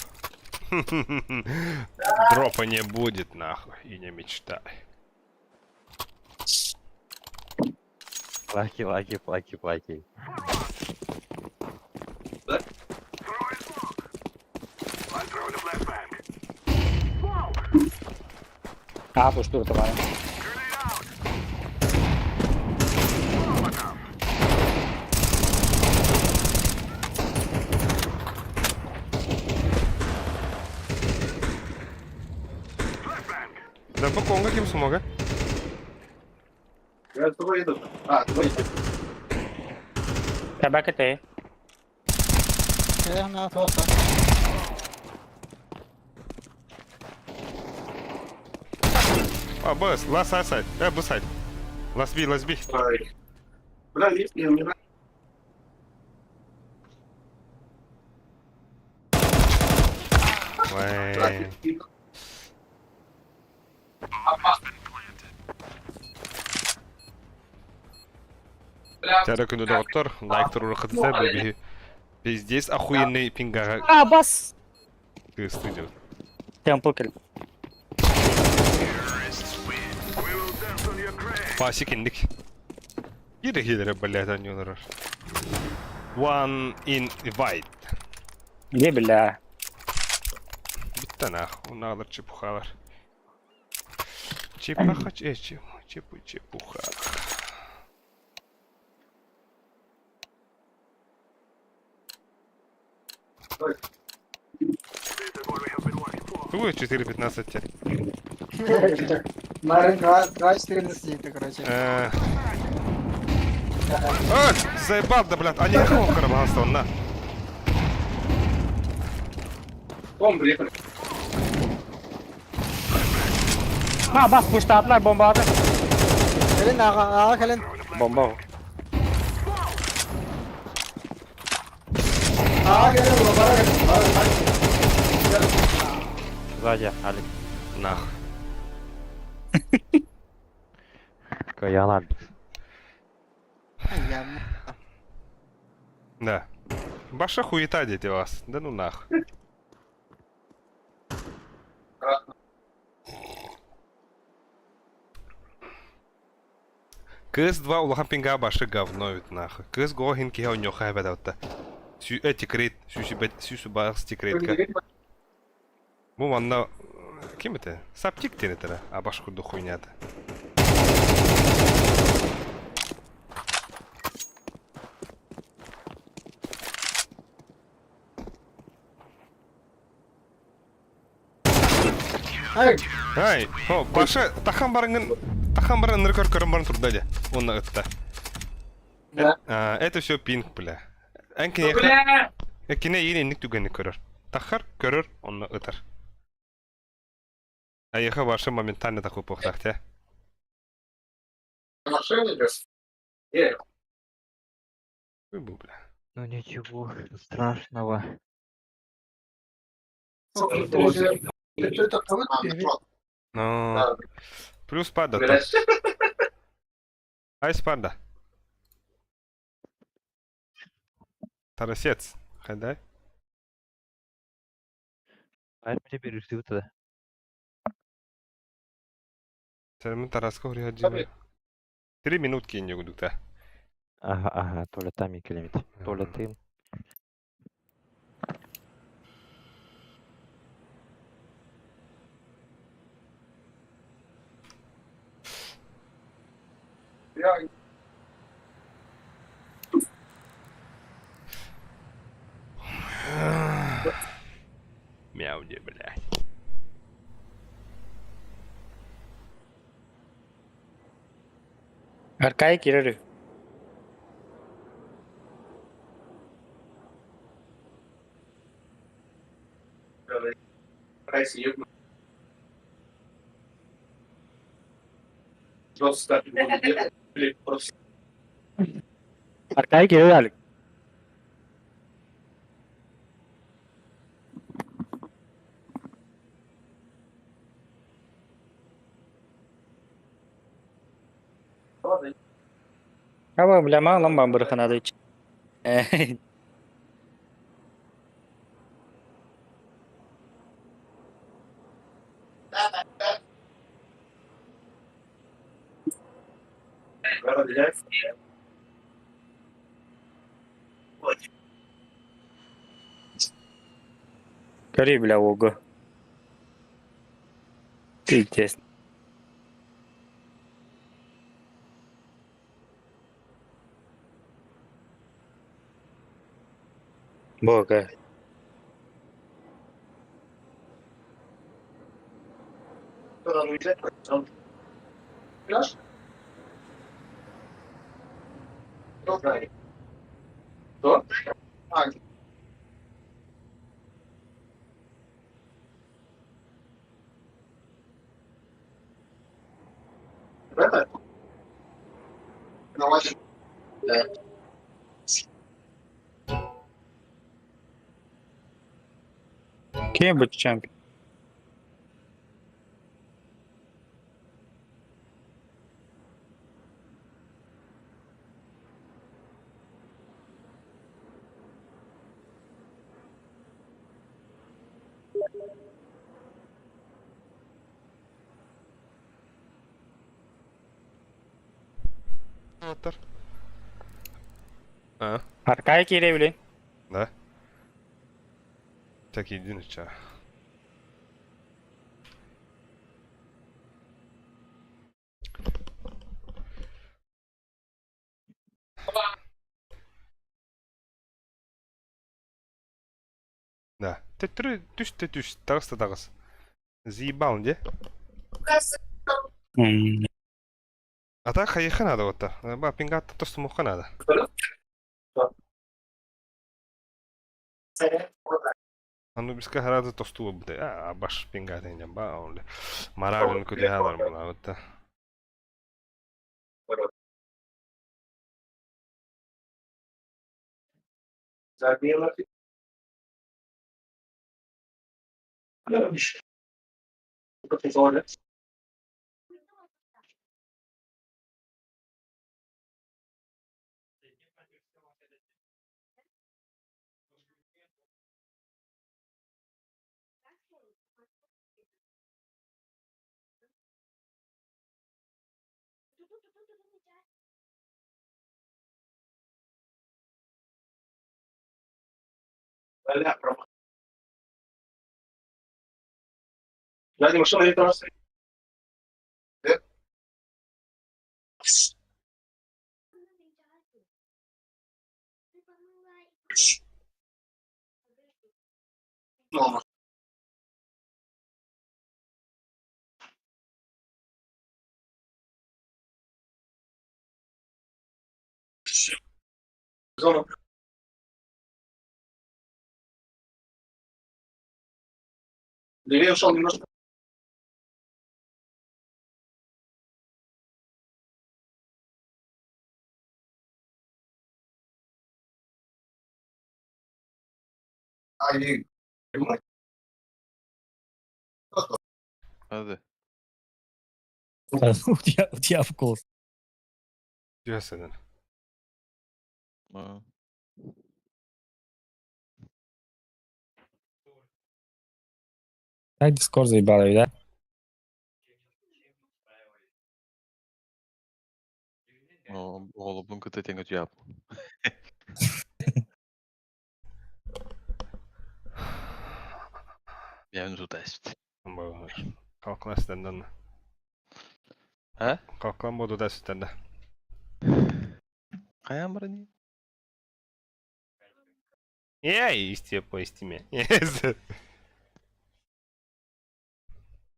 Дропа не будет, нахуй, и не мечтай. Лаки, лаки, плаки, плаки. А, пусть тут это Да по конго кем смога? Я с тобой иду. А, твой. Табак это. На тоса. А, бс, лас сайт. Б сайт. Лас би, лас би. Бля, есть, не умирай. Ой. Тәрі күні доктор, лайк туру хатса беби. Пиздец охуенный пингага А, бас! студио. Темпл кел. Пасик инник. Киирэ киирэ блядь анньыыларар. One in white. Где, бля? Бүттэ нах. Унаалар чепухалар. Чепаха че чепу чепуха. Тугу 4.15 те. Марин 2.14 это, короче. А, заебал, да, блядь, они какого карабахаста, на. Ха, бас пуштаатылар бомбаҕа. Кэлин аҕа, аҕа кэлин. Бомба. Аҕа кэлин, бара кэлин. Сзади, Алик. Нах. Каяна. Ям. Да. Баша хуета дети вас. Да ну нах. КС-2 улахан пинга башы говно ведь нахуй. КС-ГО хин киһи оньоха эбэт Сүү эти крейт, сүүсү бэт сүүсү баас тикрейтка. Бу манна ким это? Саптик диэн этэрэ, абаш курдук хуйнята. Ай, Ай, о, башы тахан барыңын тахан барын ныр көр көрөн баран турда де. Онна ытта. Да. А, это все пинг, бля. Эн кине кине иин инник түгэнни көрөр. Тахар көрөр, онно ытар. Айыха башы моментально такой похтах, те. Ой, бу, бля. Ну ничего страшного. Ну, плюс пада там. Айс пада. Тарасец. Хайдай. А это тебе решил тогда. Сэрмин Тараска хуриаджина. 3 минутки не гудукта. Ага, ага, то ли там и килимит. То ли ты. Мяу, де, блядь. Аркай киреры. Аркай киреры, Алик. Аба, бля, мало бамбырханады. Кори, бля, ого. Пиздец. Бога. Кем быть чемпион? Оттар. А, Аркай киирэбилин. да. Так иди ча. Да. Төттөрү түс да түс, таҕыс да таҕыс. Заебал, де? А так хайыха надо вот Ба, пингат тостумухха надо. Анубиска харазы тосту бу а баш пингат инжен ба онли. Маралын күдэ бар була вот. Hadi. У тебя вкус. Дьэсэнэн. А. Так Дискорд заебал, да? Oğlum kıta tengo cevap. Yani tut Kalklan stenden. Ha? Kalklan bodu da stenden. Kayan barani. Ей, исте по истиме.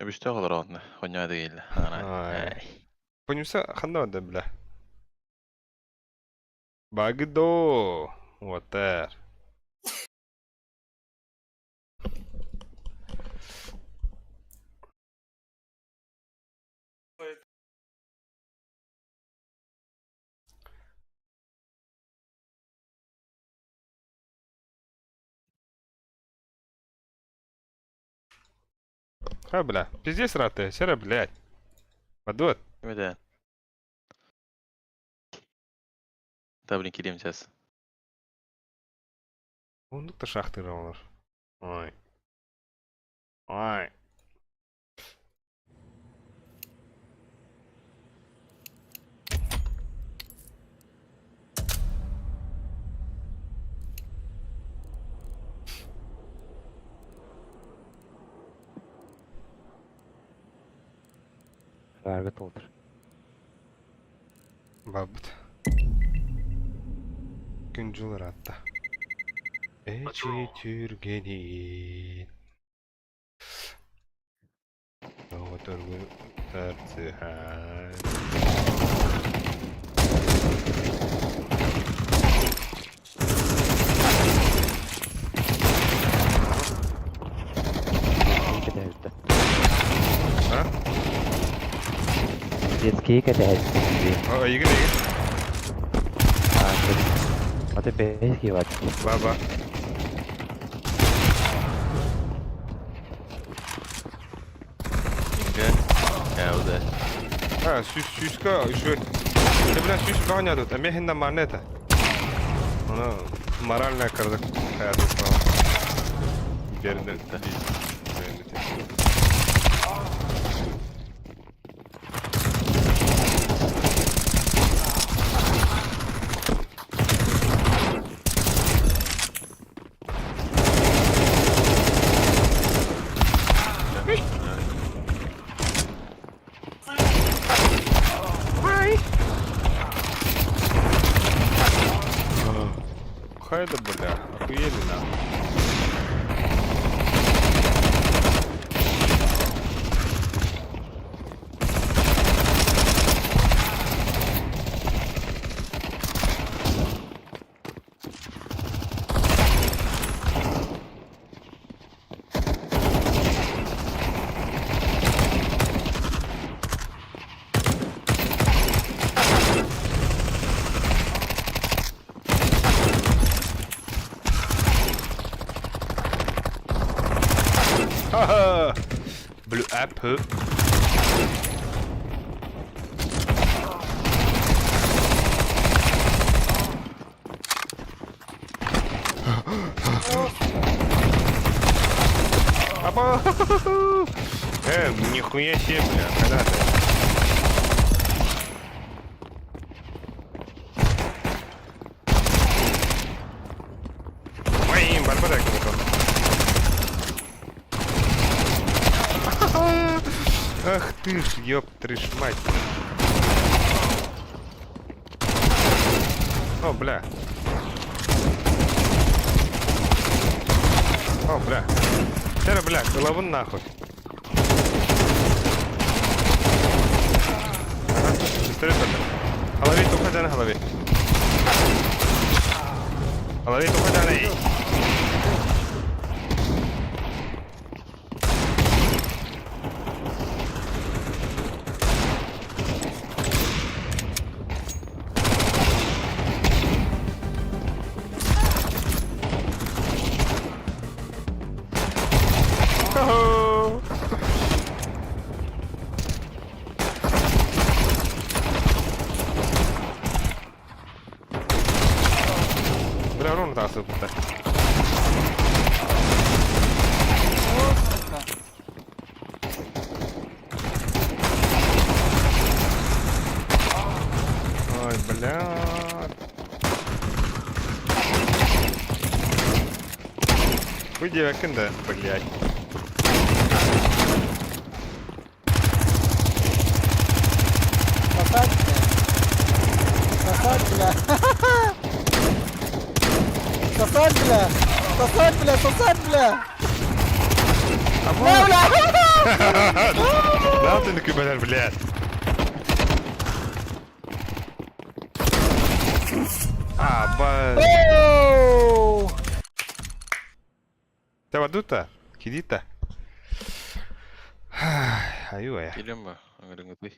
Öbüşte olur onunla. Oynama değil. Ай. Понюса ханда да бля. Багдо. Ватер. А, бля, пиздец раты, сера, блядь. Бадут. Evet. Tabii ki сейчас. Ондук та шахты олар. Ой. Ой. Vervet olur. Бабыт. Күн жылыр атта. Эчи түргенин. Оторгу тарцыхан. Кэтэһэттэ. А? Детский кэтэһэттэ. О, Игорь, Игорь. А ты бейский ват. Баба. Инга. Явда. А, сүс сүска еще. Ты, бля, сүс бағня тут. А мехин на манета. Она моральная карда. Берді. Берді. Хайда, бля, охуели нахуй. Ха-ха! Blue Apple. Апа! Нихуя себе, бля, когда ты? Ой, барбара Ах ты ж, ёб трыш мать. О, бля. О, бля. Тера, бля, голову нахуй. Ага, пистолет это. Голове только на голове. Голове только на эй. Хо-хо. Бля, ровно тасып. Ой, бля. Выйди да, блядь. Сосать, бля. Сосать, бля. Сосать, бля. Сосать, бля, сосать, бля. Бля, бля. Да ты на блядь. А, ба... Оу! Табадута, кидита. Аюя. Geliyor mu? Angırıngıtı.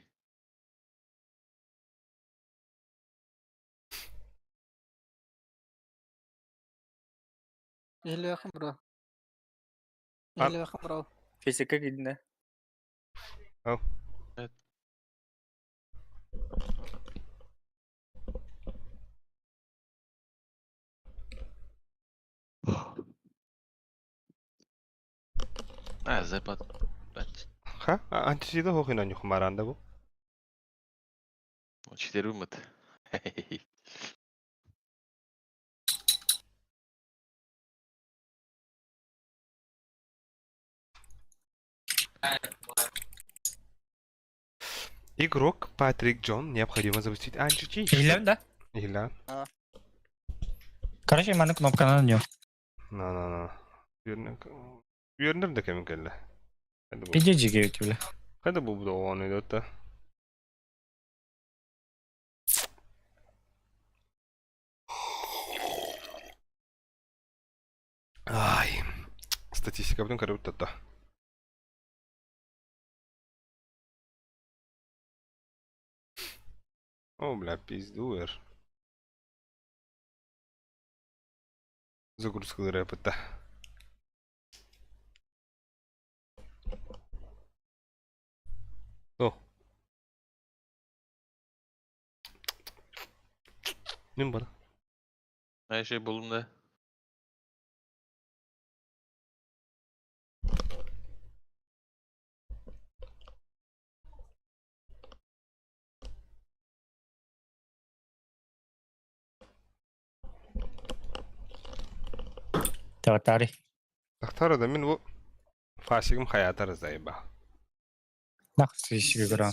Иһилиэххин бро. А- Иһилиэххин бро. Физика кидне. Evet. Ha zepat. Ben Ха? Антисида хохина нюхмаранда бу. Четыре умыт. Игрок Патрик Джон необходимо запустить анти Иһиллэбин да? Иһилла. Короче, маны кнопканан нё. На на на. Үөрнер да кемин келле. Пиде жиге бля. Хайда бу бу оны дата. Ай. Статистика бүтүн көрөбүт тата. О, бля, пиздуер. Загрузка рэпа. О. Ним бар? Her şey bulundu. Тагтари. Тахтара да мин бу фасигым хаятар зайба. Нахуй сишиге гран.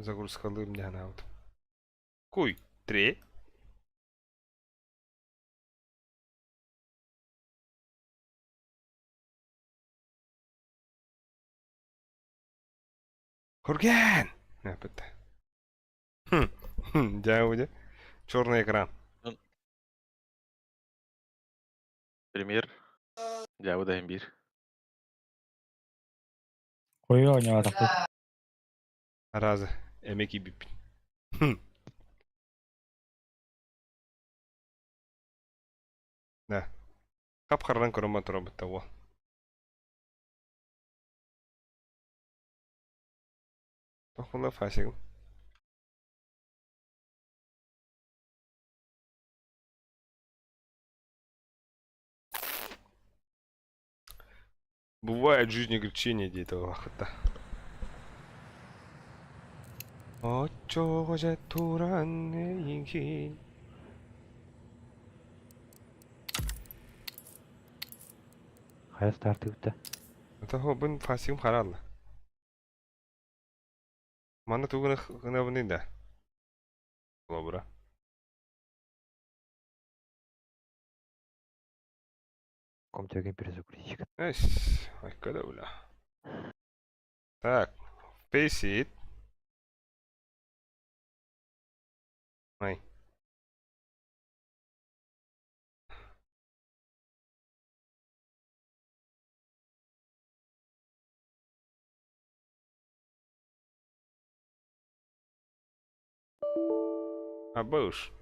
Загрузкалыым дяна вот. Куй, три. Хурген! Опять. Дядя. Черный экран. Премьер. Дьэ, да биир. Кой оонньоотохпут. Разы. Эмэ киирбиппин. Да. Хап-харанан көрөн турабыт да уол. Тохула фасигым. Бывает в жизни огорчение диэтэ улахыта. Оччоҕо дьэ туран эйигин Хайа стартыыбыта? Того бун фасигым харалла. Манна тугу гынабыный да? Холобура. Компьютерин перезагрузик. Эс, айка да бля. Так, face it. Ай. Абыш.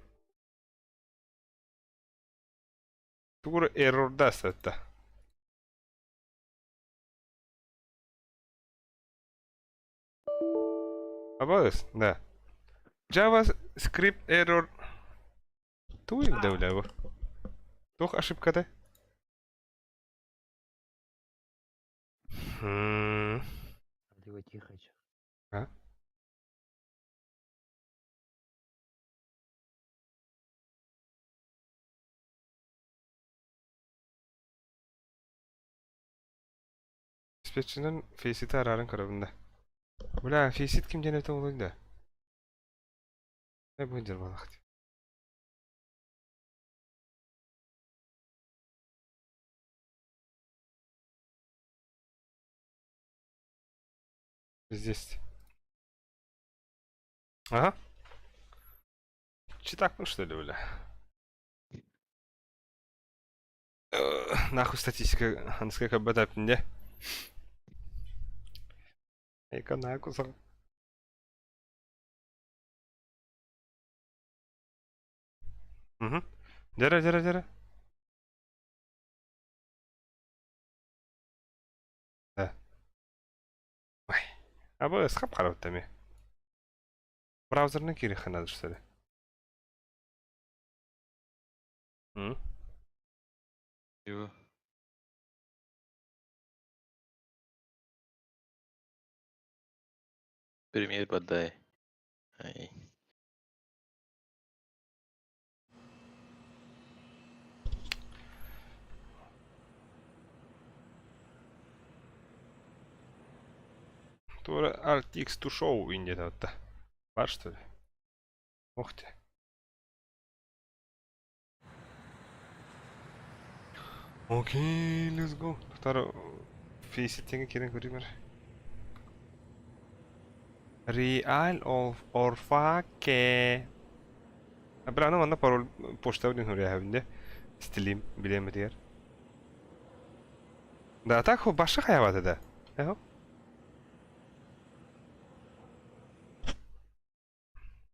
Тугура error сатта. Абыс, да. JavaScript error. Туй да Туох ошибката? М. Андрей Тихоч. А? Dispatch'ынан Faceit арарын көрөбүн да. Бля, Faceit ким диэн этэ буолуой да? Э, бу балах. Здесь. Ага. Читак, ну что ли, бля? Нахуй статистика, насколько бэтапнде. Эйка нахуй. Угу. Дера, дера, дера. Да. Ой. А бы схап харабыттами. Браузерны кириха надо, что ли? М? Его. Премьер подай. Ай. Тура Alt X to show инде Бар что ли? Ух ты. Окей, let's go. Второй фейситинг кирен көреймер. Real of or fake. Бра, ну манна пароль почта блин хуря Стилим билеме дер. Да, так хо башы хаяваты да. Эхо.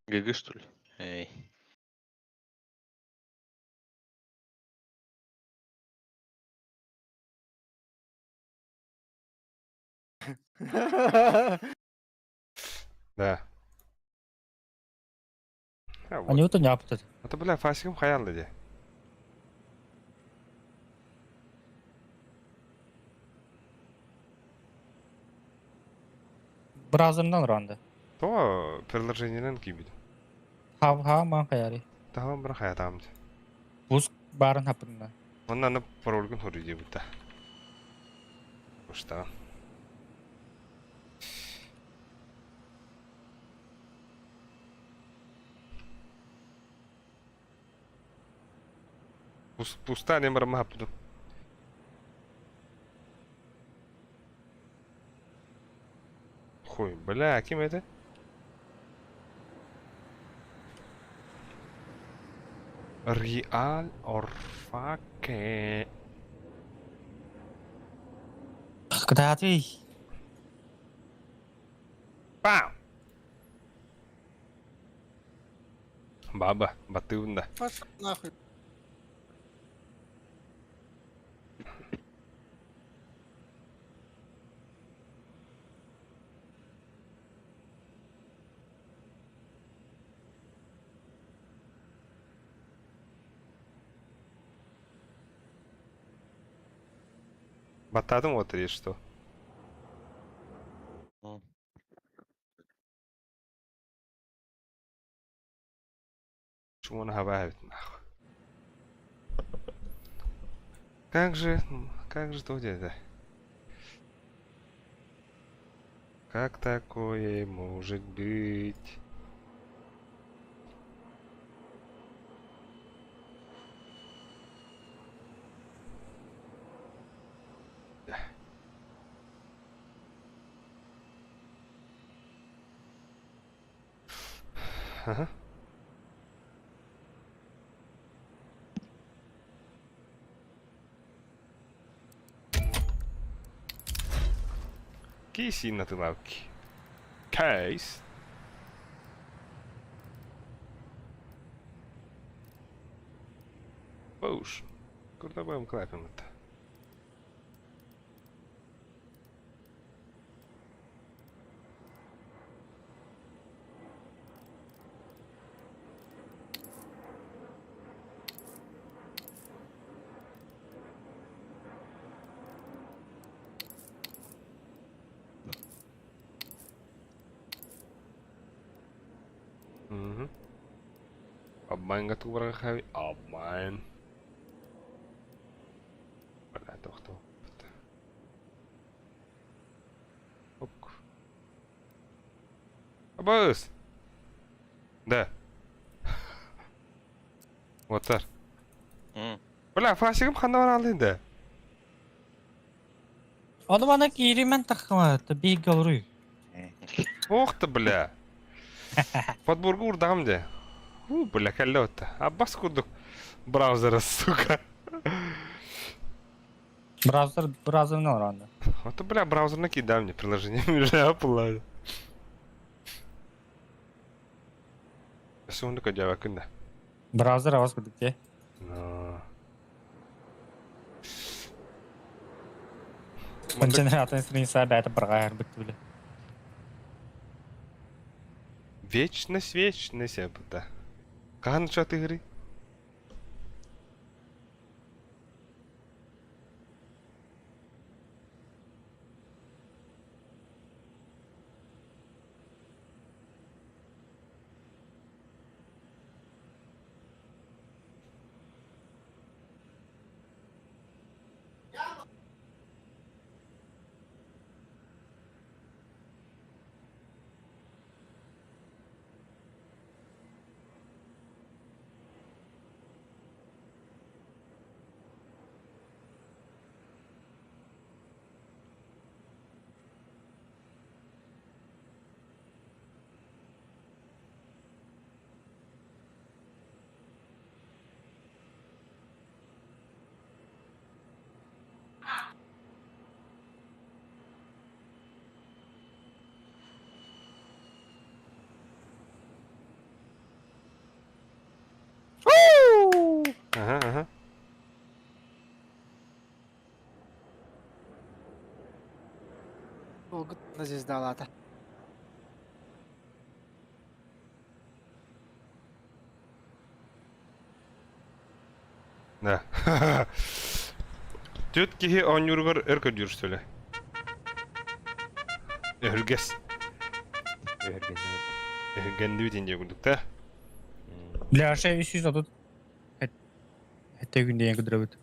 ГГ что ли? Эй. Да. А, вот. Они не апты. Это, бля, фасиком хаялды де. Браузерынан ранды. То приложениенен кийбит. Хав ха ман хаяри. Тахам бір хаятамды. Пуск барын хапында. Онна аны парольгын хору дебит да. Ушта. Пуста не барма хапыдым. Хуй. Бля, ким это? Реал Орфаке. Куда ты? Пау! Баба, батыында. Пошел нахуй. Баттадым вот или что? Чего он говорит, нахуй? Как же то это? Как такое может быть? Ага. Кейси на тылавки. Кейс. Боуш. Куда будем клапим это? Угу. Обман готов хави. Обман. Бля, тохто. Ок. Абас! Да. Вот так. Бля, фасигым ханда бар алдын да. Onu bana giyrimen takma. Bir görüyor. Ох ты, бля. Подборгу урдам де. У, бля, калёта. Аббас курдук браузера, сука. Браузер, браузер ne var onda? Вот, бля, браузер накидай мне приложение, бля, Apple. Сундука дявакында. Браузер avaz kurduk diye. Но. Generator страница бәті бір ғайыр бітті біле. Вечность, вечность, да. Кахан чат игры? Ага, ага. Могут звездалата. Да. Түт киһи оонньууругар өр көрдүүр что ли? Өһүргэс. Өһүргэннибит инде курдук да. Бля, şey 330. Хәтта күндә яңгы дөрәбет.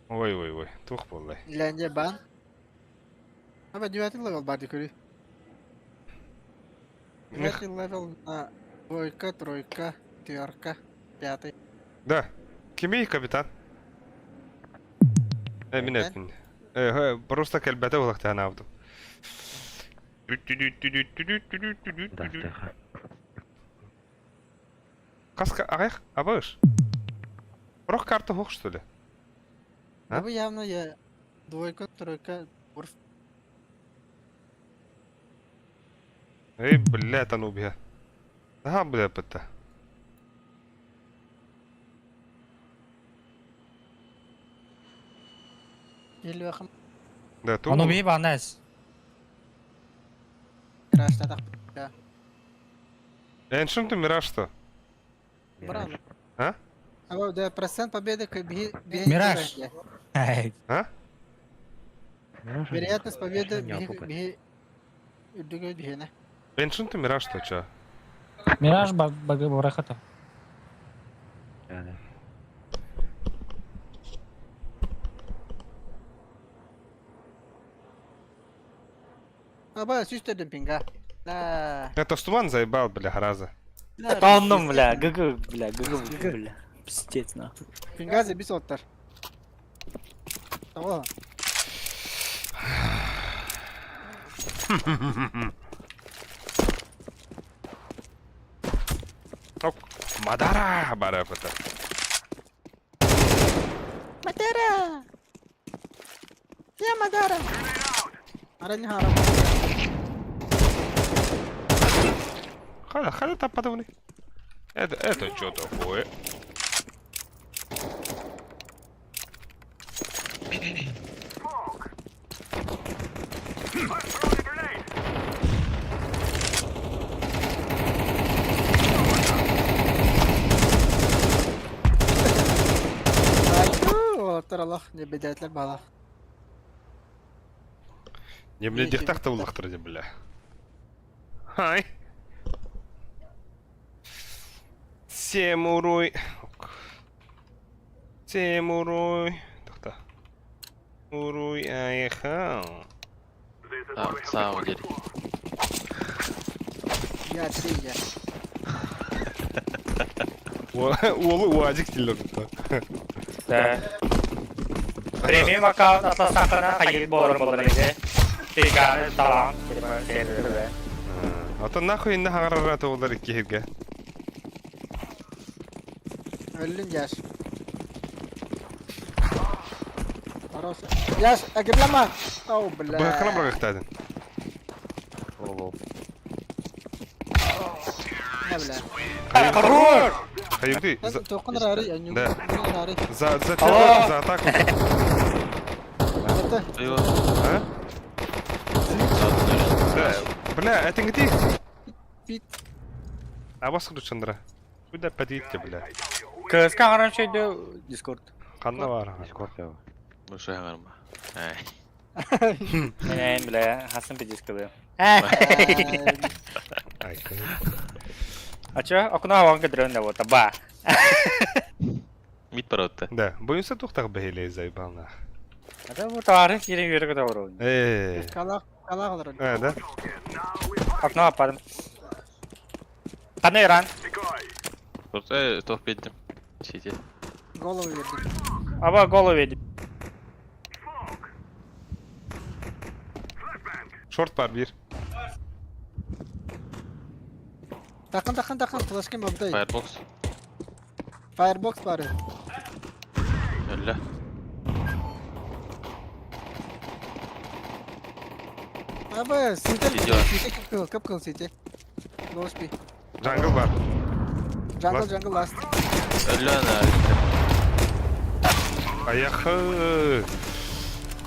Ой ой ой, туох буоллай. Финляндия бан. Аба девятый левел бар дикури. Девятый левел на двойка, тройка, четверка, пятый. Да. Кимий капитан? Э, мин эппин. Просто кэлбэтэ буолуохтаан аабытым. Да, Каска аҕайах абыш. Рох карта хух что ли? Да вы явно я двойка, тройка, урф. Эй, блядь, а ну бля. Ага, бля, пыта. Или Да, ту. Ону бии банес. Краш, да. Эншин ты мираж что? Бран. А? А да, процент победы Мираж. Эй. А? Вероятность победы би үрдүгө биһине. Эншин ты мираж что, чё? Мираж барахата. Аба сүстөрдүм пинга. Да. Это Стуман заебал, бля, граза. Тоннум, бля, ГГ, бля, ГГ, бля. Пиздец, нахуй. Пинга забис оттар. Того. Оп, Мадара, бара, пыта. Мадара! Я Мадара! Ара не хара. Халя, халя там подавны. Это что такое? Оттар Аллах не бедәтләр бала. Не, бля, дихтах-то улахтыр, бля. Хай. Семуруй. Семуруй. Тохта. Уруй айха. Самом деле. Я ты я. Уолу уазик тиллер. Да. Премиум аккаунт атласақына хайыр болар болар еді. Теганы талан. А то нахуй инна хагарара олар икки Өллүн яш. Хорош. Яш, агирлама. Ау, бля. Быхана быргыктадын. Лол. Не, бля. Хорош! Хайды. Тоқын рары, я не Да. рары. За за террор, за атаку. Это А? Да, бля, это где? Пит. А вас Чандра. Куда подъедете, бля? КСК қарамшайды Дискорд. Ханна бар. Дискорд я. Большой гарма. Ай. Мен бля, Хасан пиздец Ай, Ай, А чё? Окна ванга дрон да вот, ба. Мид паротта. Да, боюнса тухтах бехиле заебал нах. Это вот ары кирен йөрөк да бар. Э. Калак, калак алар. Э, да? Окна апарым. Кандай ран? Просто топ беттим. Сити. Голову берди. Аба голову веди. Шорт бар бир. Такын, такын, такын, флешкин бабдай. Firebox. Firebox бары. Öyle. Аба, сите, Сити бар. сите кып кыл, кып кыл сите. Лошпи. Джангл бар. Jungle, Last. jungle last. Öyle ana. Аяхы.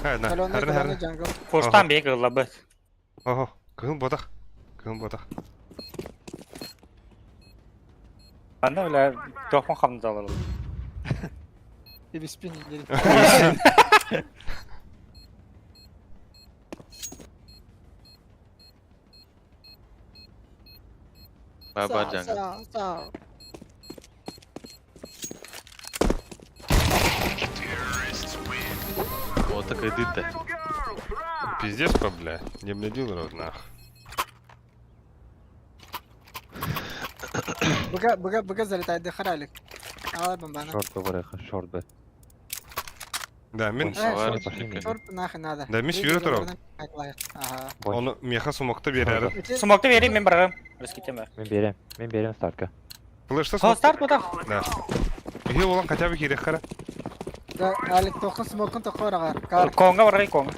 Ха, на. Колонна, Харны, колонна, харны. jungle. Коштан бек ыллабы. Ого, кым ботах. Кым ботах. Анда бля, тохмон хамдалар. Ибиспин. Баба jungle. Сау, Вот так и дыта. Пиздец, по бля. Не блядил рот нах. Быга, быга, быга залетает, да харалик. Алай бомбана. Шорт Б, бреха, шорт Б. Да, мин... Шорт нахуй надо. Да, мин сүүрэ турабын. Ону миэхэ смокта биэрээри. Смокта биэрим, мин барарым. Рискитеме. Мин биэрем. Мин биэрем стартка. Флешта смок. Старт бутах. Да. Үһү болан хотя бы киириэххэ Да, Алик тохун смокун тоху бараҕар. Конга барай конга.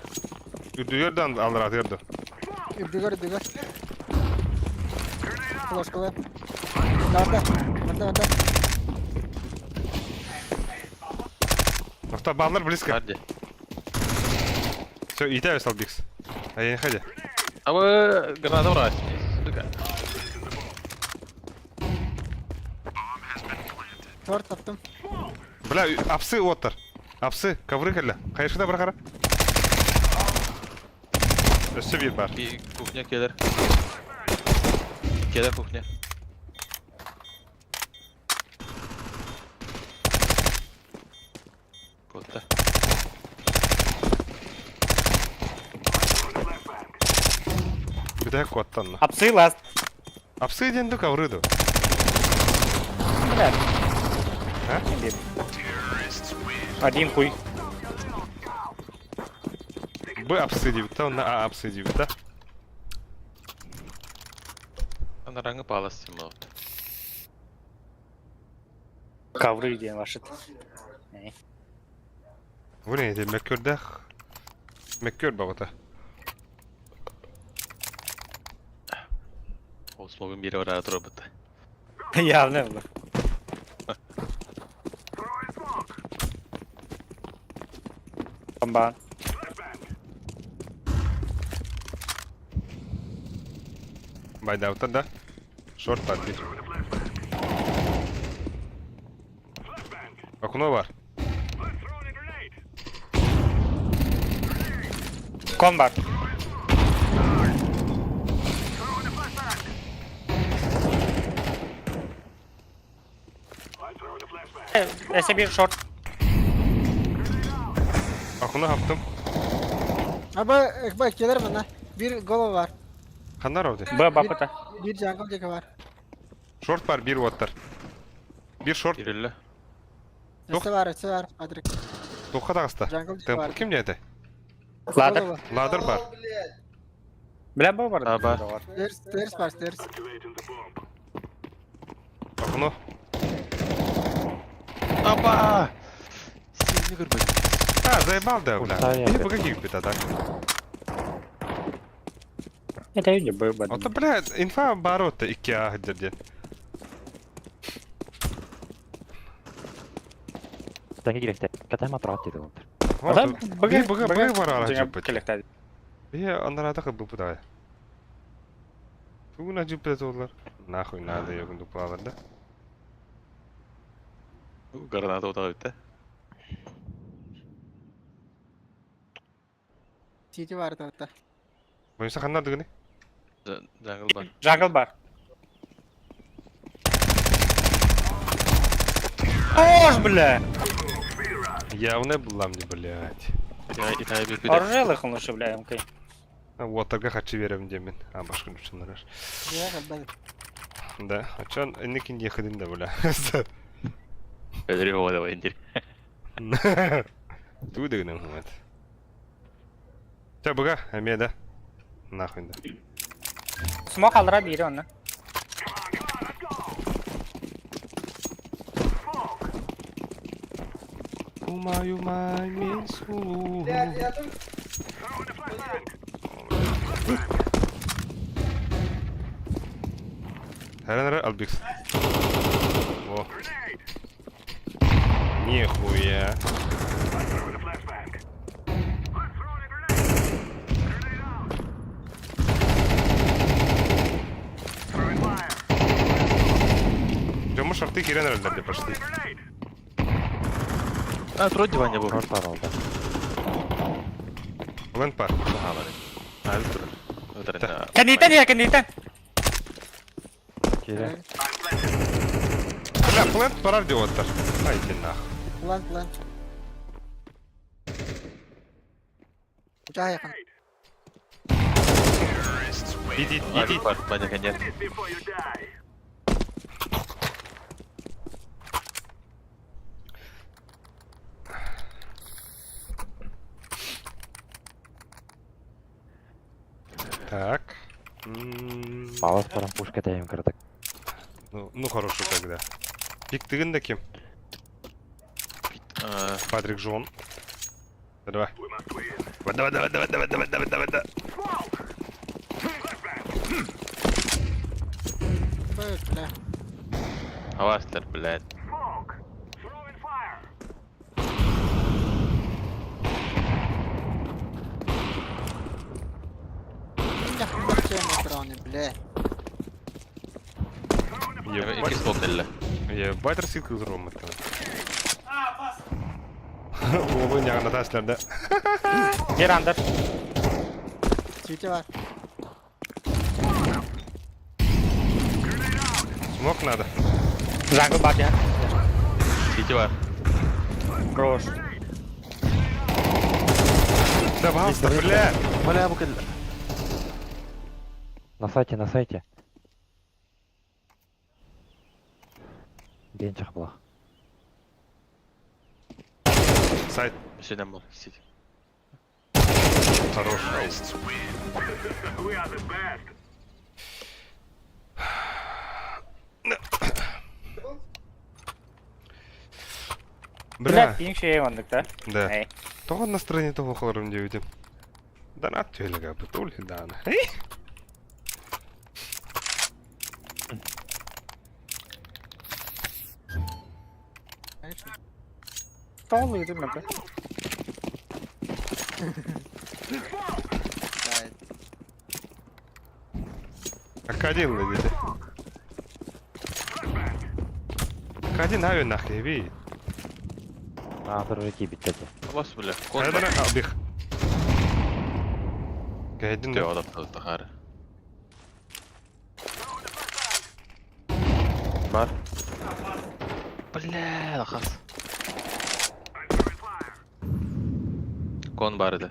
Үрдүгэр да аллараатыгар да. Үрдүгэр үрдүгэр. Флешкалар. Барда. Барда барда. Авто баллар близко. Все, и тебя Салбикс. А я не ходи. А вы граната брать. Торт таптым. Бля, апсы оттар. Апсы, ковры кэллэ. Хайышына бырахара. Өссө биир бар. Кухня келер. Келер кухня. Куотта. Бүтэһик куоттанна. Апсы ласт. Апсы диэн ду ковры ду. Бля. Один хуй. Б апсы диэбит онно А апсы диэбит да. Анараҥы палас симмот. Ковры диэн вашит. Бу не ити мөккүөрдээх мөккүөр баҕата. Ол смогун биэрэ бараары турарбыт. Явно было. Бомба. Байдаабыттар да? Шорт бар биир. Окно бар. Кон бар. Эсе bir short. Окно хаптым. Аба, бай, келер мына. Bir голова бар. Ханна роуди? Б бапыта. Bir jungle диэки бар. Шорт бар биир уоттар. Биир шорт. Кирилле. Өссө бар, өссө бар, Патрик. Туохха таҕыста? Jungle диэки бар. Темп ким диэтэ? Ладер. Ладер бар. Бля бу бар. А, бар. Stairs, stairs бар, stairs. Окно. Апа! Сильный көрбөт. А, заебал да, бля. Устали Или опять. погоди, беда, да. Это не б б. Ото, бля, инфа барота икки аһдер диэн. Тәңге кирәктә. Кәтәм атрат диде ул. Адам Б б б бар ара жуппут. Келектә. Бе анарата кыбы бу Тугуна жуппет олар. Нахуй надо йогун дуплалар да. Граната утаа бүттэ. Сити бар тарта. Боюнса ханна дыгыны? Jungle бар. Jungle бар. Тоже, бля! Явно была мне, блядь. Итая бир Оружие лучше, бля, МК. Уотарга хачы берем демен. А, башка нүчүннөр. Я калбады. Да, ачан энникин ехадин да, бля. Өдөрү ода индир. Туу дыгыны хумат. Ча буга, эме да. Нахуй да. Смок алдыра бири оны. Умай, умай, мен сулуу. Харен Албикс. Во. Нихуя. Демо шорты кирен ралли пошли. А, трой диваня бу. Шорт бар алда. Ленд пар. А, тур. Өтөрүн. Кәнитен я, кәнитен! Кире. Бля, плент пора диоттар. Ай, иди нахуй. План, план. Учаа якын. Иди, иди. Бар, баня конец. Так. М, Палас баран пушка тэйим кырдык. Ну, ну хорошо тогда. Пиктыгын да ким? Патрик Жон. Давай. Давай, давай, давай, давай, давай, давай, давай, давай. Бля. Авастер, блядь. Бля. Ебать. Икки кэллэ. Ебать рассылка взрывом это. Оба няҕына тасларда. Gir under. Цвети бар. Смок надо. Jungle бар я. Сити бар. Хорош. Да, пожалуйста, бля. Бля, бу кэллэ. На сайте, на сайте. Бенчах была. Сайт. Сегодня был Сити. Хорош. Бля. Блядь, пинг шее оннук да. Да. Эй. Тоҕо настроение того холорум диэбитим. Донат түһэлэгэ бутули даана. Конечно. Тоҕо ыйдым это. Да. Акадин диде. Акадин аве нахуй ви. А, второй биттети. Бас, бля. Кон Хайдана албих. Кайдин. Ты одап тахар. Бар. Бля, лахас. Кон бар edi.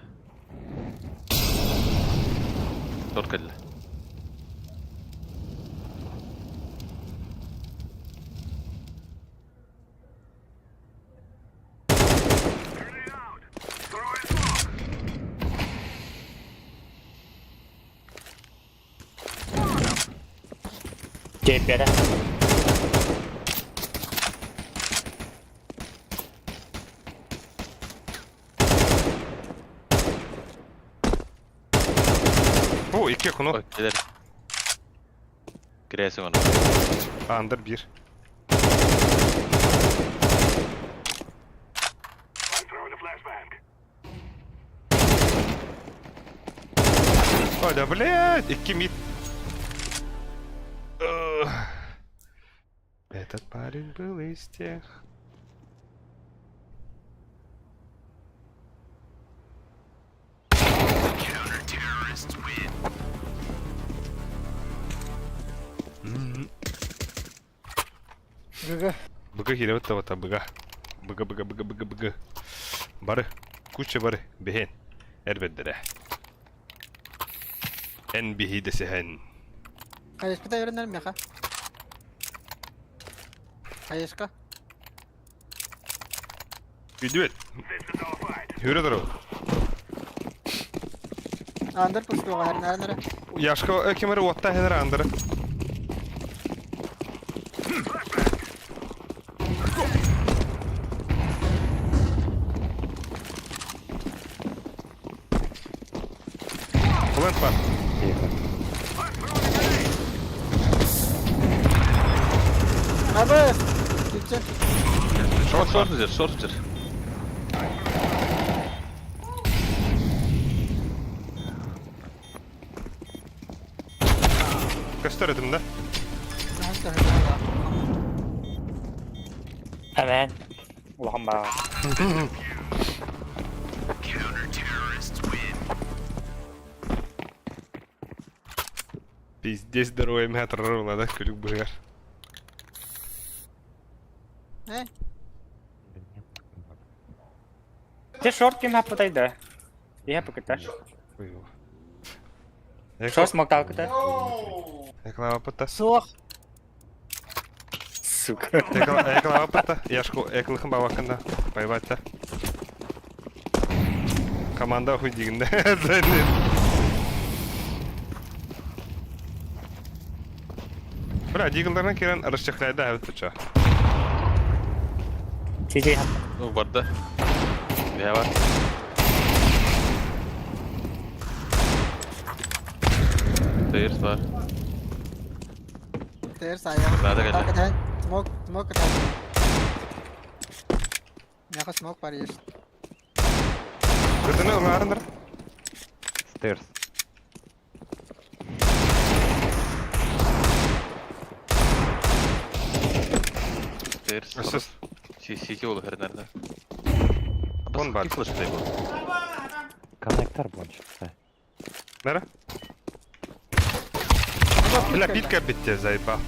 Тор кэллэ. Теперь. О, икки хуно. Ой, кэлэр. Кирээсиң оны. Андер бир. Ой, да блядь, икки мид. Ugh. Этот парень был из тех. М. ГГ. Быга кииребит табата быга. Быга быга быга быга быга. Бары. Куча бары. Бэһэн. Эрбэддэрэ. Эн биһи дэсэһэн. Хаешка өрөнөр меха. Хаешка. Үдүөт. Хүрэ туру. Андер пустуга хәрнәр нәре. Яшка кемер уотта хенер андыры. Плент бар. Тихо. Абы. Китче. Шорт, шорт жер, шорт жер. Көстөр этим да. Hemen. Улахан баа. Пиздец здоровый метр ровно, да, күлүк быгар. Э, Те шорт ким хаппытай да. Я поката. Шорт смоктал кыта. Эклава пыта. Суох. Сука. Эклава пыта. Яшку эклыхын бабакында. Пайбатта. Команда хуй дигинде. Бля, диглдарынан киирэн расчехляйда эбит быча. Сиди. Ну, барда. Я бар. Тейрс бар. Терс аяқ. Надо кэллэ. Так, смок, смок кытаан. Миэхэ смок бар есть. Кытыны ылаарындар. Stairs. Тейрс. Өссөс. Сити ол хернерде. Кон бар. Флеш дай был. Коннектор бончик. Нара? Бля, битка битте, заебал.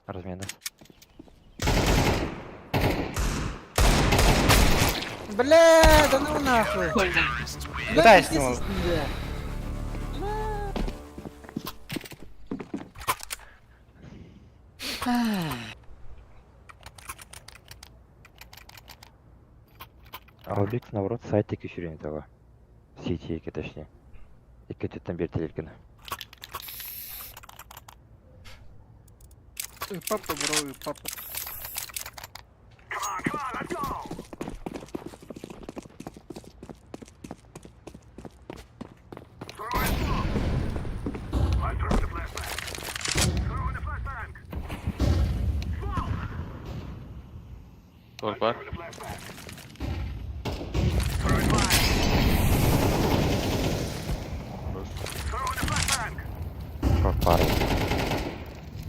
Размена. Бля, да ну нахуй. Бля, Дай пиздец, смок. бля. Албек, наоборот, сайтик еще того. Сити, точнее. Икки там бертелеркин. Ой, Папа, бро, ой, папа. Тор бар. Шорт пары.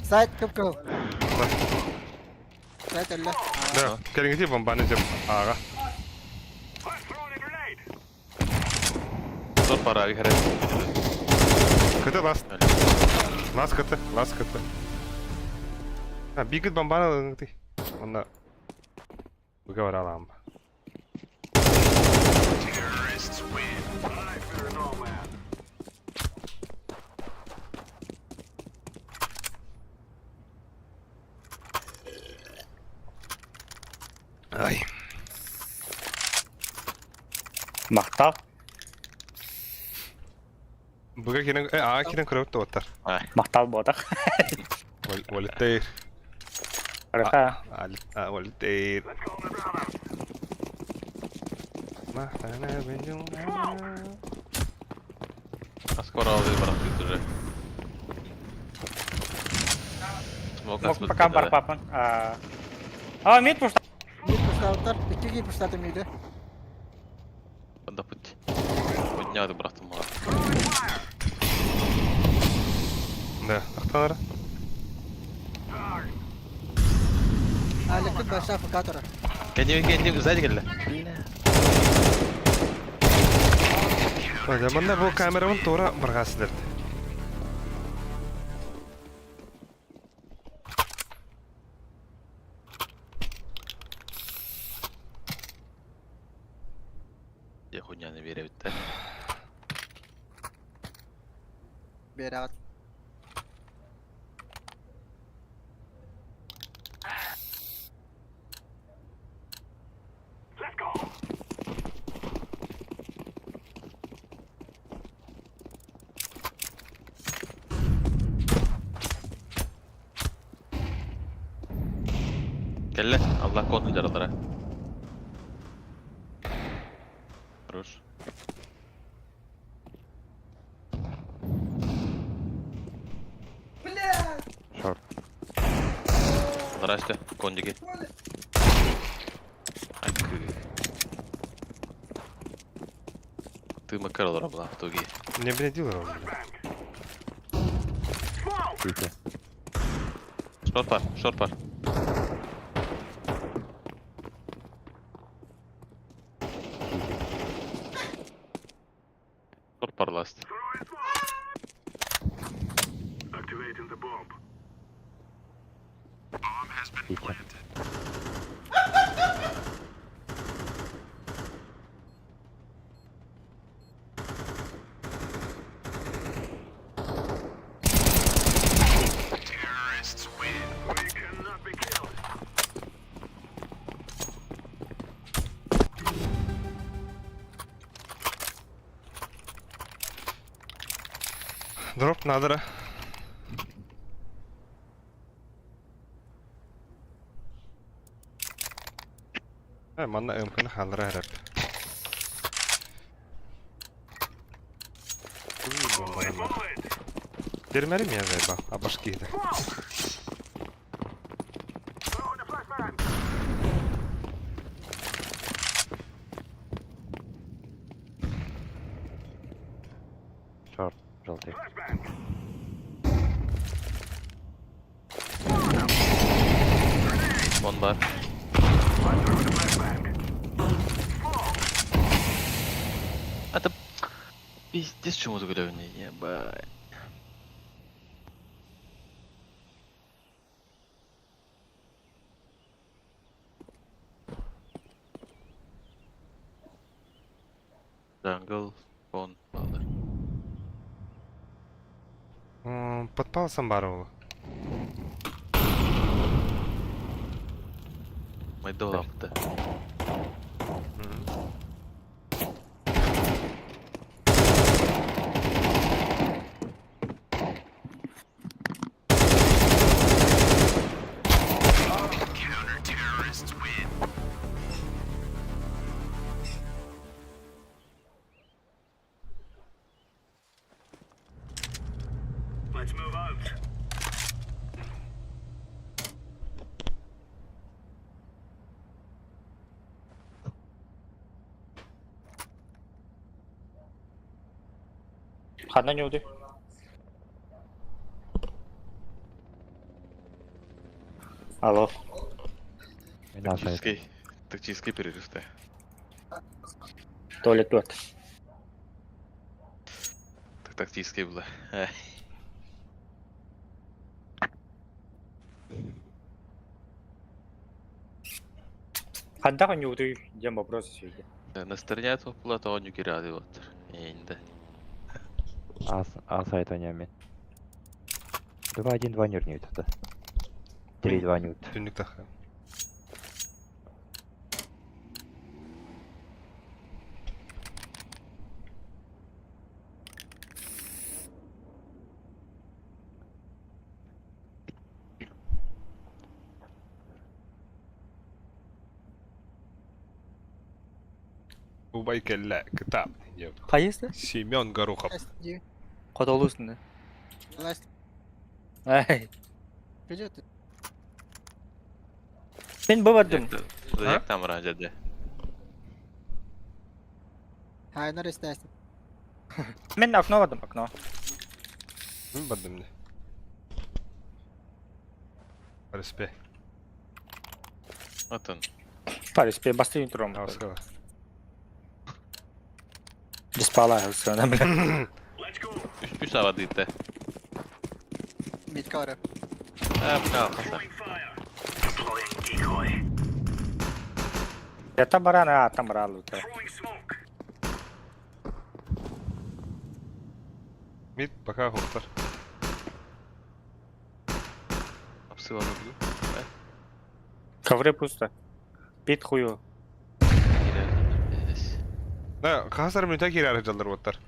Сайт кып-кыл. Сайт әллә. Да, кәлиңити бомбаны деп ага. Тор бар аби херен. Кыты лас. Лас кыты, лас кыты. А, бигит бомбаны ты. Онда. Выговор алам. Ай. Махтал. Буга кирен, а кирен көрөп тоттар. Махтал ботах. Волтейр. Араха. А, Волтейр. А скоро алды барак бит уже. Смок Мок пока бар папан. А, мид пушта. Мид пуштаутар, икки пуштаты миди. Банда путь. Подняды братым мага. Да, тахталар. Алекпит баша фукатора. Кенди кенди сзади келди. Мында бу камерамын тура баргасыдыр. Я хуйняны бере битте. Берат. Келле. Алла конун жаралар. Хорош. Шорт. Здрасте, кондики. Ты макарол рабла в туги. Не бредил, бля. Сити. Шорт пар, шорт пар. Шорт пар ласт. Сити. Дроп надо. Манна МК-ны халлара эрэр. Дермери ми заеба, а башки это. Шорт, желтый. Вон бар. Это пиздец чему ты ебать. Jungle, вон, балдар. Подпал Самбарова. Майдолапты. Ханна не уды. Алло. Тактический. Тактический перерыв, да. Туалет туат. Так тактический было. Хандаха не уды, дем вопрос сегодня. На стороне этого была, то он не киряды вот. Инде. А сайт они 2-1-2 нюрнют это. 3-2 нют. Түннүк таха. Убай келле, китап. Хайысы? Семен Горохов. Котолусун. Власть Ай. придет. Мен бабадым. Як там раджа, Ай, нарестайся. Мен окно бардым, окно. Бардым не. Респе. Вот он. Париспе, басты турам. Аускала. Диспала, все, бля. Үс ава дыйты. Миткара. А, бля, хаса. Это барана, а там баралу. Мид пока хоптар. Апсыла люблю. Ковры пусто. Пит хую. Да, хасар мүнтә кирәре жаллар боттар.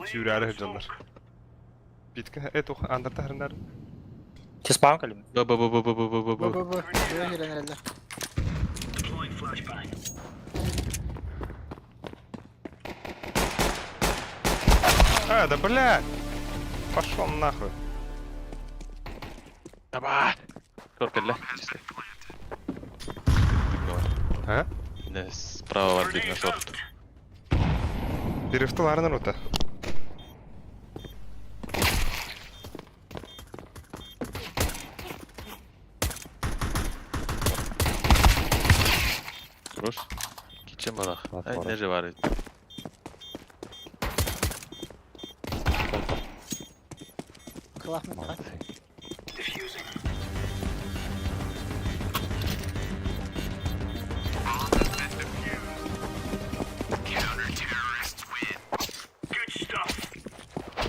Сүүрәре жаллар. Битке это андырта хрендар. Теспаун калим. Б б б б б б б б Б б б. Б А, да блядь! Пошел нахуй. Давай! Шорт келле. А? Не, справа бар на шорт. Перефтыл арнар ота. Хорош. Кичен балах. Ай, не же бар. Классно.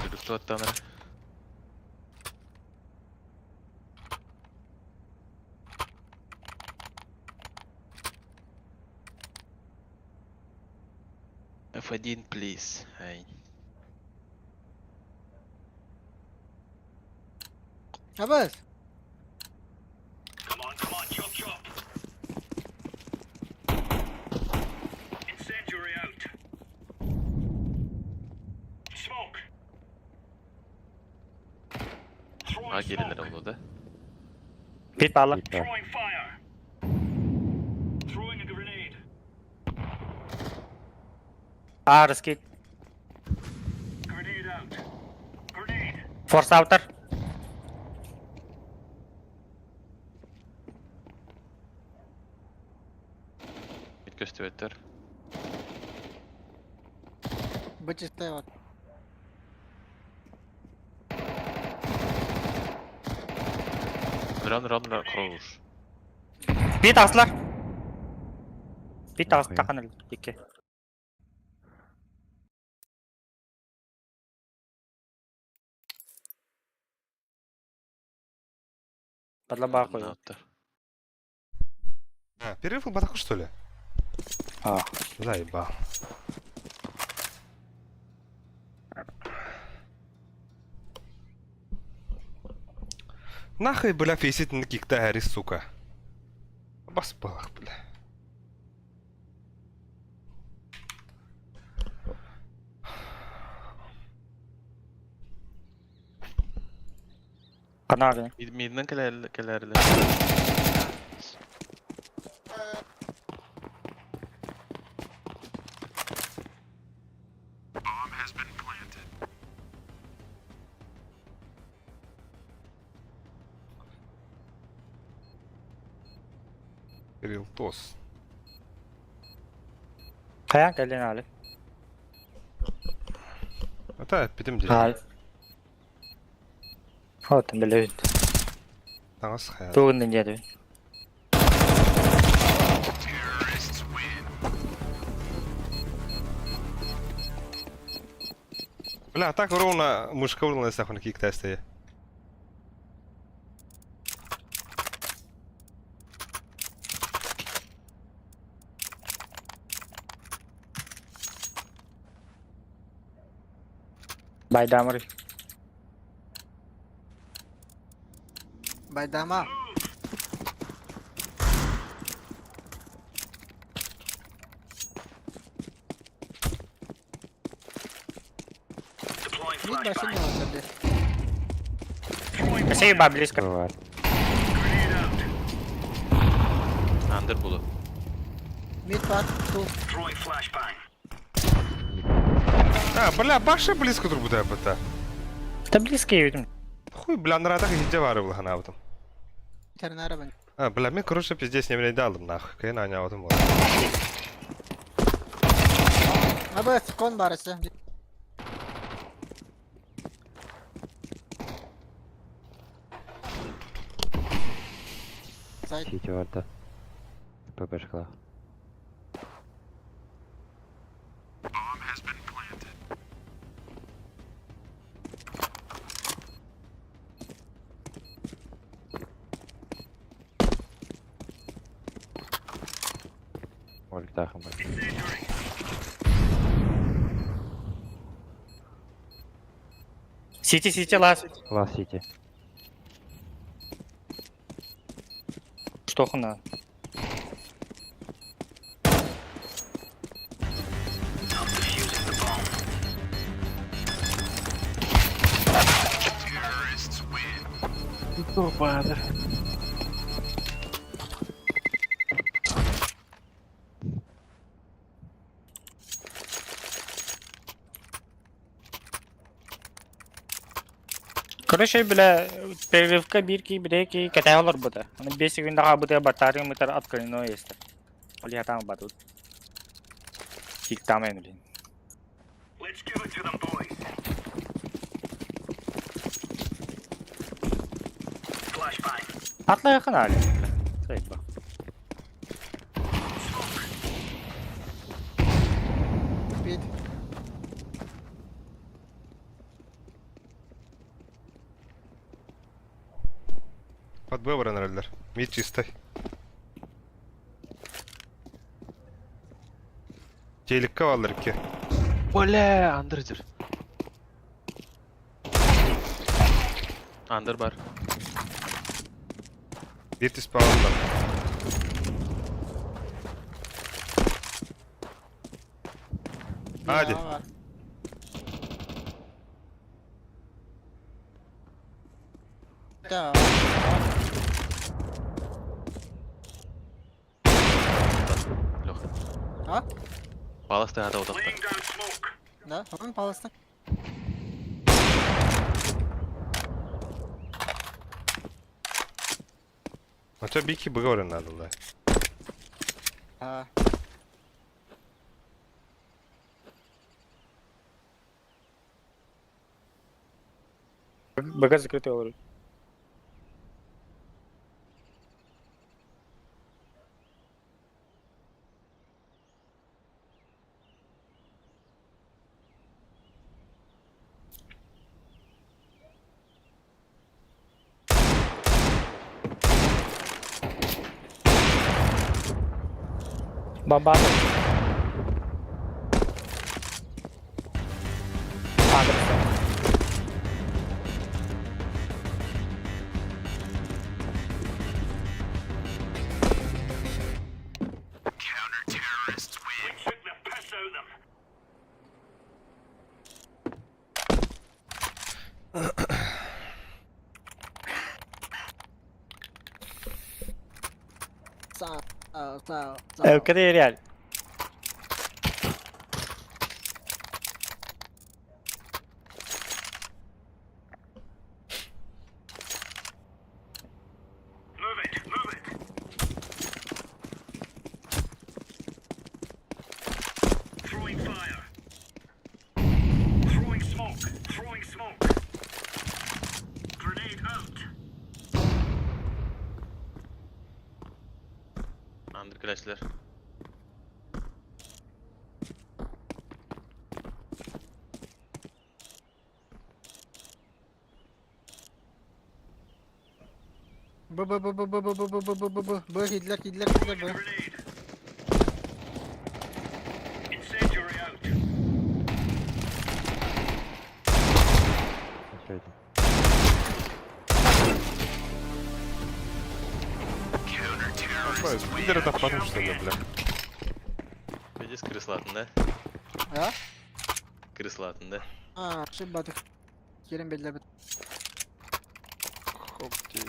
Перефтыл аттаныр. F1, please. Ай. Абас. А келелер ол да. Пит баалар. Бит бар. А, раскид. Форс аутер. Мид көстүбэттэр. Бычыстай вот. Ран ран ран хорош. Бит аслар. Бит ас Нахуя? тахан икки. Падла баахуй. Аттар. А, перерыв батаку, что ли? А. Заебал. Нахуй, бля, фейсит на кикта сука. Баспалах, бля. Канары. Миднен келер келерлер. Рилтос. Каян кэлин али. Это питем день. Хай. Хотын билебит. Таңас хая. Тугун дедим. Бля, так ровно мышка урнулась нахуй на кик-тесте. Байдамыр. Байдама. Мид машина вот Спасибо, близко. Бывает. Андер булу. Мид пат, ту. А, бля, баша близко друг буде бата. Да близко видим. Хуй, бля, на радах и девары был хана этом. Тернара бен. А, бля, мне, короче, пиздец не дал нахуй. Кайна не вот. Абас, кон барысы. Сайт. Сити бар да. ППшкалах. Ольгтахым бар. Сити, сити, лас. Лас Сити. Что хуна? Короче, бля, перерывка бирки, бреки, каталар бута. Аны 5 секундага бута батарея мытар открыно есть. Оли там батут. Кик там блин. Атла якын али. Сайба. Мид. Под Б баран Мид чистый. Телекка баллар ки. Бля, андер дир. Андер бар. Биир түспэҕэ олордо. Ади. Да. Леха. А? Палас тыһата утахта. Да, он паласты. А что бики быговорен надо, да? А. БГ закрытый олорор. Бомба. Андерсон. Кадэ реаль. Андыр кэлээччилэр. Б Б Б Б Б Б Б Б Б Б Б Б Б киирдилэр киирдилэр киирдилэр Б. Пидор это потому что ли, бля. Видишь, крыслатын, да? А? Крыслатын, да? А, шибатых. Киирэн биллэбит. Хопти.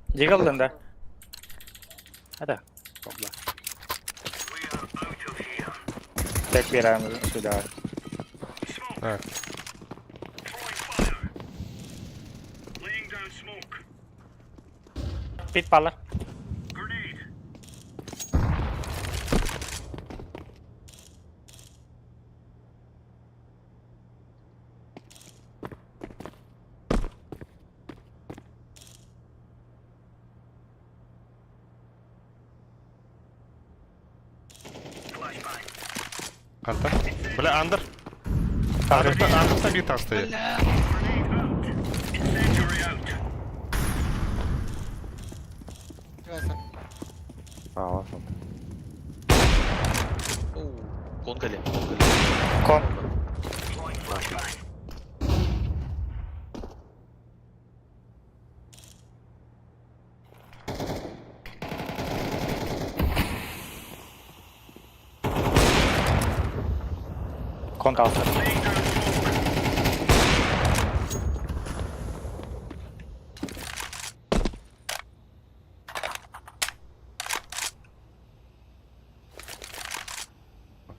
Дьигаллын да. Ата. Бомба. Так берем сюда. Так. Пит пала. Ханта. Бля, Андер. Андер, Андер табит стоит. Кон кэлиэ, кон кэлиэ. Кон. Кон таҕыста.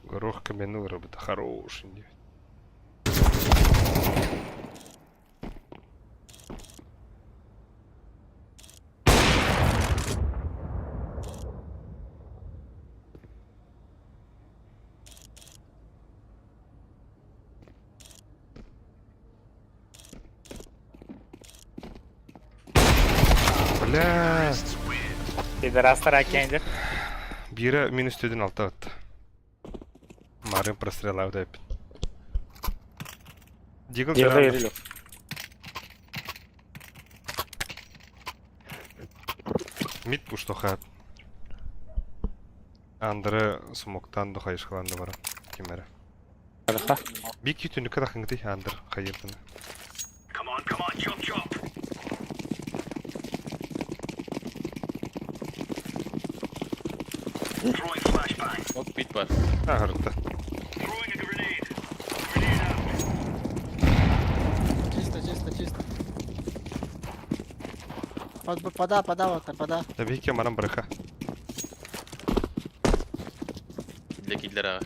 Горох каменный работа хороший. Бля. Пидорастар кендер. Биирэ минус төдүн алта атта. Марын прострелабыт эппит. Дигл Дигл берило. Мид пуштоха. Андре смоктан дохайышкаланды бара. Кимере. Бырха. Бик түнүккэ тахыңгыты андыр хайырдын. Мог бит бар. Ахырытта. Чисто, чисто, чисто. Под, пода, пода, вот, пода. Да бикке марам бырха. Для киллера.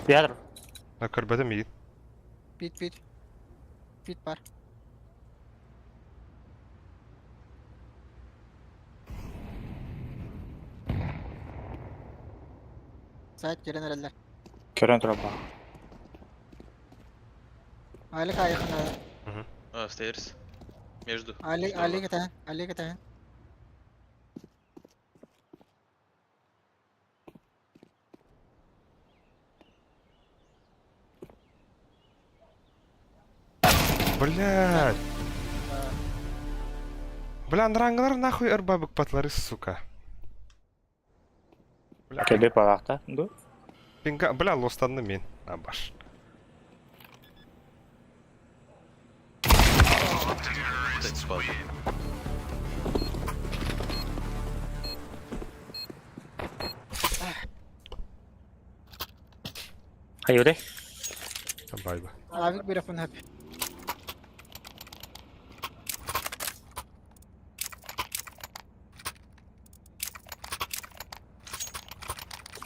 Ядр. На көрбөтөм иит. Пит, пит. Пит бар. Сайт келен эреллер. Көрөн турар Али кайыкына. А, stairs. Между. Али, Между Али два. кетен, Али кетен. Блядь. Бля, андраңгылар нахуй ырбабык патлары, сука. Бля, Кэлбит балаахта. Ду. пинга, бля, лостанны мен. Абаш. Кстати, спал. Хайуды. Байба. Авик бир фун хап.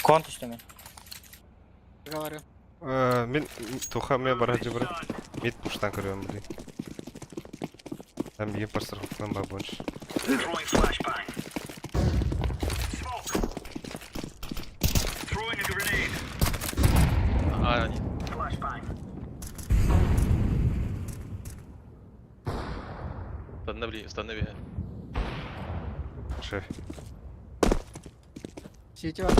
Кон түстү мен. Говорю. Мен туха мен бара жыбыры. Мид пуштан көрөм блин. Там биген парсырхыктан ба больше. А, они. Останови, останови. Шеф. Сити бар.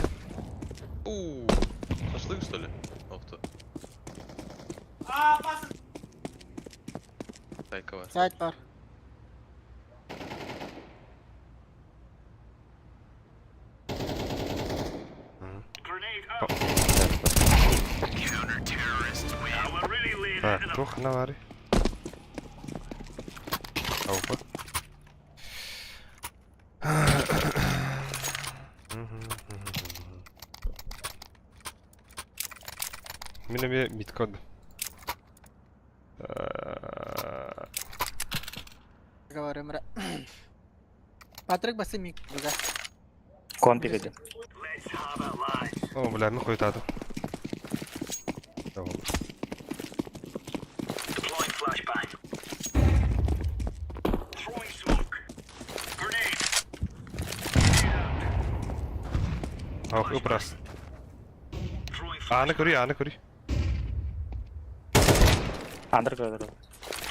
Ууу. Шашлык, что ли? Ох ты. Тайкова. Сайт бар. Так, тух на вари. Опа. Мен эме мид код. Говорю, мра. Патрик басы мик. Буга. Кон пикеди. О, бля, мен койтадым. Tamam. Ах, упрас. Аны көрүй, аны көрүй. Андыр көрөр.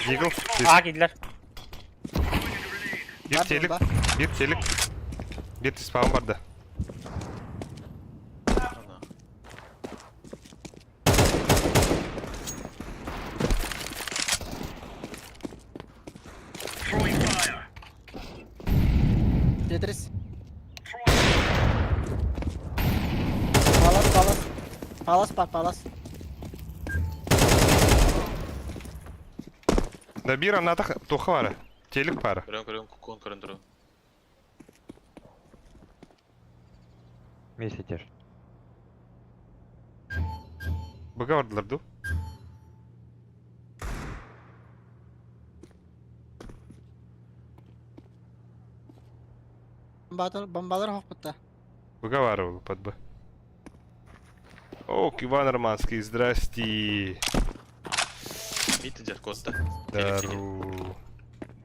Дигл. А кидлер. Bir Бар телек, бомба. bir телек. Bir спаун бар да. Ана. Тетрис. Палас, палас. Палас бар, палас. Да бир анатах тоха бар. Телек бар. Көрөм, көрөм, кукон көрөм туру. Месяц. Быга бардылар ду. Бомбалар, бомбалар хоқ бітті. Быга бар ол под Б. Ок, Иван Романский, здрасте. Мид идет, коста. Дару.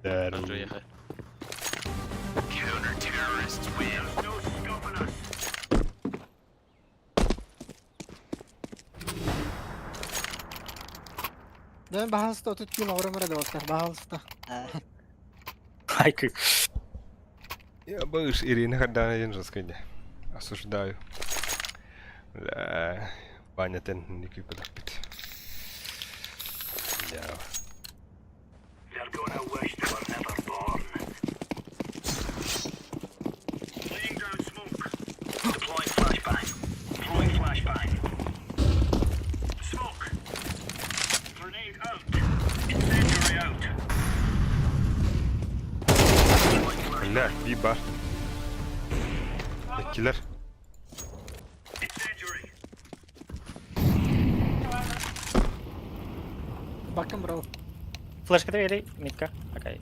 Дару. Андрей, ехай. Мен бағалыста отут күйін оғырым ұрады болса. Бағалыста. Айкы. Я боюсь, Ирина Хардана один жесткий. Осуждаю. Да. Ваня тен не кипит. Да. Бля, би бар. Иккилэр. Бакым бро. Флешка или митка? Окей.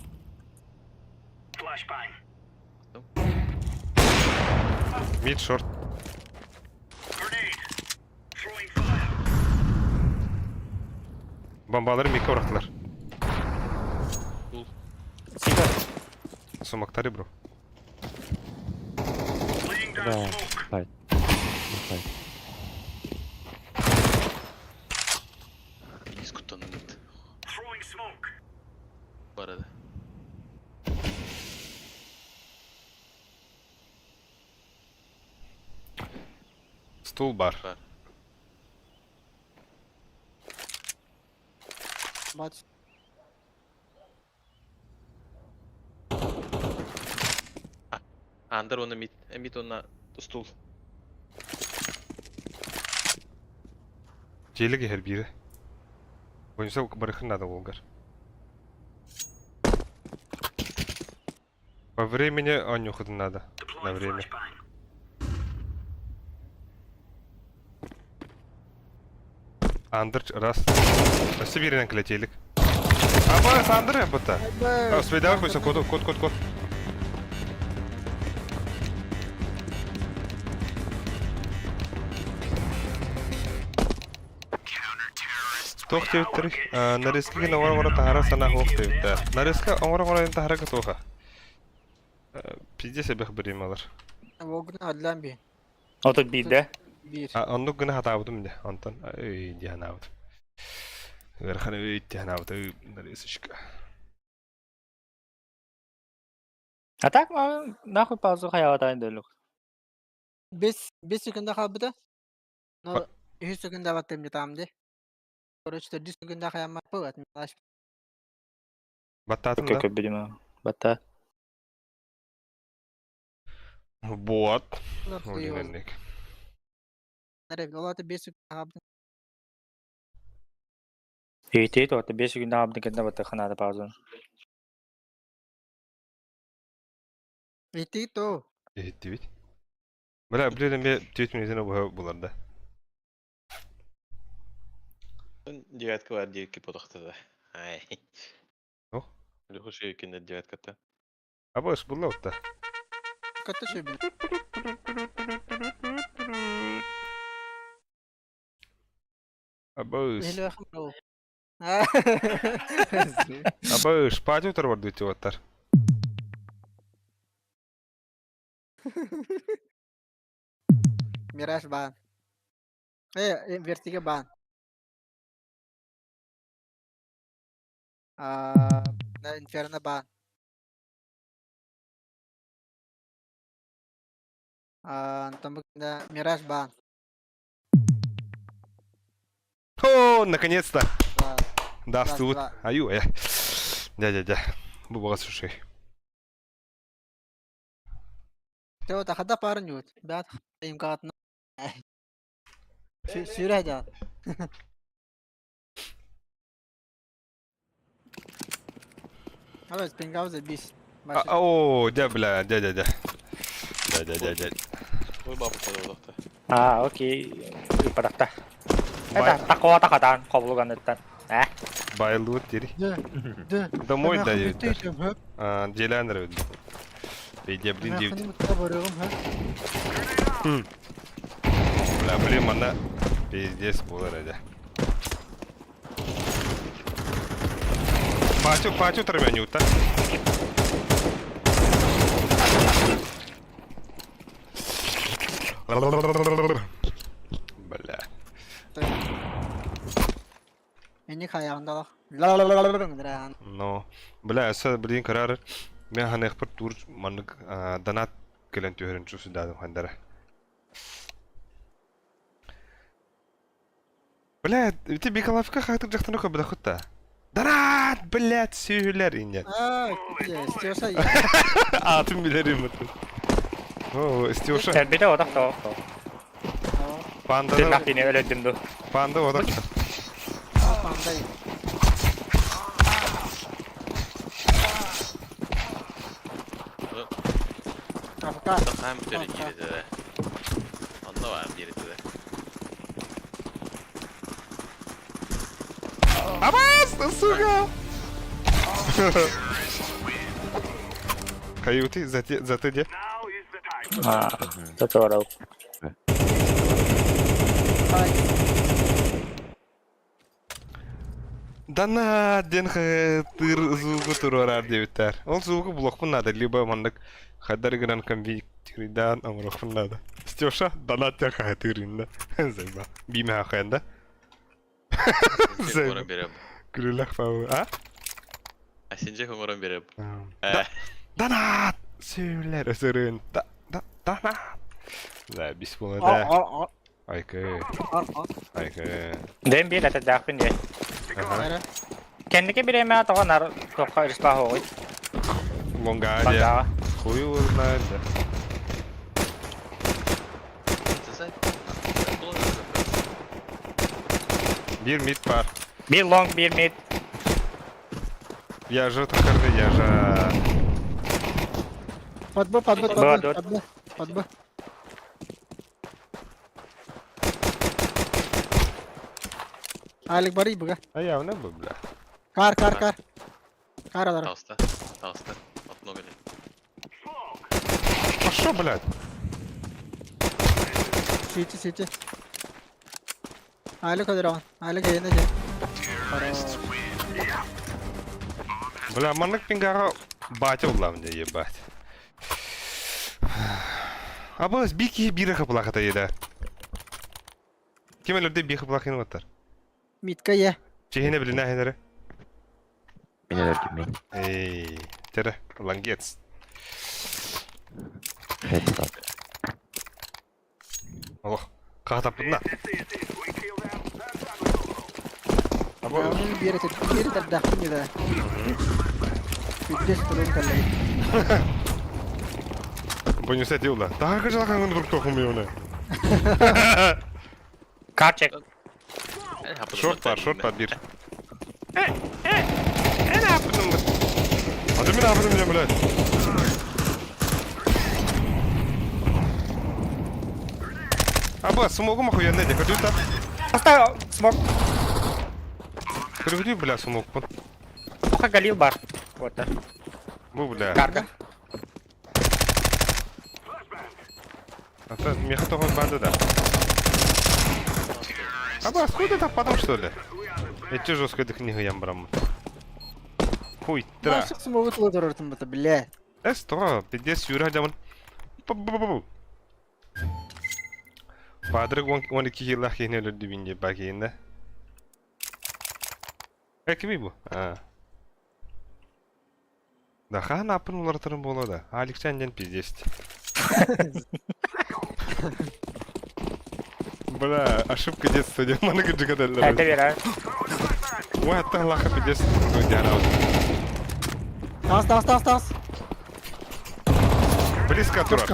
Мид шорт. Бомбалары микке бырахтылар. Сумактары бро. Да, сайт. Сайт. Денис куттаныммыт. Бар этэ. Стул бар. Бар. Бач. Андер уонна мид. Мид уонна устуул. Дьиэлик иһэр биирэ. Бойунса барыхын наада уолгар. По времени оонньуоххутун наада. На время. Андр раз. Өссө бииринэн кэлэтиэлик. Аба, Андр бұта. Свидал койса, код, код, код, код. Туох диэбиттэрий? Нарезка гин оҥоро-оҥоро таһара санаа суох диэбиттэр. Нарезка оҥоро-оҥоро таһарага суоха. Пиздец эбэх бирималар. Вогна адлан би. Отут биирдэ. Биир. А, оннук гына хатаабытым дэ. Онтон өй дии санаабытым. Ыарахан өй дии санаабытым нарезочка. А так нахуй паузу хайаҕатаан дөлүк. Бес бес секунда хаалбыта. Но үһүс секунда баттым дьатаам ди. Короче, төрдүс секунда хаяммаппыт. Баттаатым да? Көрбүтүм. Батта. Вот. Өлгенник. Олата 5 секунда хаалбыт. Иитиит ота 5 секунда хаалбытын кэннэ батта ханаата паузаны. Ити то. Иһиттибит. Бля, блин, эмиэ түөрт мүнүүтүнэ быһа булар да. Девятка бар диэки потохтада. Ай. О? Лехуша кине девятката. Абы булла отта. Катта шөбүн. Абы Элбэх бро. Абы шпатю тарвар дутиоттар. Мираж бан. Вертиге бан. Инферно бан. Антон Мираж бан. О, наконец-то! Да, Раз, встут. два. Аю, я. Дядя-дядя. Бу баҕас үчүгэй. Тео тахада парын юут. Бят имкатна. Сүрэ да. Абас пингауза бис. О, дя, бля, дядя-дядя. Дядя-дядя. Ой, бабу подолохта. А, окей. Ыппатахта. Это такого такатан хобулуганыттан. Э? Байлуут дири. Дэ. Домой дают. Дьиэлээн эрэ Бейде, блин, девять. Бля, блин, манна пиздец буолар этэ. Патю, патю тормянюта. Бля. Эни хайаҕындалах. Ла-ла-ла-ла-ла-ла. Но, бля, өссө билигин көрөр мен ханыахпар тур маннык донат кэлэн түһэрин чусудадым хандара. Бля, ити Бикалавка хатыр жақтан өкө бідахытта. Донат, блядь, сүйілер инет. А, Стеша. Атын билерим это. О, Стеша. Сэрбите отах то. Панда. Тынах дине өлөдүм ду. Панда одақ. Панда. Хаам бүтэр диирэтэ. Онно баар диирэтэ. Абас, сука! Каюты, за те, за ты где? А, это Дана диэн тыр звугу туруорар диэбиттэр. Ол звугу булуохпун наада, либо маннык хайдар гынан конвектирдаан оҥоруохпун наада. Стеша, донат диэн хаһытыыр инна. Зайба. Биимэ хахайан да. Синжек оҥорон берем. Күлүлэх пабы, а? А синжек оҥорон берем. Да, донат! Сүүлэр өсөрүн. Да, да, донат! Да, бис була да. Айкы. Айкы. Дэн биир этэрдээхпин дии. Кэнники бириэмэ тоҕо нар туохха респа оҕуй. Лонга дии. Хуй узнает, да. Биир мид бар. Биир лонг, биир мид. Я же тахарды, я же... Под Б, под Б, под Б, под Б, под Б. Алик бары быга. А явно бы, бля. Кар, кар, кар. Кар алар. Тауста, тауста. От номере. А шо, блядь? Сити, сити. Алик öldür Алик yayına gel. Бля, маннык пингара батя улам де ебать. Абас бики бира хаплахата еда. Ким өлөрдө бихы плахин ваттар. Митка е. Чехине билина хенере. Мен өлөрдүм мен. Эй, тере, лангец. Хедшот. Ох, катапына. Аба bir bir тардахпын да. Пиздец турун каллай. Бонюсет юла. Тағы жалған бір тоқым оны. Карчек. Шорт бар, шорт бар бир. Э, э, э, напыдым. А ты меня напыдым меня, блядь. Аба, смогу охуенный, де, көрдү та. Поставь смог. Көрдү, бля, смог. Оха галил бар. Вот. Бу, бля. Карга. А то меха тоҕо банда да. Аба, откуда так потом что ли? Эти жестко книга ям брам. Хуй, тра. Машық смогу тулы бата, бля. Эс то, пиздец, юра жамын. Бу-бу-бу-бу. Падрык 12 yılлах кихне өлөрдү бинге бакейинде. Э, кими бу? А. Да хан апын улартырын болады. Александр пиздец. Бля, ошибка детства, не маны Это вера. Ой, это лаха пиздец. Тас, тас, тас, тас. Близко турар.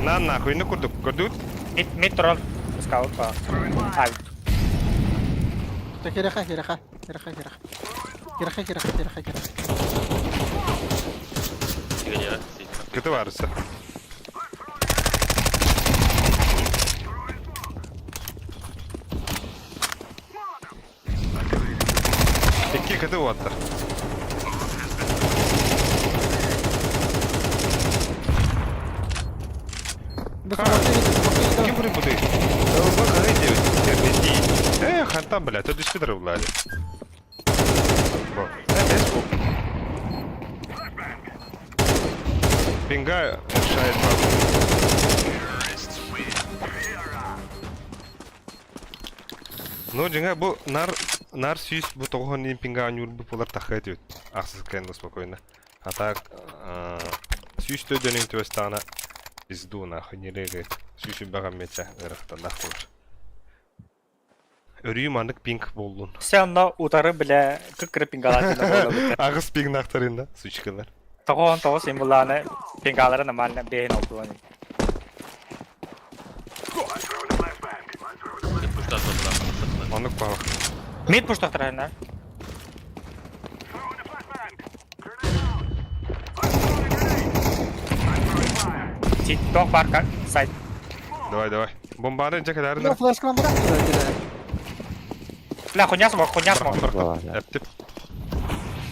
На нахуй, ну курдук, курдук. Мид, мид трон. Скаут па. А, Киреха, киреха, киреха, киреха. Киреха, киреха, киреха, киреха. Кыты барысы. Икки кыты уаттар. Ким буры буды? Э, ханта, бля, то дишпидер улали. Бо. Э, бес бу. Пинга решает бабу. Ну, жиңа бу нар нар сүйс бу тоғын пинга анюр бу полар тахает өт. Ақсыз кэнді спокойно. А так, сүйс төдөнүн төстана пизду нахуй не регает. Сүйсү багам меча ырахта нахуй. Өрүү мандык пинг болдун. Все равно утары, бля, кыкыры пингалар. Агыс пинг нахтарында, сучкалар. Тоҕон тоҕус имбулааны пингалары нормально бэйин олтуан. Онук палах. Мид пуштахтарайна. Тох бар сайт. Давай, давай. Бомбаны дьэ кэлээрин. Бля, флешкалан бырах турар кэлээр. Бля, хуйня смог, хуйня смог. Эптип.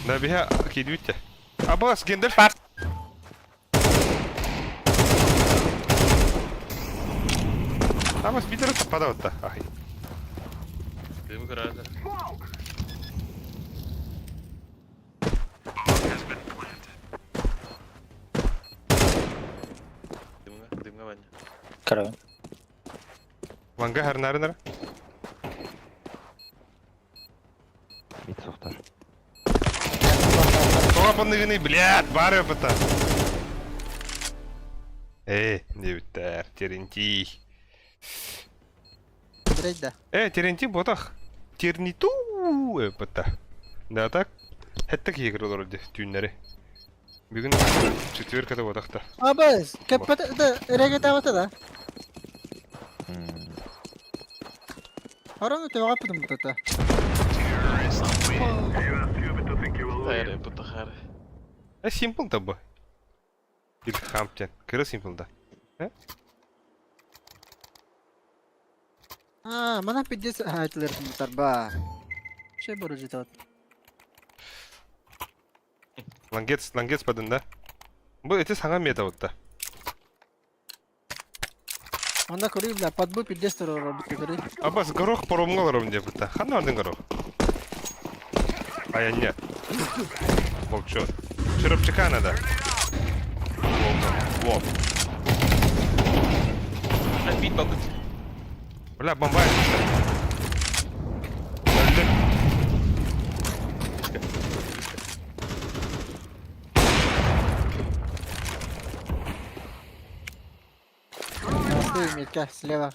Да биһэ киирбит Абас, Гендальф. Бар. Абас, Питер таппада Ай. Дым көрәлер. Дымга, дымга Ваня. Короче. Ванга харнарынар. Мид сухтар. Тоҕо блядь, бары опыта. Эй, диэбиттэр, Терентий. Блядь, да. Э, Терентий ботах. Терниту опыта. Да так? Хэттек игры олорор түүннэри. Бүгүн четверкада ботахта. Абас, кэппэт да эрэгэтээбэтэ да. Хорон төҕө пытым бутата. Хайре, бутахаре. Э, симпл да бу. Илхамтен. Кыра симпл да. А, мана пиздец айтылар бутар ба. Şey borucu вот. Лангец, лангец падын да. Бу эти саҥа мета вот Онда көрүй, бля, подбу пиздец турар бут көрүй. Абас горох поромҥа олором диэбитэ. Ханна ордын горох? Айанньа. Волчок. Чурапчыка надо. Во. Бит бабыт. Бля, бомба. Өлдү. Ты, Митка, слева.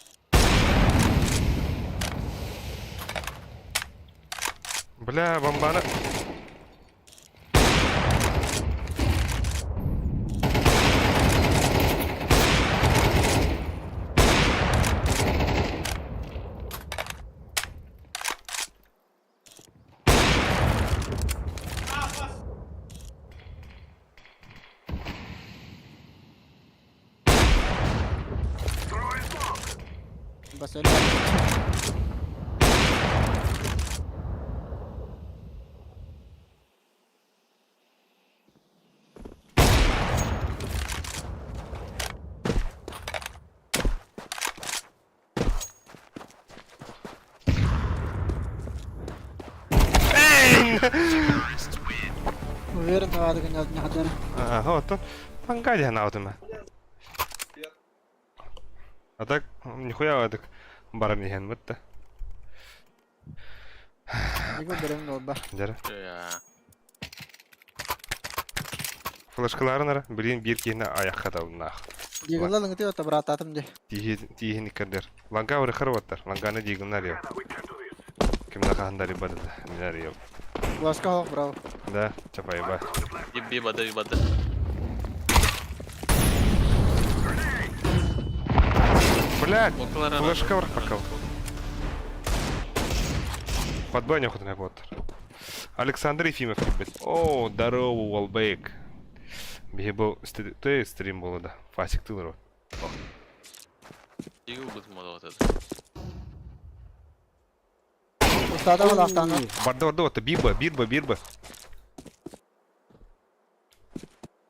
Бля, бомбана. Бас öyle. Уверен, давай не хадара. Ага, вот он. Пангади на вот А так, нихуя так баран иһэн бытта. Его берем голба. Дьэ. Я. Флешкаларын блин биир киһини айахха табыннаах. Дигылла лыңыты ота брататым де. Тииһин иккердер. Ланга урыхар оттар. Ланганы дигыннар йо. Кимна хаандари бадыда. Минар йо. Флешка хок, браво. Да, чапайба. Би бада, би бада. Блядь, флешка варпакал. Подбой не боттар. Александр Ефимов кэлбит. О, здорово, Уолбейк. Биһи бу ты стрим было да. Фасик тылыр. Дигл бут мода вот это. Устада балахтаны. Барда барда вот бирба, бирба, бирба.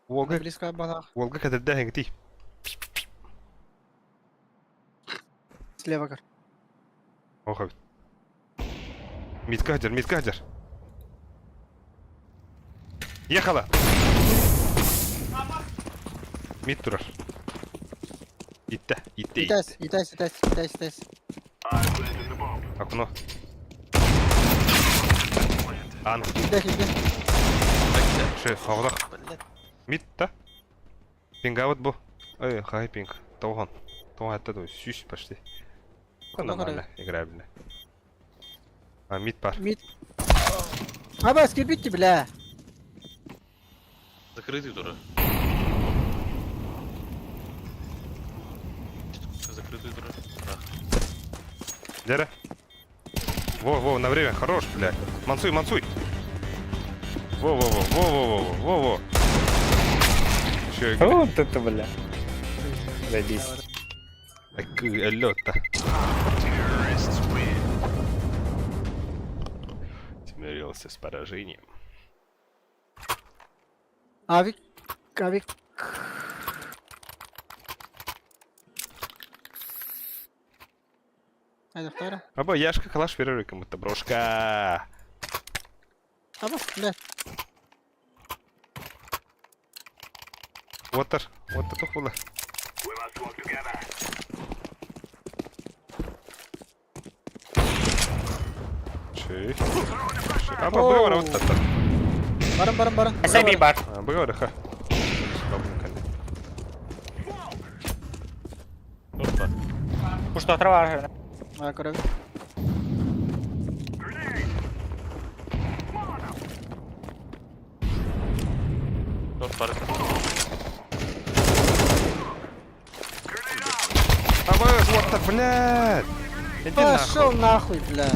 Уолга, Близко балах. Уолга кадырда хэгти. Слева көр. Охо. Митка хадер, митка хадер. Ехала. Мит турар. Итте, итте, итте. Итес, итес, итес, итес, итес. Окно. Ан. Итте, итте. Шеф, оҕолох. Мит та. Пингавыт бу. Ой, хай пинг. Тоҕон. Тоҕон хатта той. Сүүс почти. Нормально, играбельно. А, мид пар. Мид. Абас, кирбитти, бля. Закрытый тура. Закрытый тура. Да. Дера. Во, во, на время. Хорош, бля. Мансуй, мансуй. Во, во, во, во, во, во, во, во. Еще Вот это, бля. Заебись. 54. Смирился с поражением. Авик, авик. Айдахтара. Аба, Яшка калаш берер кому-то брошка. Аба, бля. Отыр, отыр тухула. Чей. Аба, быгавар вот это. Баран баран баран. Сәби бар. Быгавар, ха. Кушта трава. А, короче. Топ бар. Аба, вот блядь. Иди Пошел нахуй. нахуй, бля.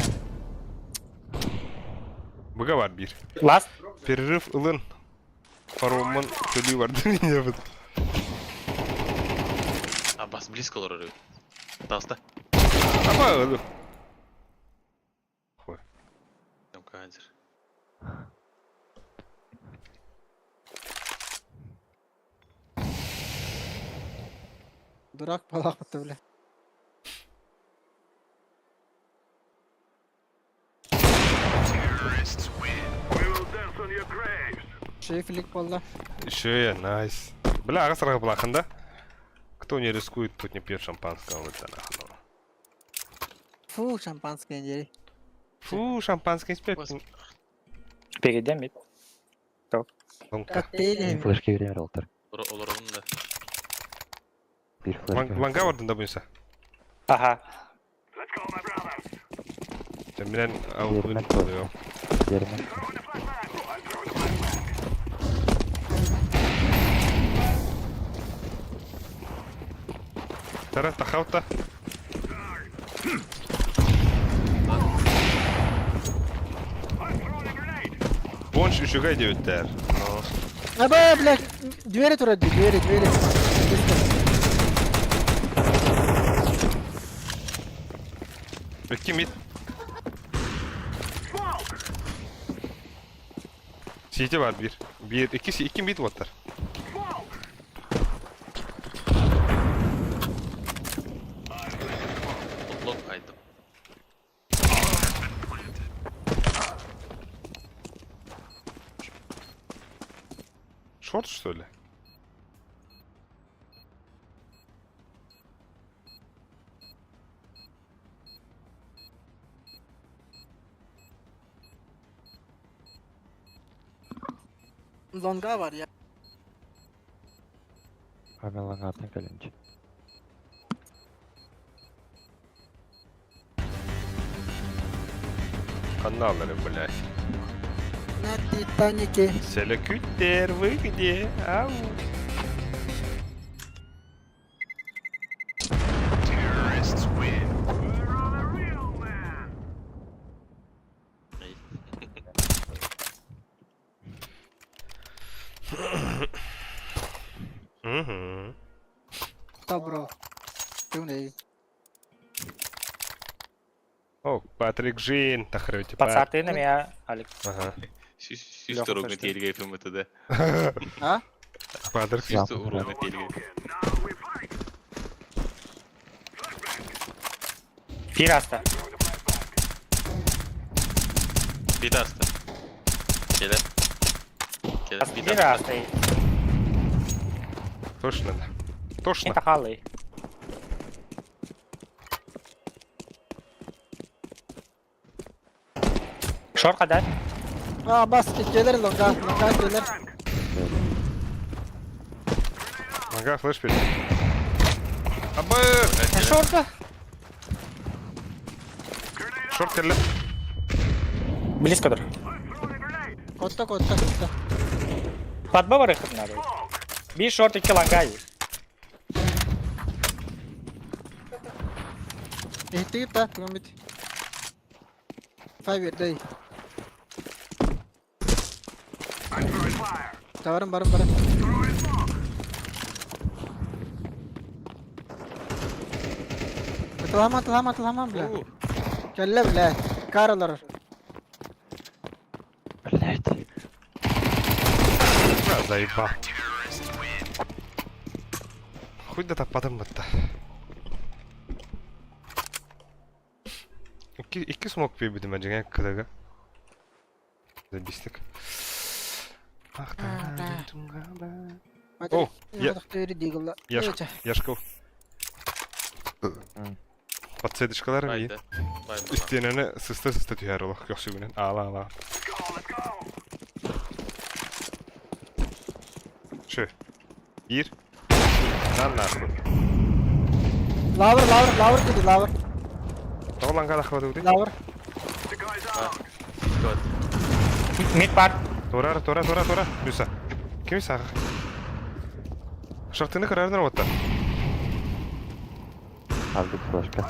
Быгавар бир. Ласт. Перерыв ылын. Паромын төлүй бар деп. Абас близко олар Таста. Аба, ылы. Хуй. Там канцер. Дурак балахмыты, бля. Шейфлик болла. Еще я, найс. Бля, ага сарга булахында. Кто не рискует, тот не пьет шампанского. Вот это нахуй. Фу, шампанское не Фу, шампанское спят. Перейдем. Коктейли. Флешки берер олтыр. Олар да. Бир флешка. Ланга бардын да буюнса. Ага. Менен Бермек Бермек. Тара тахаута. Бонш үшіге деуттер. Аба, бля, двери тура, двери, двери. Өткен мид. Сити бар bir. Bir, iki, iki mid var. Long kaydım. Шорт, что ли? Longa var ya. Мен ланга аттан кәленче. Каналлары, блядь. На Титанике. Селекютер, вы где? Ау. Угу. Добро. Ты О, Патрик Жин, тахры типа. Пацаты на меня, Алекс. Ага. Сүүс уругна телге ФМТД. А? Патрик. Сүүс уругна телге. Бир аста. Bir asta. Келе. Келе. Bir Бир asta. аста. Точно, да. Точно. Это халы. Шор kadar. Aa bas gelir longa. Longa gelir. Ага, флеш перед. Абы! Шорта. Шорт керле. Близко dur. Kotta kotta kotta. Под Б бар надо. Bir short iki ланга. Ehti git da. Tamam bit. Five day. Барым барым барым. Атылама, атылама, атылама, бля. Кэллэ, бля. Кар олорор. Блять. Бля, заебал. Хуй да таппатым бытта. Икки, икки смок биэрбитим дьиҥэ кытыга. Забистик. О, я- Яшков. Подсветочкалар миин. Истиэнэни сыста-сыста түһэр олох көхсүгүнэн. Аала-аала. Шы. Биир. На нахуй. Лавр, лавр, лавр диди, лавр. Тоҕо лаҥка таххыбатыбытый? Лавр. Мид бар. Тура, тура, тура, тура. Люса. Кими саха? Шартыны кырарынар уоттар. Албит флешка.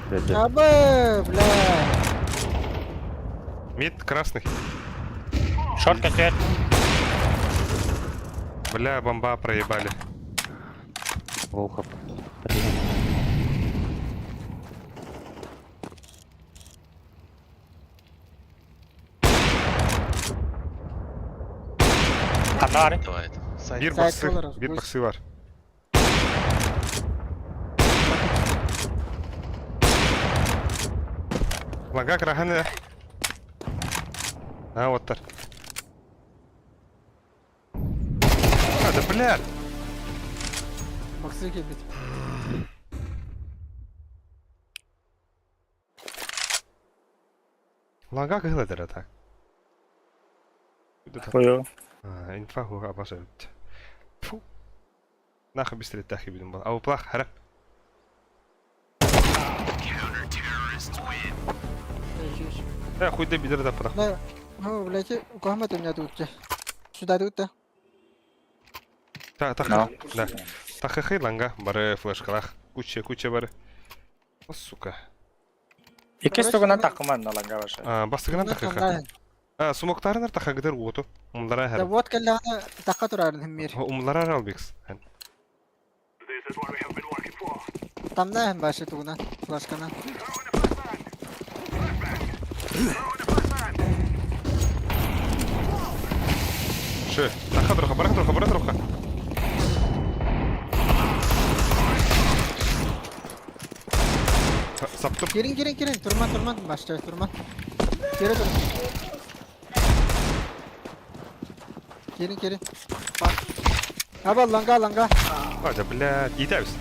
Блядь. Абы, бля. Мид красный. Шорт көтөр. Бля, бомба проебали. Волхов. Ханна Давай. Сайт. Биир Сайт бахсы, болар, биир бус. бахсы бар. Лага крахан э. А, вот так. А, да блядь! Бахсы кэлбит. Лага кыһыл так. Хойу. А, инфа хуга абаса бит. Фу. Нахуй быстрее тахи бидем был. А уплах, хара. Да, хуй да бидер да пра. Да, ну, блядь, кухмат у меня тут. Сюда тут, да? Та, та, да. Тахахы ланга, бары флешкалах. Куча, куча бары. О, сука. Иккис тугунан такыман наланга баша. А, бастыгынан тахаха. А, сумоктарынар тахагыдыр уоту. Умлара Да хар. вот кэллэҕинэ тахха турарын химмир. Умлара албикс. Тамна хим башы тугунан, флашканан. Шы, таха труха, бара труха, бара труха. Саптыр. Кирин, кирин, кирин, турман, турман, башча, турман. Кире тур. Кирин, кирин. Бак. Аба, ланга, ланга. А, да, блядь, итэбис.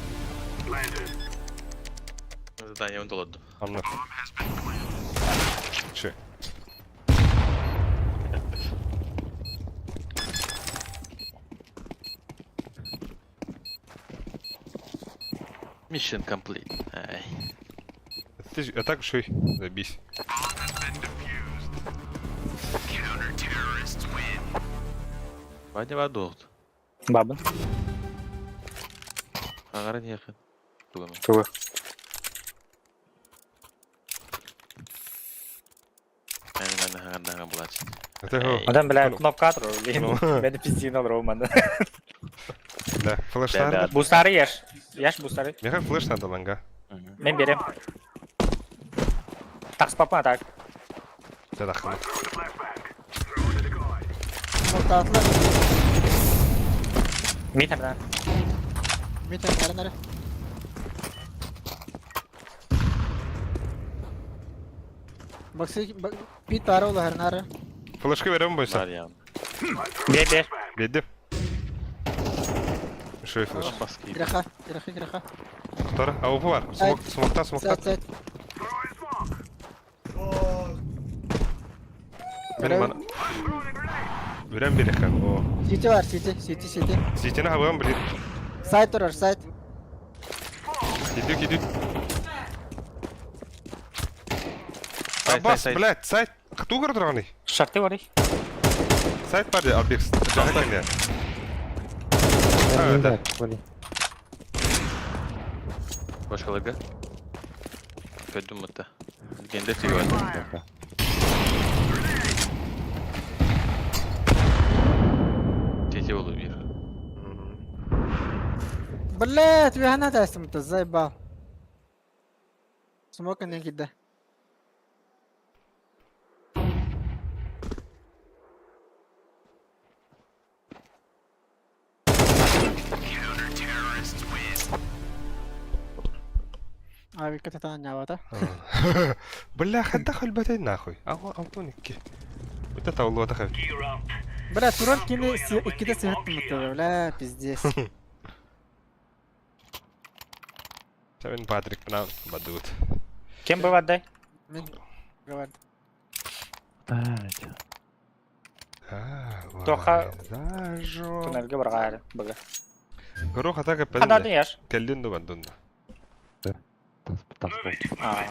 Задание он долотду. Анна. Шы. Mission complete. Ай. Ты а так шуй, забись. Ваня вадут. Бабын. Ағарын ехын. Тугама. Тугу. Әні мәні хағардаға булачы. Это го. Адам, бля, Ну. кнопка туру. Блин, Ну. Мени пиздин олору маны. Да, флештар. Бустары еш. Еш бустары. Меха флеш надо ланга. Мен берем. Такс папа так. Да, да, хана. Молтатлар. Мид да. Мид нары нары. Баксы, пит пара улар нары. Флешка берем бойса. Бар ян. Бе, бе. Бедди. Шуй флеш. Баски. Граха, граха, граха. Втора. А упа бар. Смок, смокта, смокта. Сайт, сайт. Мен мана. Бүрен берехан. О. Сити бар, сити, сити, сити. Ситini хабам блин. Сайт турар, сайт. Кидük, кидük. Сайт, Аббас, сайт, сайт. блядь, сайт. Кто турганы? Шарты бар. Сайт бар Албекс. Жахакан А, да. Башқаларға. Көдім мұтта. Генде түйіп Тете болу бір. Блядь, вихана тастым заебал. Смок иннин киирдэ. Авика татаанньаабата. Бля, хайдах өлбөтөй нахуй. Алло, алтон икки. Вот это алло тахай. Бля, турар кини иккитэ сыһыттыммыт бля, пиздец. Савин Патрик нам бадут. Кем бывает, Мин говорит. Блядь. Тоха- Зажжём. Туннельге баргаары быга. Горох атака Хадатын пәлін. яш. Кәлден ду бандун. Тас, тас был. А.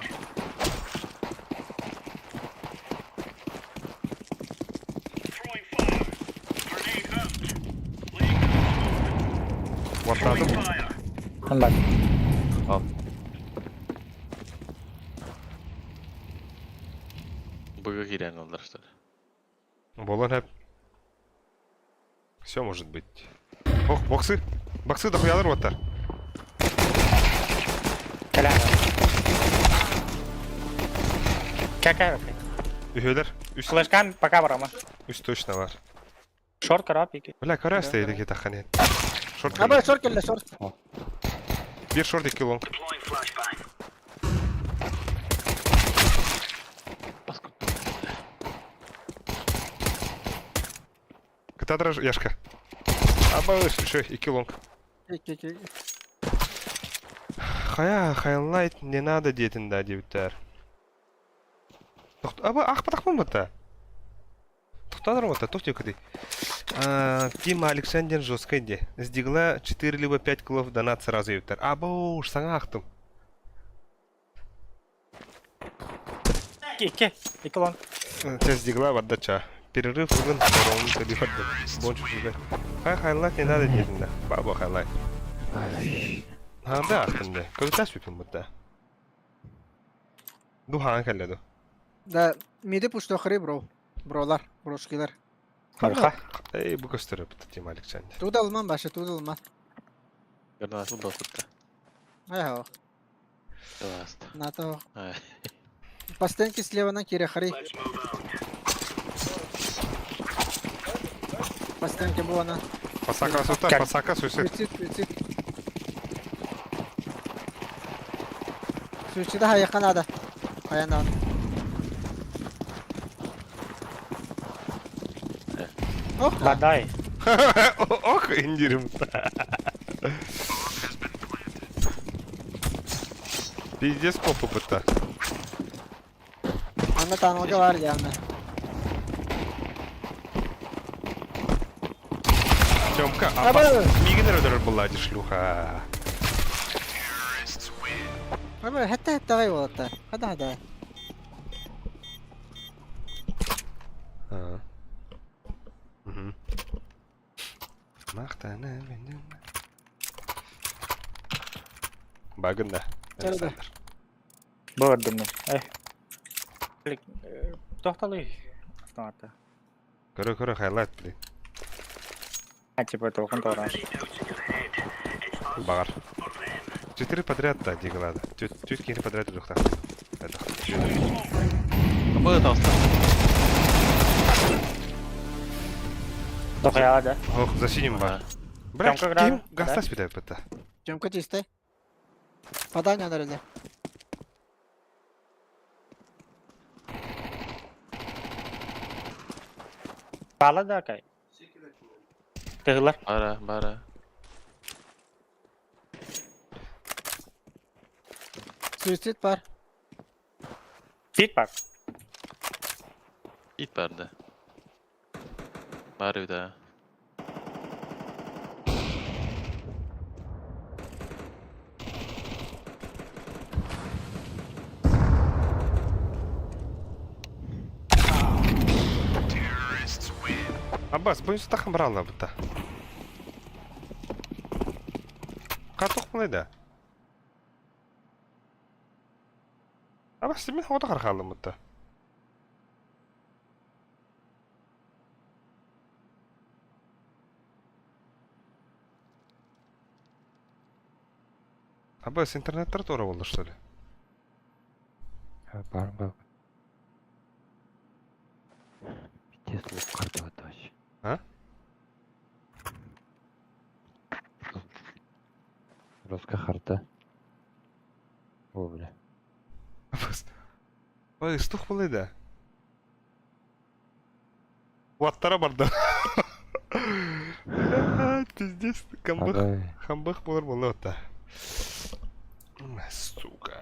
Ваттадым. Ханбат. Быга киирэн ыллар что ли? Болон хэп. Все может быть. Ох, боксы. Боксы дохуялар оттар. Кэлэ. Какая Үһөлөр. Үс, Флешкан пока барама. үс точно бар. Шорт карап ики. Бля, кара стоит ки таханет. Шорт. Аба, шорт келле, шорт. Бир шорт икки лонг. Катадраж Яшка. Аба, еще икки лонг. Икки, икки. Хая, хайлайт не надо диэтин да диэбиттэр. Тохт, аба, ах, потахмын бата. Тохтанар вот, тохти кыды. Тима Александр жестко иди. С дигла 4 либо 5 килов донат сразу ебтер. Аба уж, саңа ахтым. Икки, икки лонг. Сейчас дигла отдача. Перерыв бүгін ровно телефон. Бончу сюда. Хай хайлайт не надо диэтин да. Баба хайлайт. Ханда ахтым да. Когда сүпім бұтта. Ду хаан кәлле ду. Да, миди пушто хри, бро. Бролар, брошкилар. Барха. Эй, бу көстөрө бутта Тима Александр. Туда алман башы, туда алман. Гранату доступта. Ай, Ласт. НАТО. Ай. По стенке слева на кире хри. По стенке была на. Пасака сута, Как? пасака суицид. Суицид, суицид. Суицида хаяка надо. Хая надо. Ох, Бадай. Ох, индирим. Пиздец попу бытта. Анна таналга var явно. Тёмка, Аба! апас. Мигенер өдөрөр булла ди шлюха. Аба, хәтта хәтта гай болатта. Хада хада. А. Мгм. Мактана менен. Багында. Чарда. Александр. Бардым. Эй. Тохталы. Автомата. Көрө көрө хайлайт блин. А, типа, толкун торан. Багар. Четыре подряд да диглада. Түт кири подряд үлүхта. Быга таҕыста. Тохяла да. Ох, за синим бар. Бля, Тёмка грана, ким гастас питает бытта. Тёмка чистый. Падание надо. Бала да кай. Тыгылар. Бара, бара. Суицид бар. Фит бар. Ит барды. Бар да. Аббас, бұны тахым брала бытта. Каток да. Аббас, мен хода қарқалым бытта. Аббас, интернеттер тура болды, что ли? Баар Пиздец, лук карта вообще. А? Русская харта. О, бля. Ой, что было да? Уаттара барда. Пиздец, камбых, хамбых болар болот. Сука.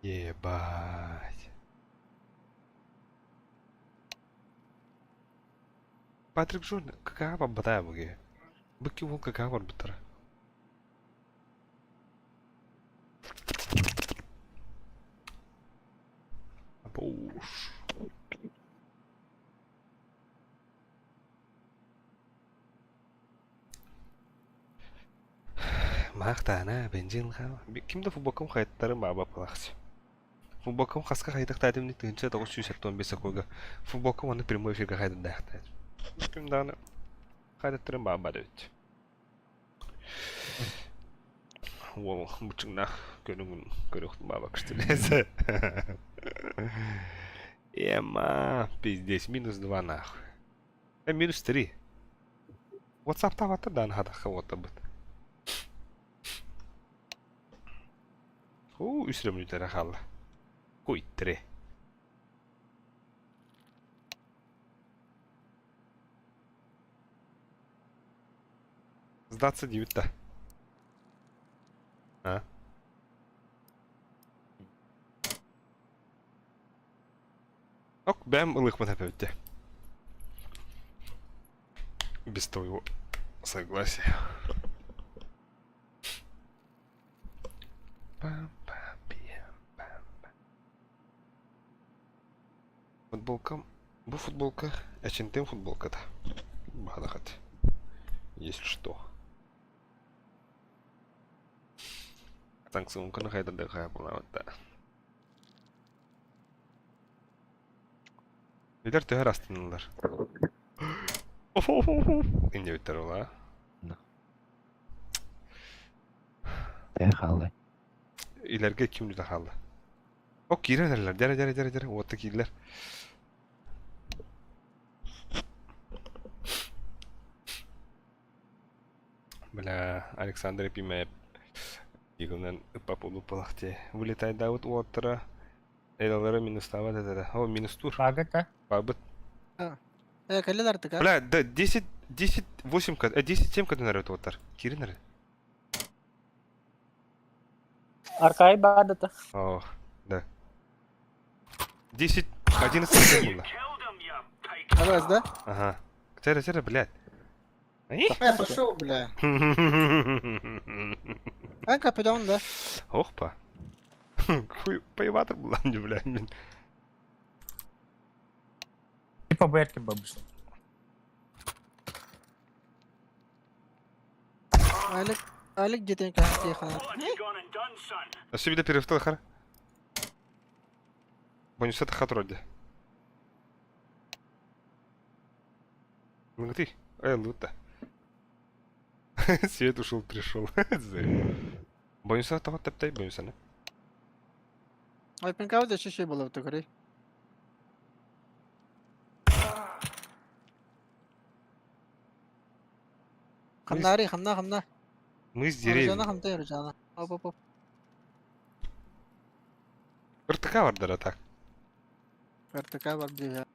Ебать. Патрик Джон, какая бабата буге? Быки вол какая барбытара. Буш. Махтана бензин ха. Кимде футболкам хайттары баба палахс. Футболкам хаска хайдах таатым 1975 акуга. Футболкам аны прямой эфирге хайдан дахта. Ким дагы хайдаттырым баба дэбит. Уол бучуңна көрүңүн көрөктүн баба кыштылесе. Ема, пиздец, минус 2 нахуй. Минус 3. WhatsApp тавата дан хадахха вот быт. Уу, үс эрэ мүнүүтэ хаалла. Куйттыре. Сдаться диэбит да. А? Ок, бэм ылыхпын эпэбиттэ. Без твоего согласия. Пам-пам-пиам-пам-пам. Футболкам... Бу футболка, H&M футболката. Баһадахат. Если что. Санкционканы хайдардыга хайбылаабыт да. Билэр төһөр астынылар. Инде ола. Тэ хаалла. Илэргэ ким да хаалла. О, киирэллэр, дьэрэ дьэрэ дьэрэ дьэрэ, уотта киирдилэр. Бля, Александр Епимаев Игынан ыппап улуппалах дии. Вылетайдаабыт уоттара Элалара минустаабат этэ. О, минус тур. Багыта. Бабыт. Э, кэллилэр артык, а? Бля, да, 10, 10, 8, 10, 7 кадынар уоттар. Киирин Аркай баадата. О, да. 10, 11 было. Раз, да? Ага. Теря, теря, блядь. Э, пошел, бля. Эн капитан, да? Охпа. Хуй, поебатыр буолан не, блядь. Мин. Типа бэрки бабушка. Алик, Алик дьиэтин каһан. Өссө биде перевтал хара. Бонусата хат вроде. Ну ты, лута. Свет ушел, пришел. Бонуса того тептай бонуса, не? Ой, пинкаут еще еще было в такой. Хамнари, хамна, хамна. Мы с Ружана деревни. хамтай, ружана. Оп, оп, оп. РТК вардара так. РТК бар бия.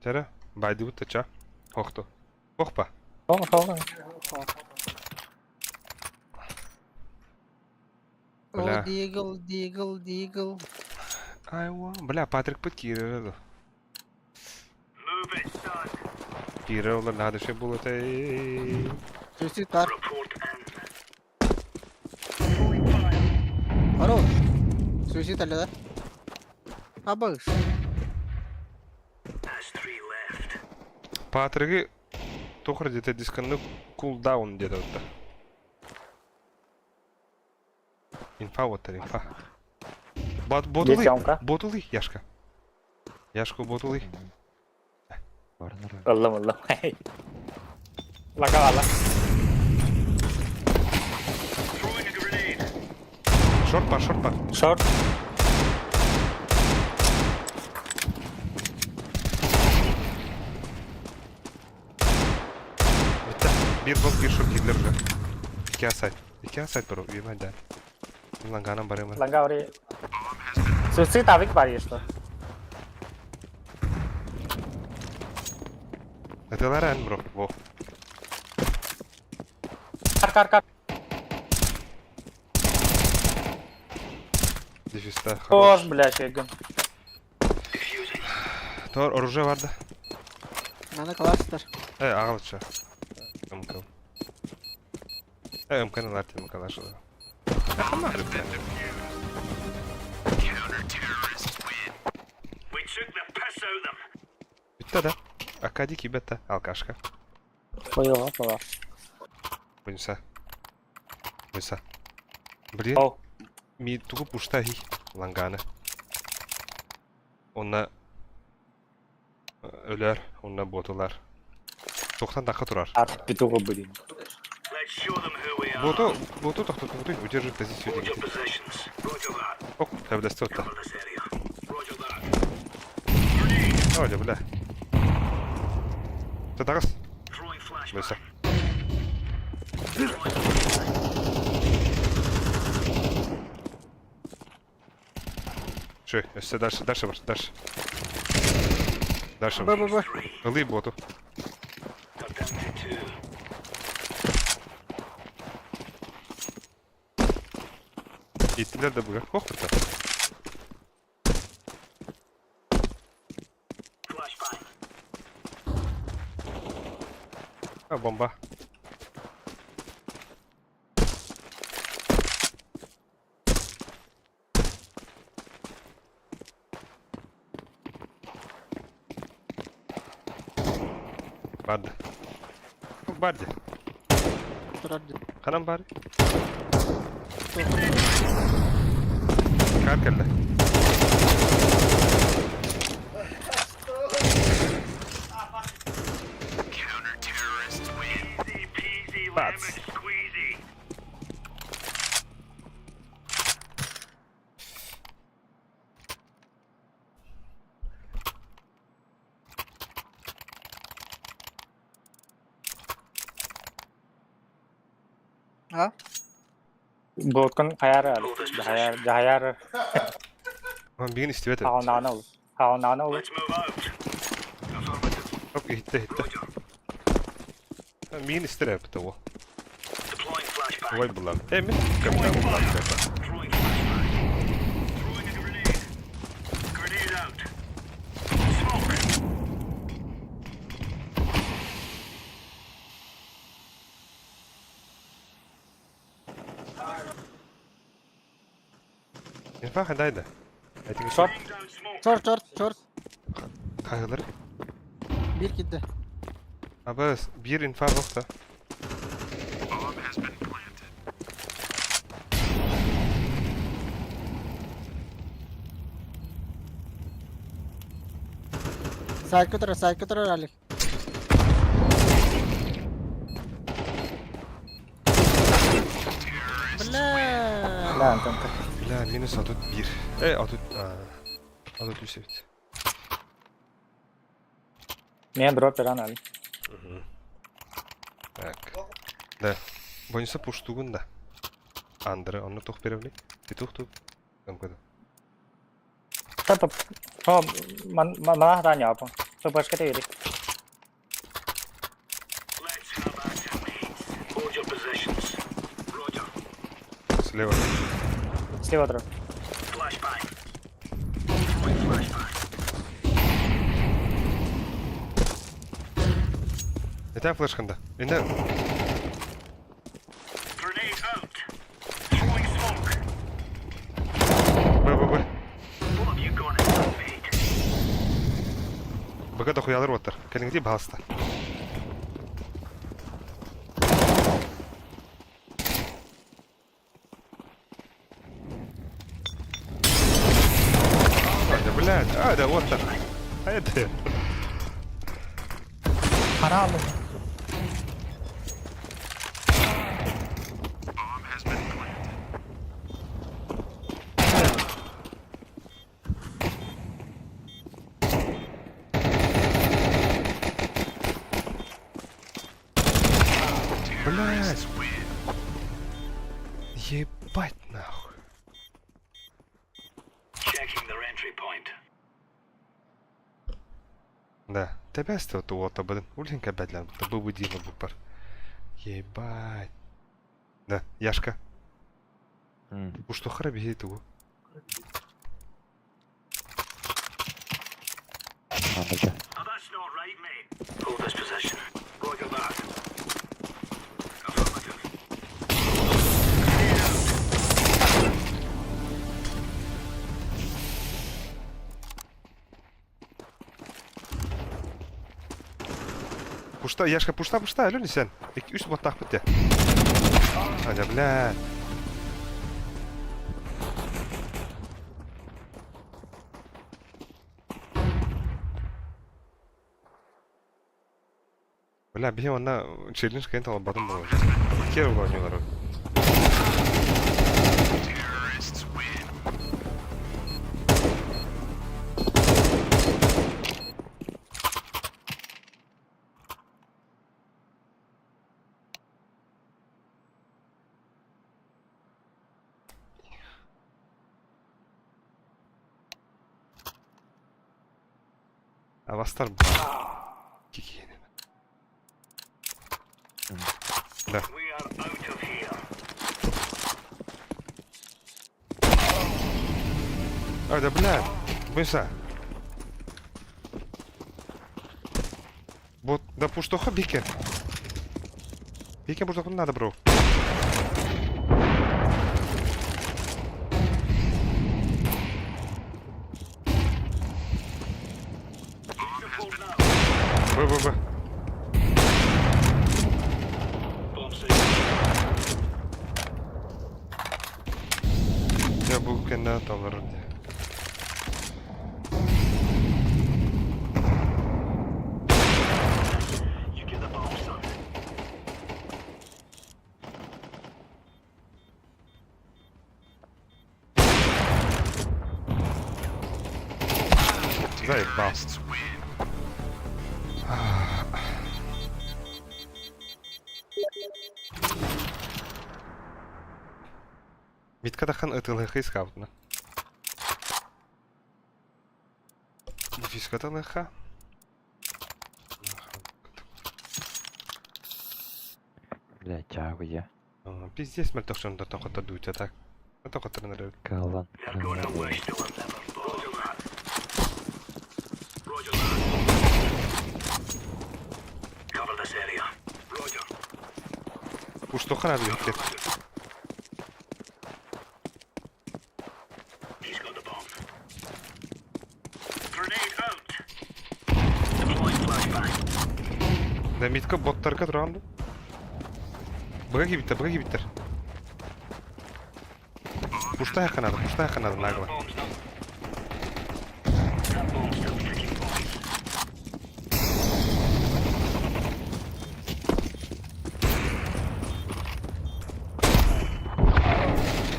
Тера, байды бутта ча. Хохто. Хохпа. Хоң, хоң. О, Бля. Дигл, Дигл, Дигл. Айва. Бля, Патрик пыт киирэр Киирэр олар надо ше было та. Суицид бар. Хорош. Суицид әлі да? Абыш. Патриги тохр где-то дисконны кулдаун где-то вот. Инфа вот инфа. Бот ботулы. Девчонка. Ботулы, Яшка. Яшку ботулы. Барнар. Ыллым, ыллым. Лагала. Шорт бар, шорт бар. Шорт. Bitti. Bir bok bir шорт киирдилэр уже. Икки асайт. Икки асайт бро, үймә да. Ланганан барым. Ланга ори. Суицид авик бар что. Это ларан бро. Во. Кар кар кар. Дефиста. Тоже, блядь, егын. Тор оружие бар да. Мана кластер. Э, агалыча. МК. Э, МК на ларте МК лашыла. Битта да. Акадики бетта. Алкашка. Хуёво, была. Бойса. Бойса. Блин. Оу. Ми тугу пушта хи. Ланганы. Онна өлөр, онна ботулар. Тоқтан даққа тұрар. Ат петуха, блин. Боту, боту тоқтат, боту удержит позицию деген. Оп, тәбілесті отта. Оля, бля. Татарас. Бойса. Шö, өссө дальше, дальше бар, дальше. Дальше Б бар. Б Б. Ылый боту. Иттилер да буга. Ох, бita. А, бомба. Барды. Барды. Турар. Ханан бары. Кар келди. Бац. А? Боткун хаяр, жахаяр, жахаяр. Ман бигин истибет. Хаонана ол. Хаонана ол. Оп, ихтте, ихтте. Мигин истер эпти ол. Ой, булам. Э, мен капитан булам. Инфа хандайда. Шорт. Шорт шорт шорт. Кайгылар. Bir кидди. Абас, бир инфа бокта. Сайка турар, сайка турар Алик. Бля. Бля, Антон. Бля, минус атут бир. Э, атут... Атут үс эбит. Мен дропер ана. Так. Да. Бойынса пуштугун да. Андыры, онны тух беревли. Петух тух. Тамкада. Тап. О, ман мана хата няпа. Супашка те ири. Слева. Слева дроп. Это флешканда. Инде Б, Б, Б. Б дохуялар оттар. Кәлиңди балыста. А, да, блядь. А, да, вот так. А это... Хара алым. Ебать нахуй. Да, тэбэстэ уота быдын. Улин кэбэдлэн бу бу дима бупар. Ебать. Да, Яшка. Уштухара биһи тугу. Пушта, Яшка, пушта, пушта, алё сен. Үс боттаах битте. Аля, бля. Бля, биһи онна челлендж кэлэн талбатым буолуо. Кер оонньуулар. Авастар Кикиэнэ. Да. А, да бля, быса. Вот, да пуштоха бике. Бике пуштоха надо, бро. Б, Б, Б. Дьэ бу кэннэ талларар дии. Заебал. Митка тахан ытылыхы искабытна. Дефиска талыха. Бля, чаагуя. Пиздец, мөлтөх дьоннортон хоттордуутя так. Это хотторон эрэ. Калан. Пуштоха надо бихтер. Да митка боттарга туран ду. Быга кибиттер, быга кибиттер. Пушта надо, пушта надо нагло.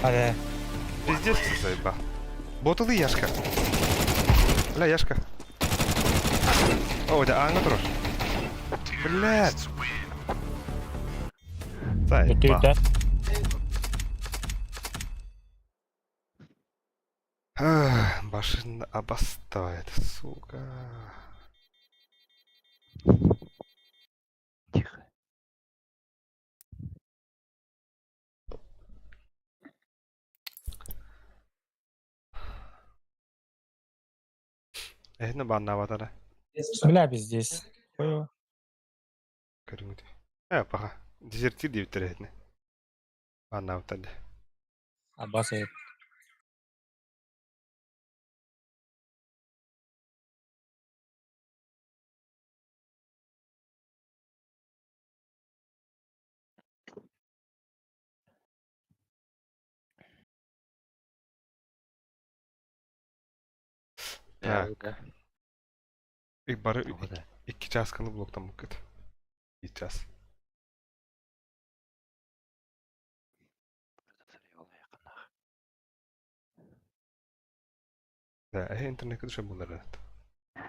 Hadi. Пиздец ты заебал. Боталы Яшка. Бля, Яшка. О, да, ааҥҥа турар. Блядь. Заебал. Башен обостает, сука. Тихо. Эһинэ бааннаабатара. Бля, пиздец. Хуево. Көрүҥүт. Э, паха. Дезертир диэбиттэр эһинэ. Бааннаабыттар дии. Аббас Так. И бары Тоҕо да? икки чаасканы блоктаммыккыт. Биир чаас. Да, эһи интернеккэ түшэ булар эбит.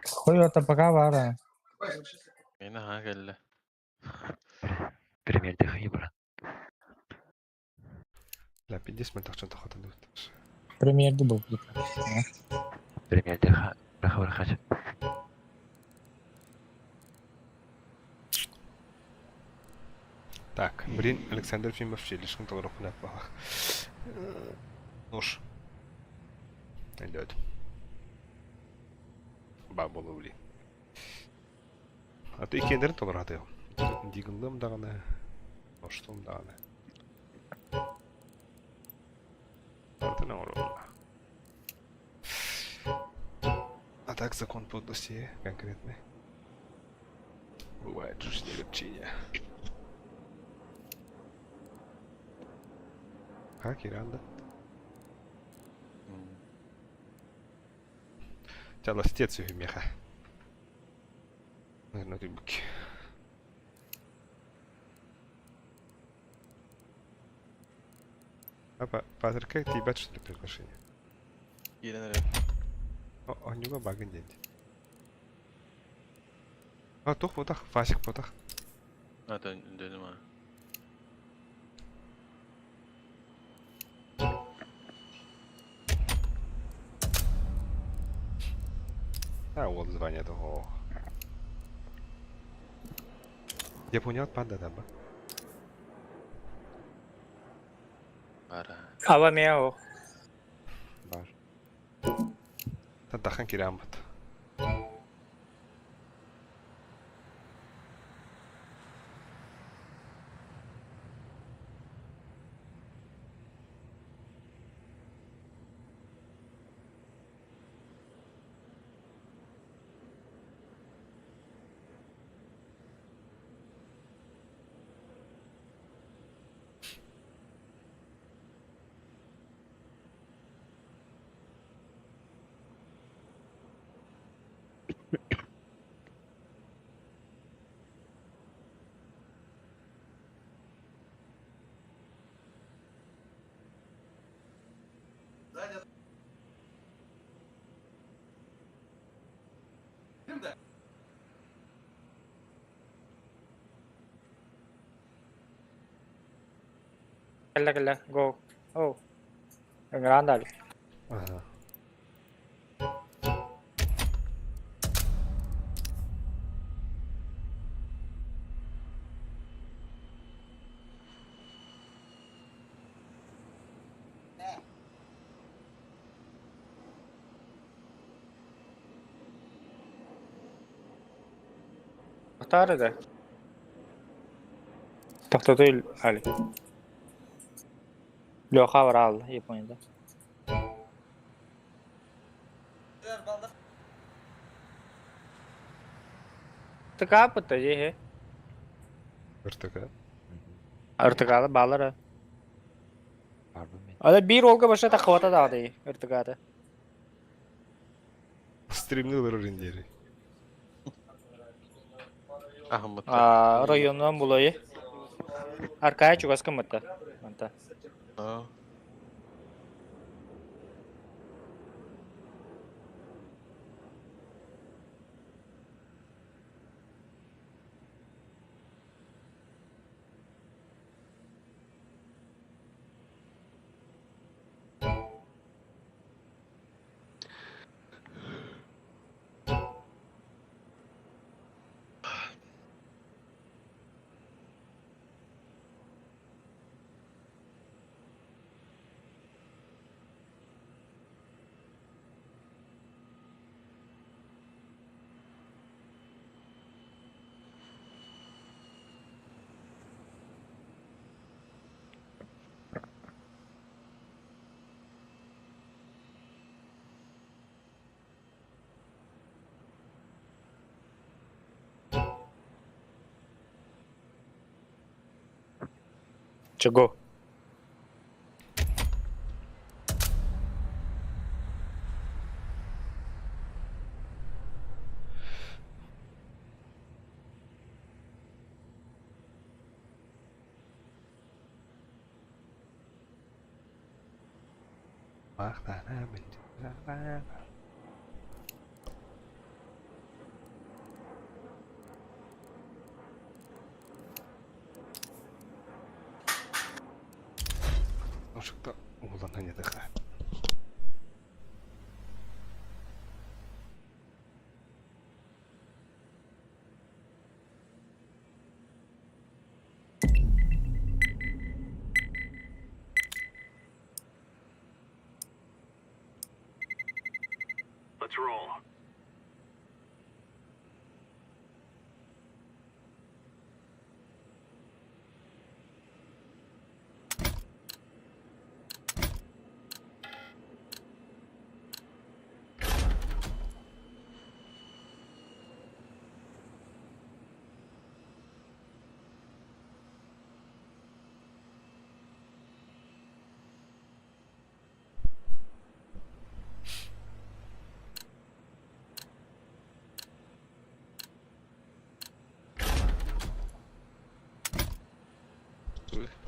Хуево-то пока бара. Мин аһаа кэллэ. Примердыхы, брат. Бля, 50 мөлтөх дьон тохотон дыбыттар. Премьерді был. Премьерде хабар Так, блин, Александр Фимов слишком толорохуна пала. Нож. Идет. Бабулы, блин. А ты кендерин толораты. Дигылдым дағаны. Оштум дағаны. Артына оролла. А так закон подлости конкретный. Бывает же снегопчение. Как Иранда? Чаластец меха. Наверное, рыбки. Апа, Патер, как ты ебать, что ли, приглашение? Киирэн эрэ. О, у него багын день. А, тух, потах, фасик потах. А, то дөнүм аа. А, вот звание того. Я понял, панда там, ба. Бара. Ава мео. Бар. Тадахан кирамбат. Кэллэ кэллэ. Go. Oh. Ыҥыраан Ага. Тохтоор да. Тохтоту али. Леха барал, Японияда. РТК пытта же. РТК. РТК баллара. Бар бу мен. Ада бир олга баша тахвата да РТК-да. Стримнил рендери. Ахмат. А районнан булайы. Аркая чугаска мытта. Манта. Аа. Чего? Ошукта уолана не дыха.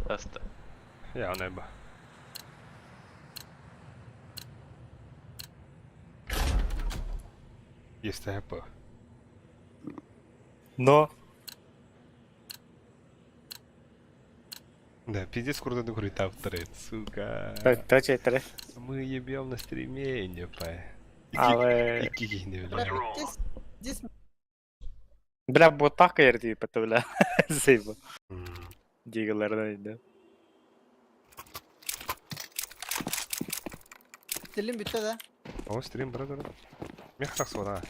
Аста. Я неба. Есть ТП. Но. Да, пиздец круто говорит авторы, сука. Точно, это. Мы ебем на стриме, не па. Але... И кики не Бля, бля. здесь, здесь Бля, бу так ерди, бля. Зейба. Дигалардан инде. Телим bitti de. О, стрим, брат, брат. Мех да.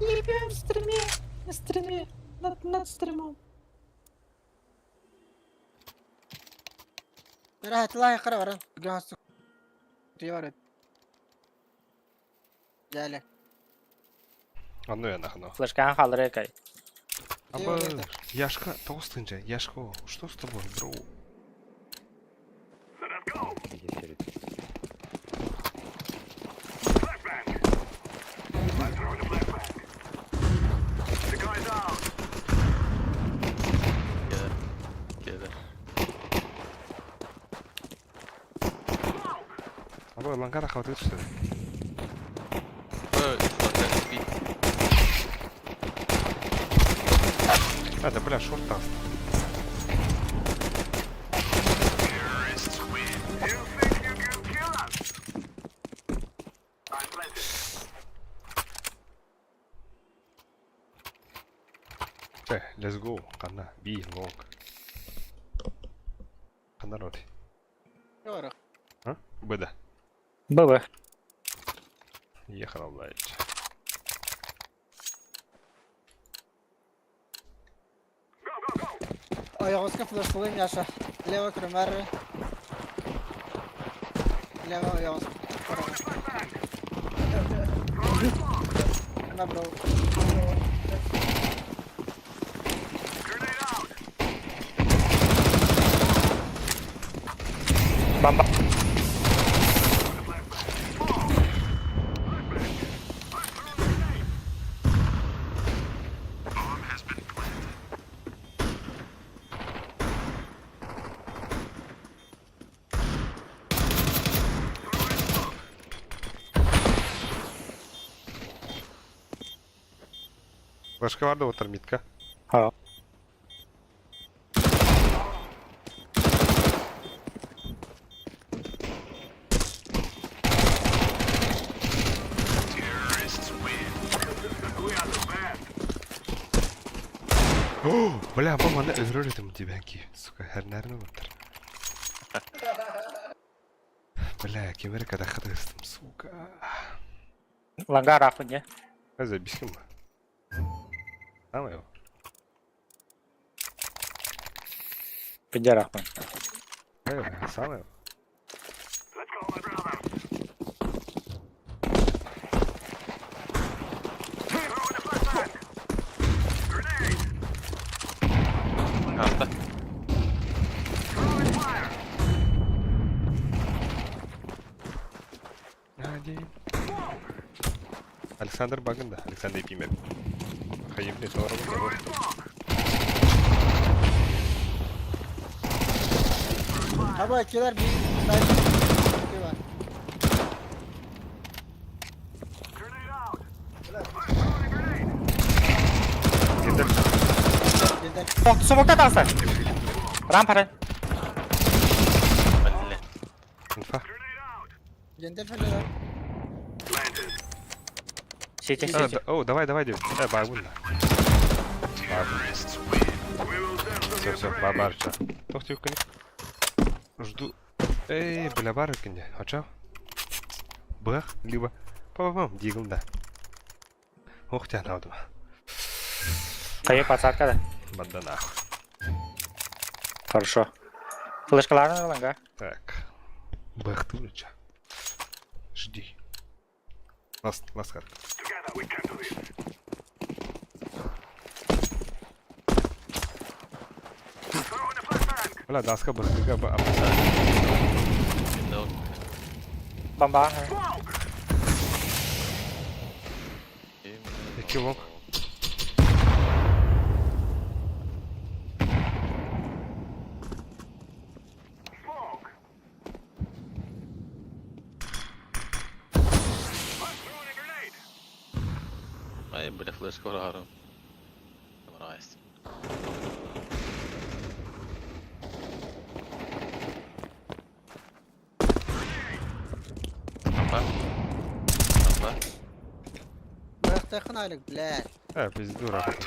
Ебем в стриме, на стриме, над, над стримом. راح تلاقي قرا جهاز تيارد ذلك Одну я нахну. Флешкан халдыры кай. Аба, Яшка, толстый Яшко, что с тобой, бро? Келер. Аба, лангара хватает, что ли? Ой, лангар бит. А, да бля, шорт даст. Let's go. Кана, B, long. Кана роти. А? Б, да. ББ. Ехала, блядь. Ойоҕоско флешлыым Яша. Лево крымар. Лево ойоҕос. На бро. Бомба. Флешка варда вот термитка. Ха. О, бля, мама, не өлөрөр тебя ки. Сука, хернерне баттыр. Бля, кемер когда хатырстым, сука. Лангар ахын, не? Забиским. Там его. Пиндер ахын. Сам его. Аста. один. Александр Багын да, Александр Ефимов. Хайым не здорово, Аба килер bir sayfa var. Кендер. Гендер. Смокта таҕыста. Рампара. Бля. Инфа. Гендер фәле. Сити, А, сити. да, О, давай, давай, дед. Багун да. Все, все, бабарча. Тохти юккани. Жду. Эй, бля, бар экенде. Ача. Бах, либо. Па-па-пам, дигл да. Ох, тебя надо. Хайы подсадка да. Банда нахуй. Хорошо. Флешкаларын ылыңга. Так. Бах, ты ча. Жди. Лас, ласкар. Бля, даска бахтыга ба апаса. Бомба. Эки лонг. Ай, бля, флешка врагу. Мразь. Опа. Опа. Bıraktı aylık bile. Э, пизду рахат.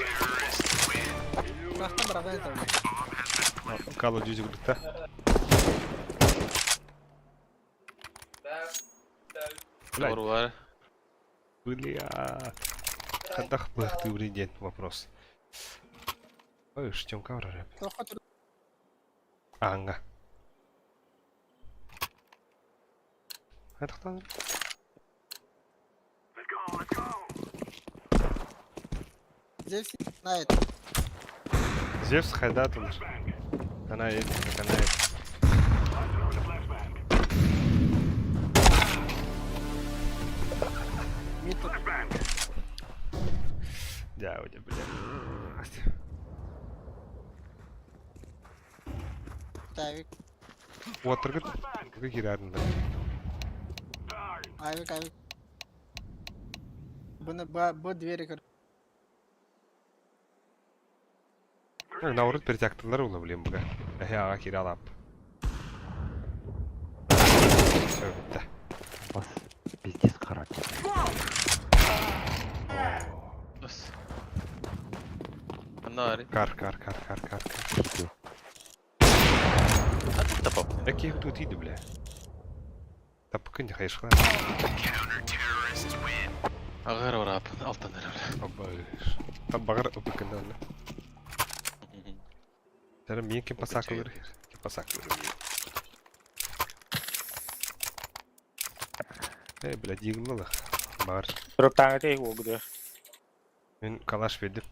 Bıraktım bıraktım. Call of Duty курдукта. Бля, Орулар. бля. Хадах бах ты блин, вопрос. Ой, штем кавра рэп. Анга. Это кто? Zeus знает. Зевс хайдат он. Она едет, как она едет. Мид. Дядя, блядь. Тавик. Уоттергет. Какие рядом, да? Авик, авик. Bunu bu, bu двери көр. Наоборот, перетяктылар ула, блин, бага. Ага, ага, киралап. Все, да. Вас пиздец характер. Бас. Анари. Кар, кар, кар, кар, кар, кар. Сити. А тут тапап. Какие тут иди, бля. Да пока не хайшла. Агар урап. Алтан бля. Там багар опыкында. Тәрі мен кем пасак Опычай. өлер. Кем пасак өлер. Эй, бля, дигмалы. Багар. Дроптан өте угду. Мен калаш бердим.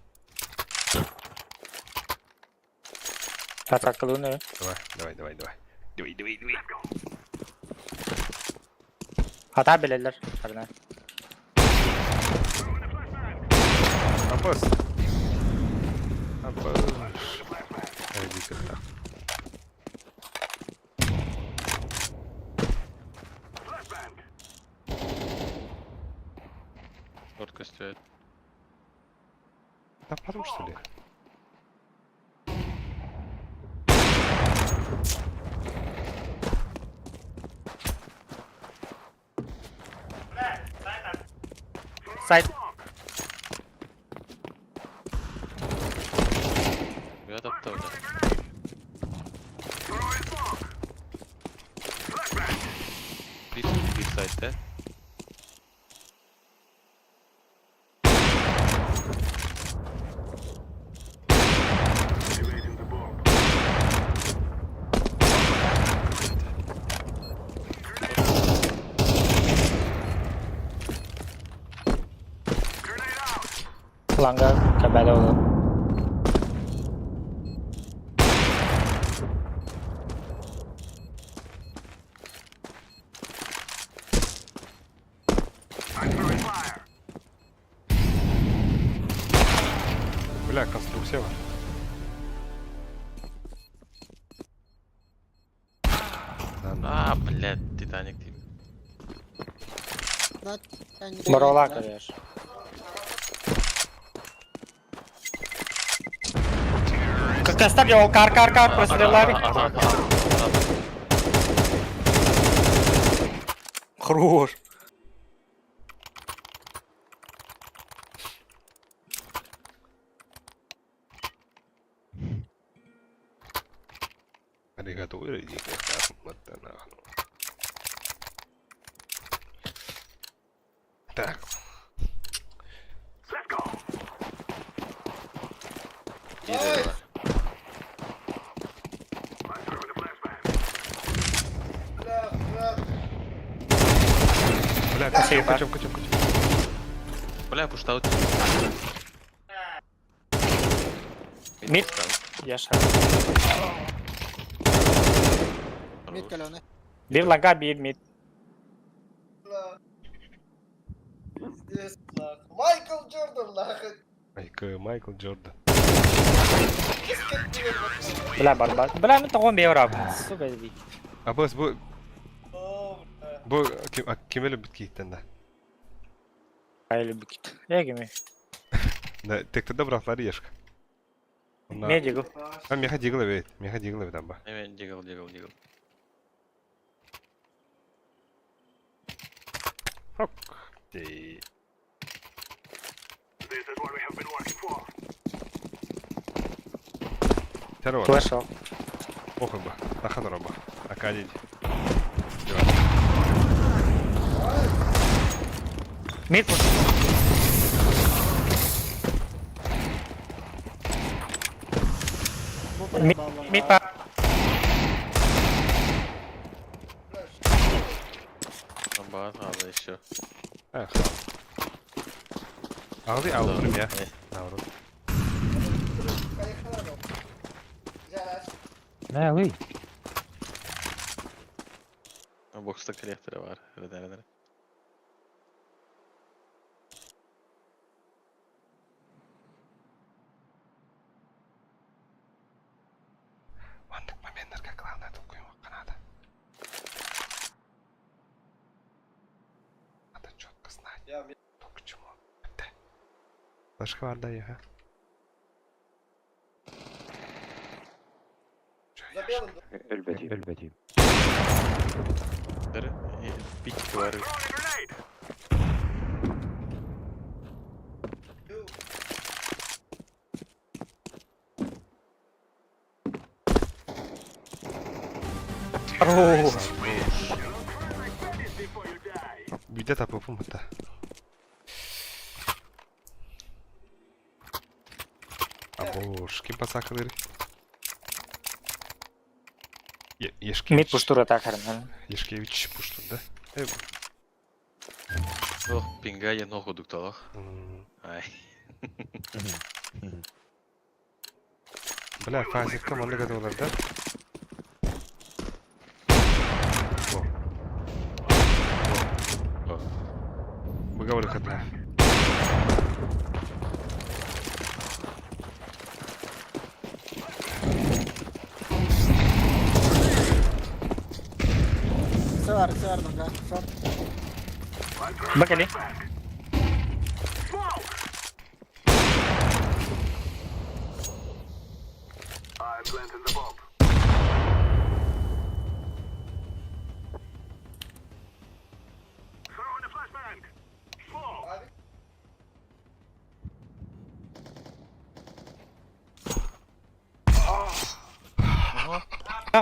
Подсадка луны. Давай, давай, давай, давай. Давай, давай, давай. Хата билелер. Арна. Аббас. Аббас. Ай, дико так. Шортка стоит. Да потом что ли? Сайт. Я таптал, да. Bir, bir site'de. Ланга кабеле oldu. Бля, конструкция бар. А, блядь, Титаник тип. Барола, конечно. Как оставь его, кар, кар, кар, прострелали. Хорош. Так. Бля, качем, качем, качем, качем. Бля, пуштаут. Мид. Я шар. Мид каленый. Bir lага, bir mid. Майкл Джордан, нахуй. Майкл, Майкл Джордан. Бля, барбар. Бля, ну того беврап. Сука, иди. А бос бу бу ким эле бүт да. Ай, букит. Я гими. Да, текте братлары ешка. Медигл. А меха дигла бит, меха дигла бит амба. Эме, дигл, дигл, дигл. Ок. Дей. Террор. Флешал. Ох ба. Таханор ба. Акадить. Мид. Мид, мид па. Амба, надо еще. Эх. Алды аурум я. Аурум. Не, лый. Бокста коллекторы бар. Рыда, рыда. Мандык моментлерге главное толкуймакка надо. Надо четко знать, что к чему. Да. Флешка бар да, я. Өлбөтүм. Өлбөтүм. Пик бар. Хорош. Büyüde tapıpım hatta. Абош, ким пацакалары? Ешкевич. Мид пуштура так, Ешкевич пуштур, да? Ох, пинга я ногу дукталах. Ай. Бля, фазикка манда гадалар, да? О. Выговоры хатна. Север, север, нога. Шорт. Бакали.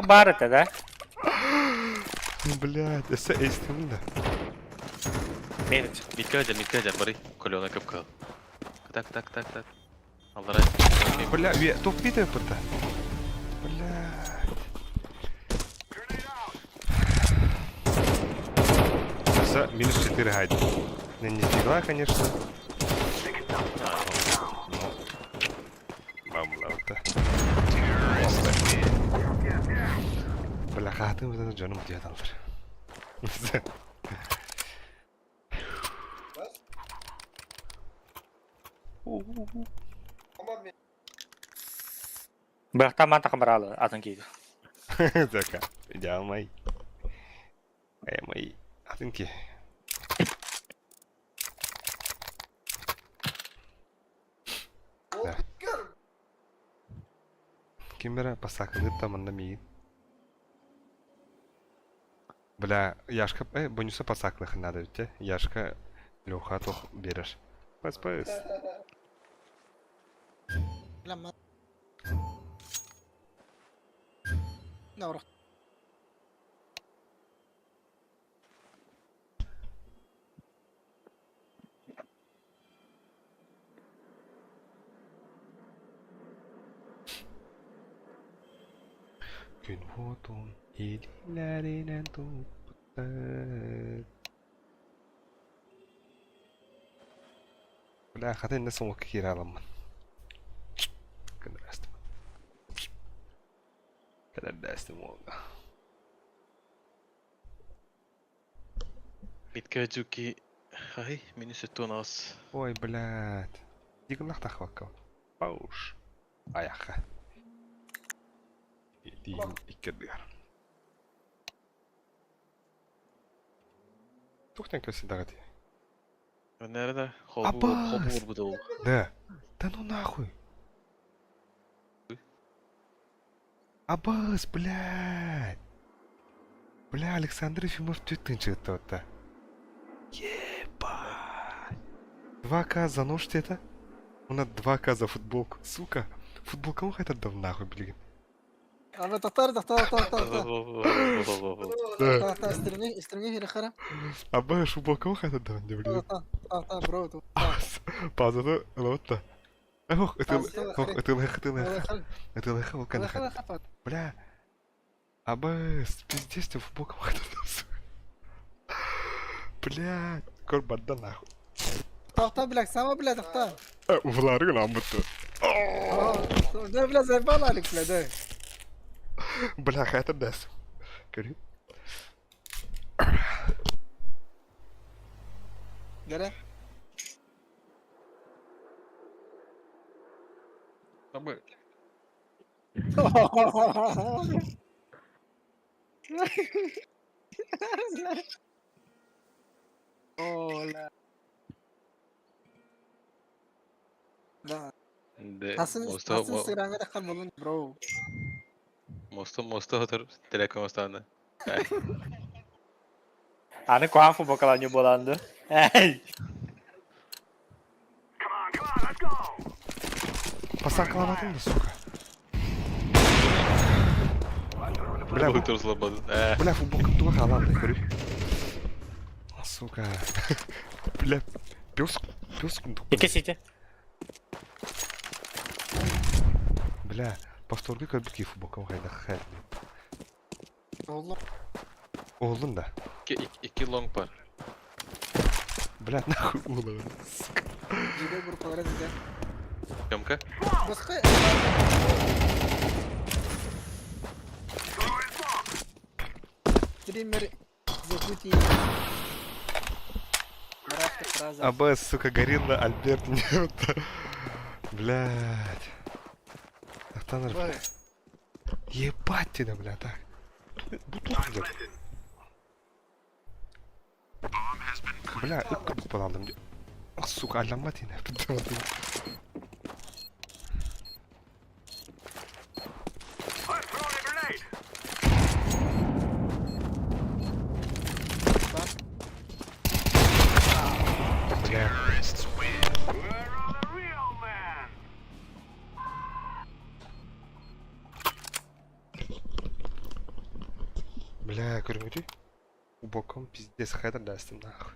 Бар это, да? Блядь, это эстим да. Мид, мидке мидке бары. Колена капкал. Так, так, так, так. Аллара. Бля, топ видео пыта. Блядь. За минус 4 гайд. Не, не сдегла, конечно. Бамлаута. Бля, хатым это жаным дият алыр. Бырахтан ман тахам бараалы атын киһи. Зака. Идеалмай. Аймай. Атын ки. Да. Ким бера пасакылыт там манна миин. Бля, Яшка, Бонюса пасаклых надо ведь, Яшка Леха тох берешь. Пас пас. لما نروح Күн уотун илиилэринэн туппуттар. Бля, хата инне соңғы кире аламмын. Көнөрөстүм. Көнөрдөстүм уолга. Митка Джуки. Хай, минус 10. Ой, блядь. Дигнах тахвакка. Пауш. Аяха. Дигин иккедгар. Тухтан көсі дағати. Nerede? Холбу Аббас! холбу бурбу Да. Да ну нахуй. Аббас, блядь. Бля, Александр Ефимов түттін вот Ебать. 2К за нож это? У нас 2К за футболку. Сука. Футболка он хотят дав нахуй, блин. أنا تختار تختار تختار تختار Да. تختار استلمني استلمني في الخرا Аббас, футболка он хотят дав, блин. تختار تختار برو Пазада, лотта. Ох, это это это это Бля. Аббас, пиздец, ты футболка он хотят дав, сука. Бля, корбат да нахуй. تختار بلاك سما بلا تختار Улары ламбыты. ده بلا زي بال عليك بلا ده Бля, хайта дас. Көрі. جرى Табы. اوه لا لا De حسن Mosta حسن سيرانغ دخل مولن برو Mosta Mosta hotor telekom останды. Аны кухан футболкалар боланды. Эй! Пасакалаватын да, сука. Бля, Доктор слабады. бля, футболка туға қаланды, көрі. Сука. Бля, пёс, пёс Екі сити. Бля, повторга көрбүк футболка қайда хәр. والله Oğlum да. Iki long бар. Бля, нахуй улы. Сука. جيبي برو قدرات ده Тёмка. بس خي стример Якутии. Мурашка фраза. АБС, сука, горилла, Альберт, нет. Блядь. Ахтанар, бля. Ебать тебя, бля, так. Бутылку, блядь. Бля, үк балалым. Сука, аллама тине. Бля. Бля, көрүңүтүй? Убоком пиздец хайдар дастым нахуй.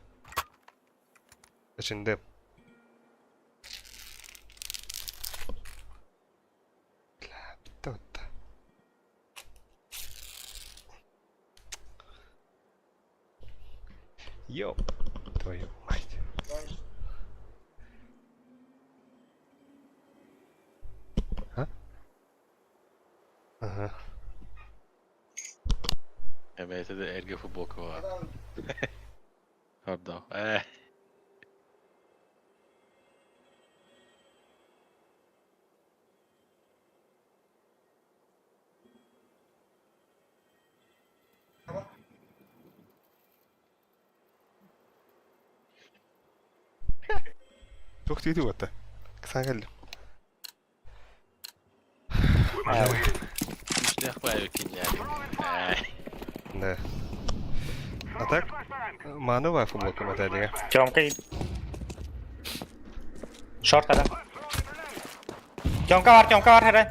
Эчинде. Бля, битте отта. Ёб твою мать. А? Ага. Evet, de erge футболка var. Pardon. Туох диэти уота? Ксаан кэллим. Күүстээх баайы киньяли. Да. А так, мановая футболка моталига. Тёмка. Шорт ада. Тёмка бар, Тёмка бар, хара.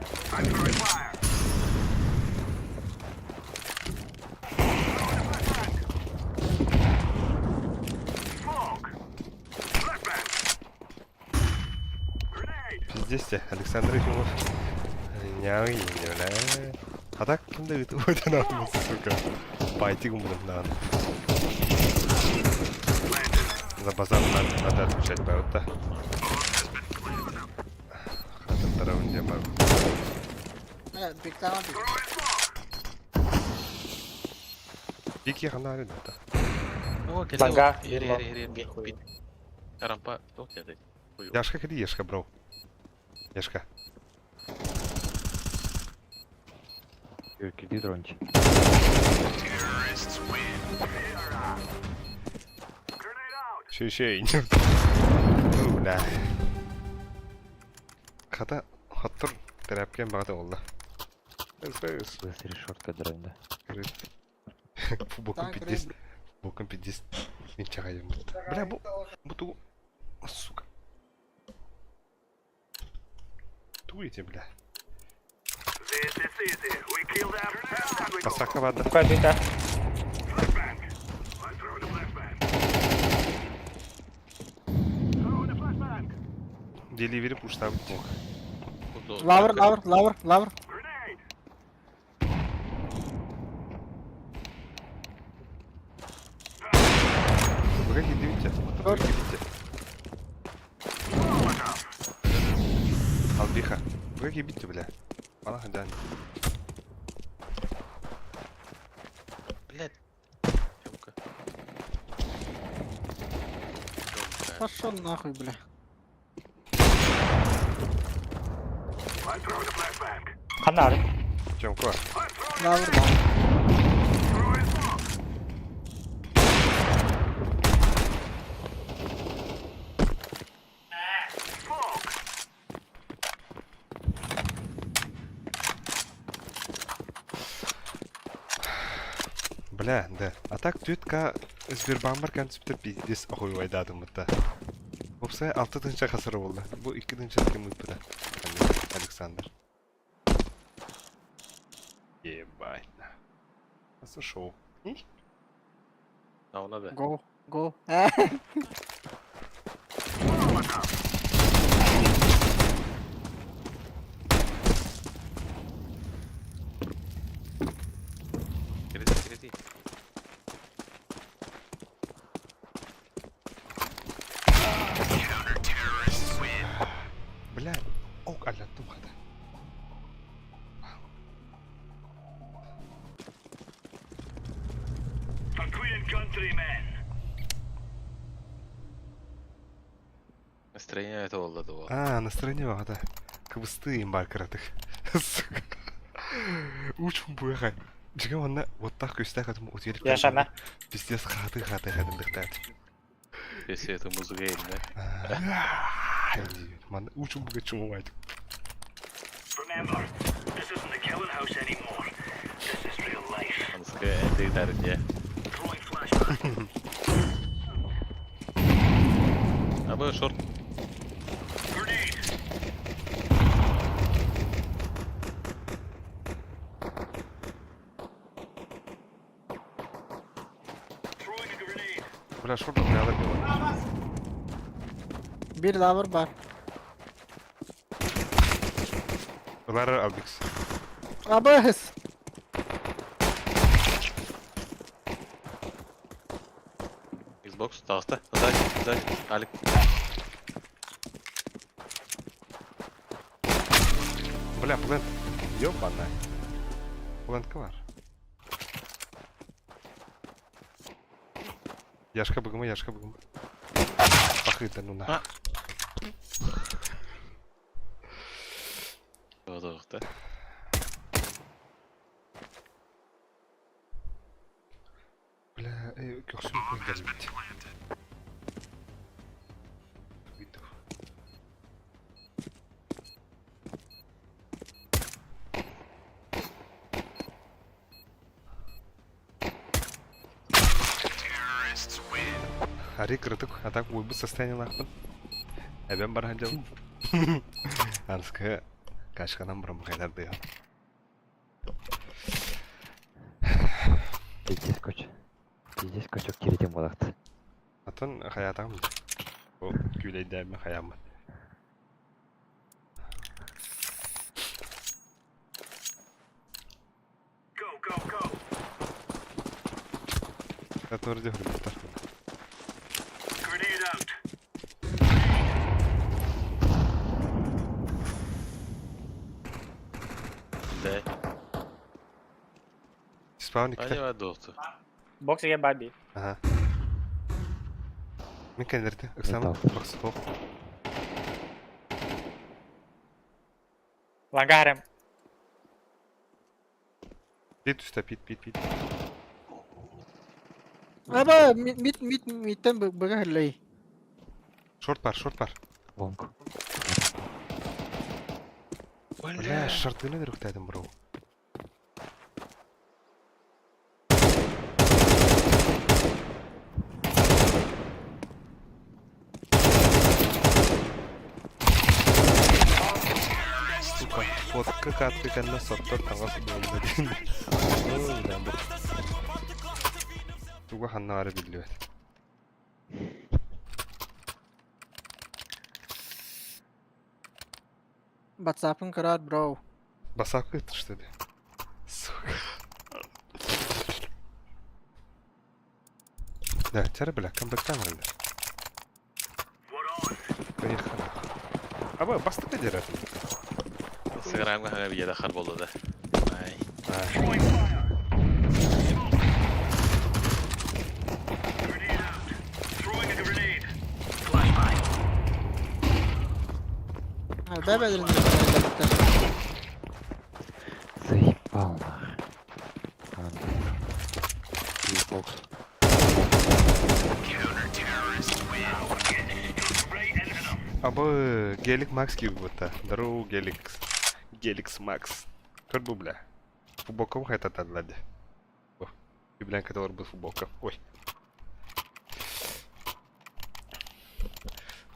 Пиздец те, Александр Ефимов. Няу, бля. А так, ким да ыты ойдан сука. Пойти гумбудом надо. За базар надо, надо отвечать, да. Хатын таравын дем бар. Бик тама бик. Бик яхана да. Ланга. Ери, ери, ери, бит, бит. Рампа, туох диэтэй? Яшка кеди Яшка, бро. Яшка. Киди дрончик. Шей-шей. Бля. Хата хаттыр терапкен багата болду. Өс. Быстрее шортка дрон, да. Боком пиздец. Боком пиздец. Мен чагайым. Бля, бу бу ту сука. Туете, бля. Басака вада. Куда ты Деливери пуштабыт. Лавр, лавр, лавр, лавр. Вы как идите? Вы как идите? Албиха. Вы как ебите, бля? Аллах, да. Блядь. Тёмка. Тёмка. Пошел нахуй, бля. Ханары. Тёмка. Лавр, лавр. Бля, да. А так түтка Сбербанк концептер пиздец охуевайдадым это. Опса алты тынча хасыры болды. Бу икки тынча кем ыппыта. Александр. Ебать. Это шоу. А, надо. Го, го. Кириди, кириди. Бля, ок, аля, тухата. Настроение это олла дуо. А, настроение вада. Кыбысты им бар кыратых. Сука. Учум буяхай. Жиге онна вот так көстә катым утелик. Яшама. Пиздец хаты хаты хаты дыхтат. Если это музыка да? Ман учум буга чуму Анская это и дарья. А бы шорт. Бля, шорт надо было. Bir лавр бар. Лара Албикс. Абыс. Xbox тағыста. Сзади, сзади. Алик. Бля, плент. Ёбана. Плентка бар. Яшка бугума, яшка бугума. Пахыта, ну на. Тоғыта. Бля, эй, көксүн көздер бит. Арый кыратык а так уойбут состояниелаахпын. Эбэм бар сылдьабын. Аныскы кашканан баран бухайдар дыам. Пиздец коч. Пиздец кочок киритин буолахт. Атын хайаатаҕым Ол күүлэйдээммин хайааммын. Который дехребуттар. Да. Спавник Они доктор. Бокс я баби. Ага. Мин кэннэрти ыксам бокс хоп. Лагарем. Пит үстэ пит пит пит. Аба мит мит мит миттен быга херлей. Шорт бар, шорт бар. Лонг. Бля, шортыны үрүхтәдим бро. Сука, фотка катты кэннэ соттор таҥас буолла диэн. Ой, да, бу. Туга ханна бары биллибэт. Ватсапын көрөр бро. Басапка ыттыр что ли? Сука. Да, тяра, бля, комбектан рында. Поехали. Аба, бастыка дерер. Инстаграмга хага видеода хар болду да. Ай. Бэбэлэрин Заебал нах. Бокс. Аба, Гелик Макс киирбит Здорово, Геликс. Геликс Макс. Көр бу бля. Футболкам хайтатадылар дии. Үбүлээн кэтэ олорбут футболка. Ой.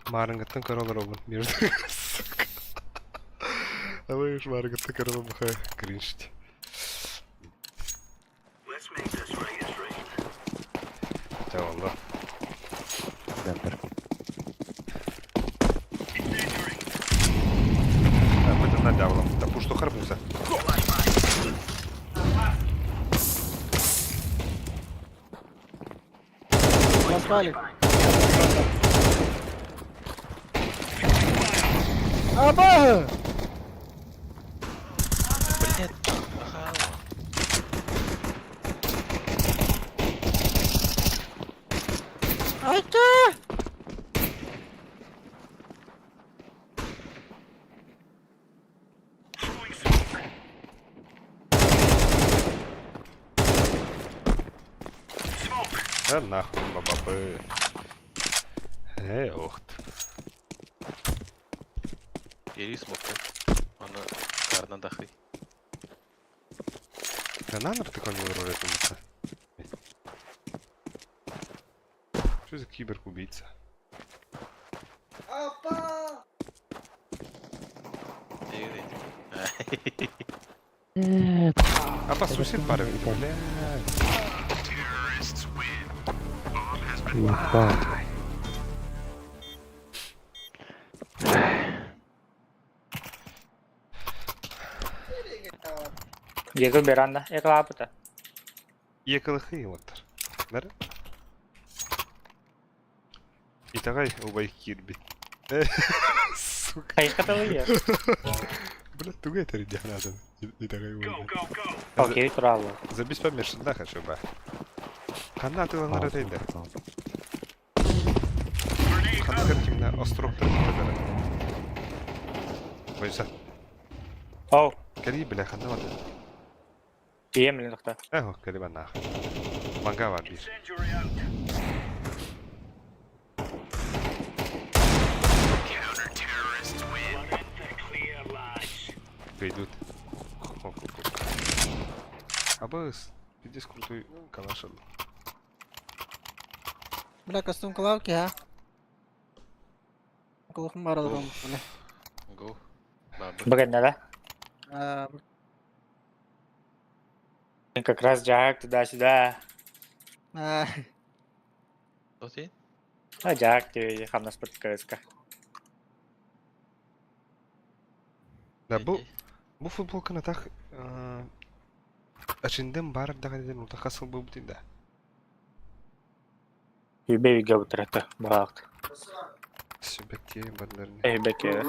Маарыҥҥыттан көрө олоробун между сука. Абай уж маарыҥҥыттан көрө олорбуха кринж. Чэ буолла. Центр. Бытына дьаабылам. Пуштухар буса. Распали. Аба! Блядь. Ага. Айта! Да нахуй, бабабы. Эй, охт. Бери смока. Аны карна дахый. Да на такой не роль Что за киберг-убийца? Апа! А по сусид пары, бля. Ебал. Диего Веранда. Эклапыта. Екалыхы оттар. Бары? Итэҕэй убай киирбит. Сука. Хайкатылы Бля, тугу этэр диэн Итэҕэй убай. Окей, туралы. Забись помешан, да, хочу ба. Ханна атыланар этейде. Ханна кимне островтар китедere. Бойса. Оу, Кэри, бля, ханна барды. ием билин тохта. Эхо, кэри ба нах. Манга бар бир. Пойдут. Абыс, пиздец крутой калаш. Бля, костюм клавки, а? Кулахым бар алган, бля. Го. Бабы. Бүгін да? А, Как раз Джак туда-сюда. а, Кто ты? А Джак ты хамнас подказка. Да бу бу футболканы так Ачиндем бар даҕаны диэн утахха сылбыбыт да. Үбэ үйгэ бутарата баҕаахт. Сүбэкки бардарын. Эйбэке.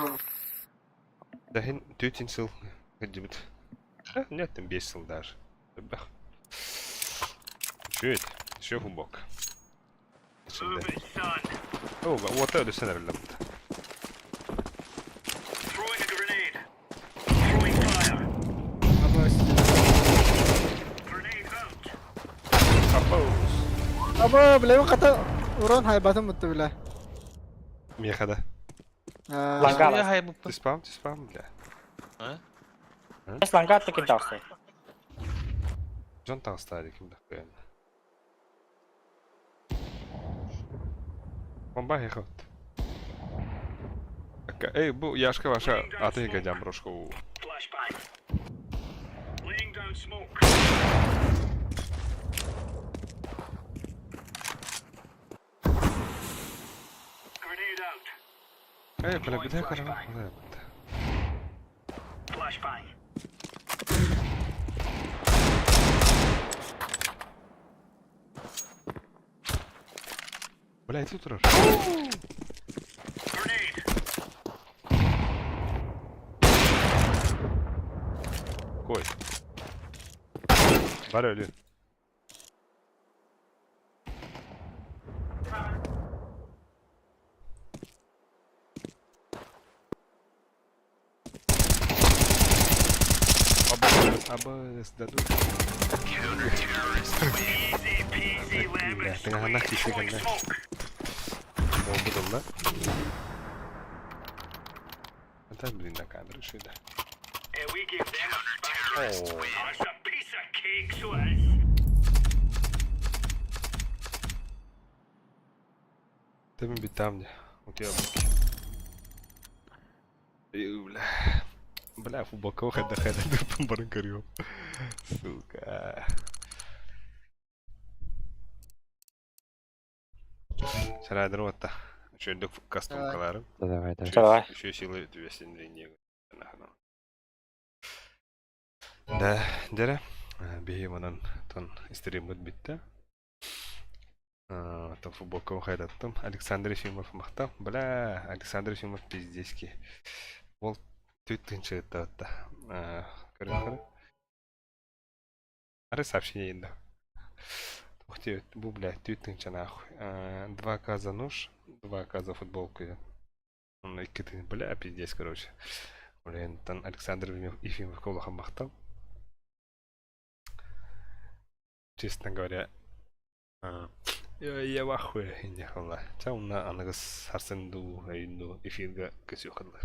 Дахин түтин сыл кырдьыбыт. Нет, там 5 сыл даже. Бэх. Чуть, еще футболка. О, вот это все наверное. Аба, бля, хата урон хайбатын бутты, бля. Меха да. Лангала. Ты спам, ты спам, бля. А? Ланга таким таустай. Джон Толстай, ким да хуян. Бомба хехот. Эй, бу Яшка ваша, а ты гадям брошку. Эй, бля, бля, бля, бля. Бля, и тут рожь. Кой. Бар өлі. Абыс, абыс, дадут. Бля, тыңағанақ кешегенде. Ол бұдылды. Это, блин, на камеру еще, да. Ты ми там где? У тебя буки. Бля. Бля, футболка хайда хайда дурпан барын көрüyorum. Сука. Сарайдыр отта. Үшөндік костюмкаларым. Давай, давай. Давай. Еще силы 200 Да, дәрә. Биһи манан тон стриммыт битте. Там футболка хайдаттым. Александр Ефимов махта. Бля, Александр Ефимов пиздецкий. Ол түт тынчы та. Көрө Ары сообщение инде. Ух ты, бу, бля, түт тынчы нахуй. 2К за нож, 2К за футболку. Ну, икки бля, пиздец, короче. Блин, там Александр Ефимов колахан махтал. Честно говоря, я в ахуе, не хала. Ча уна аныгыс сарсынду, эйнду, эфирга көсү хылы.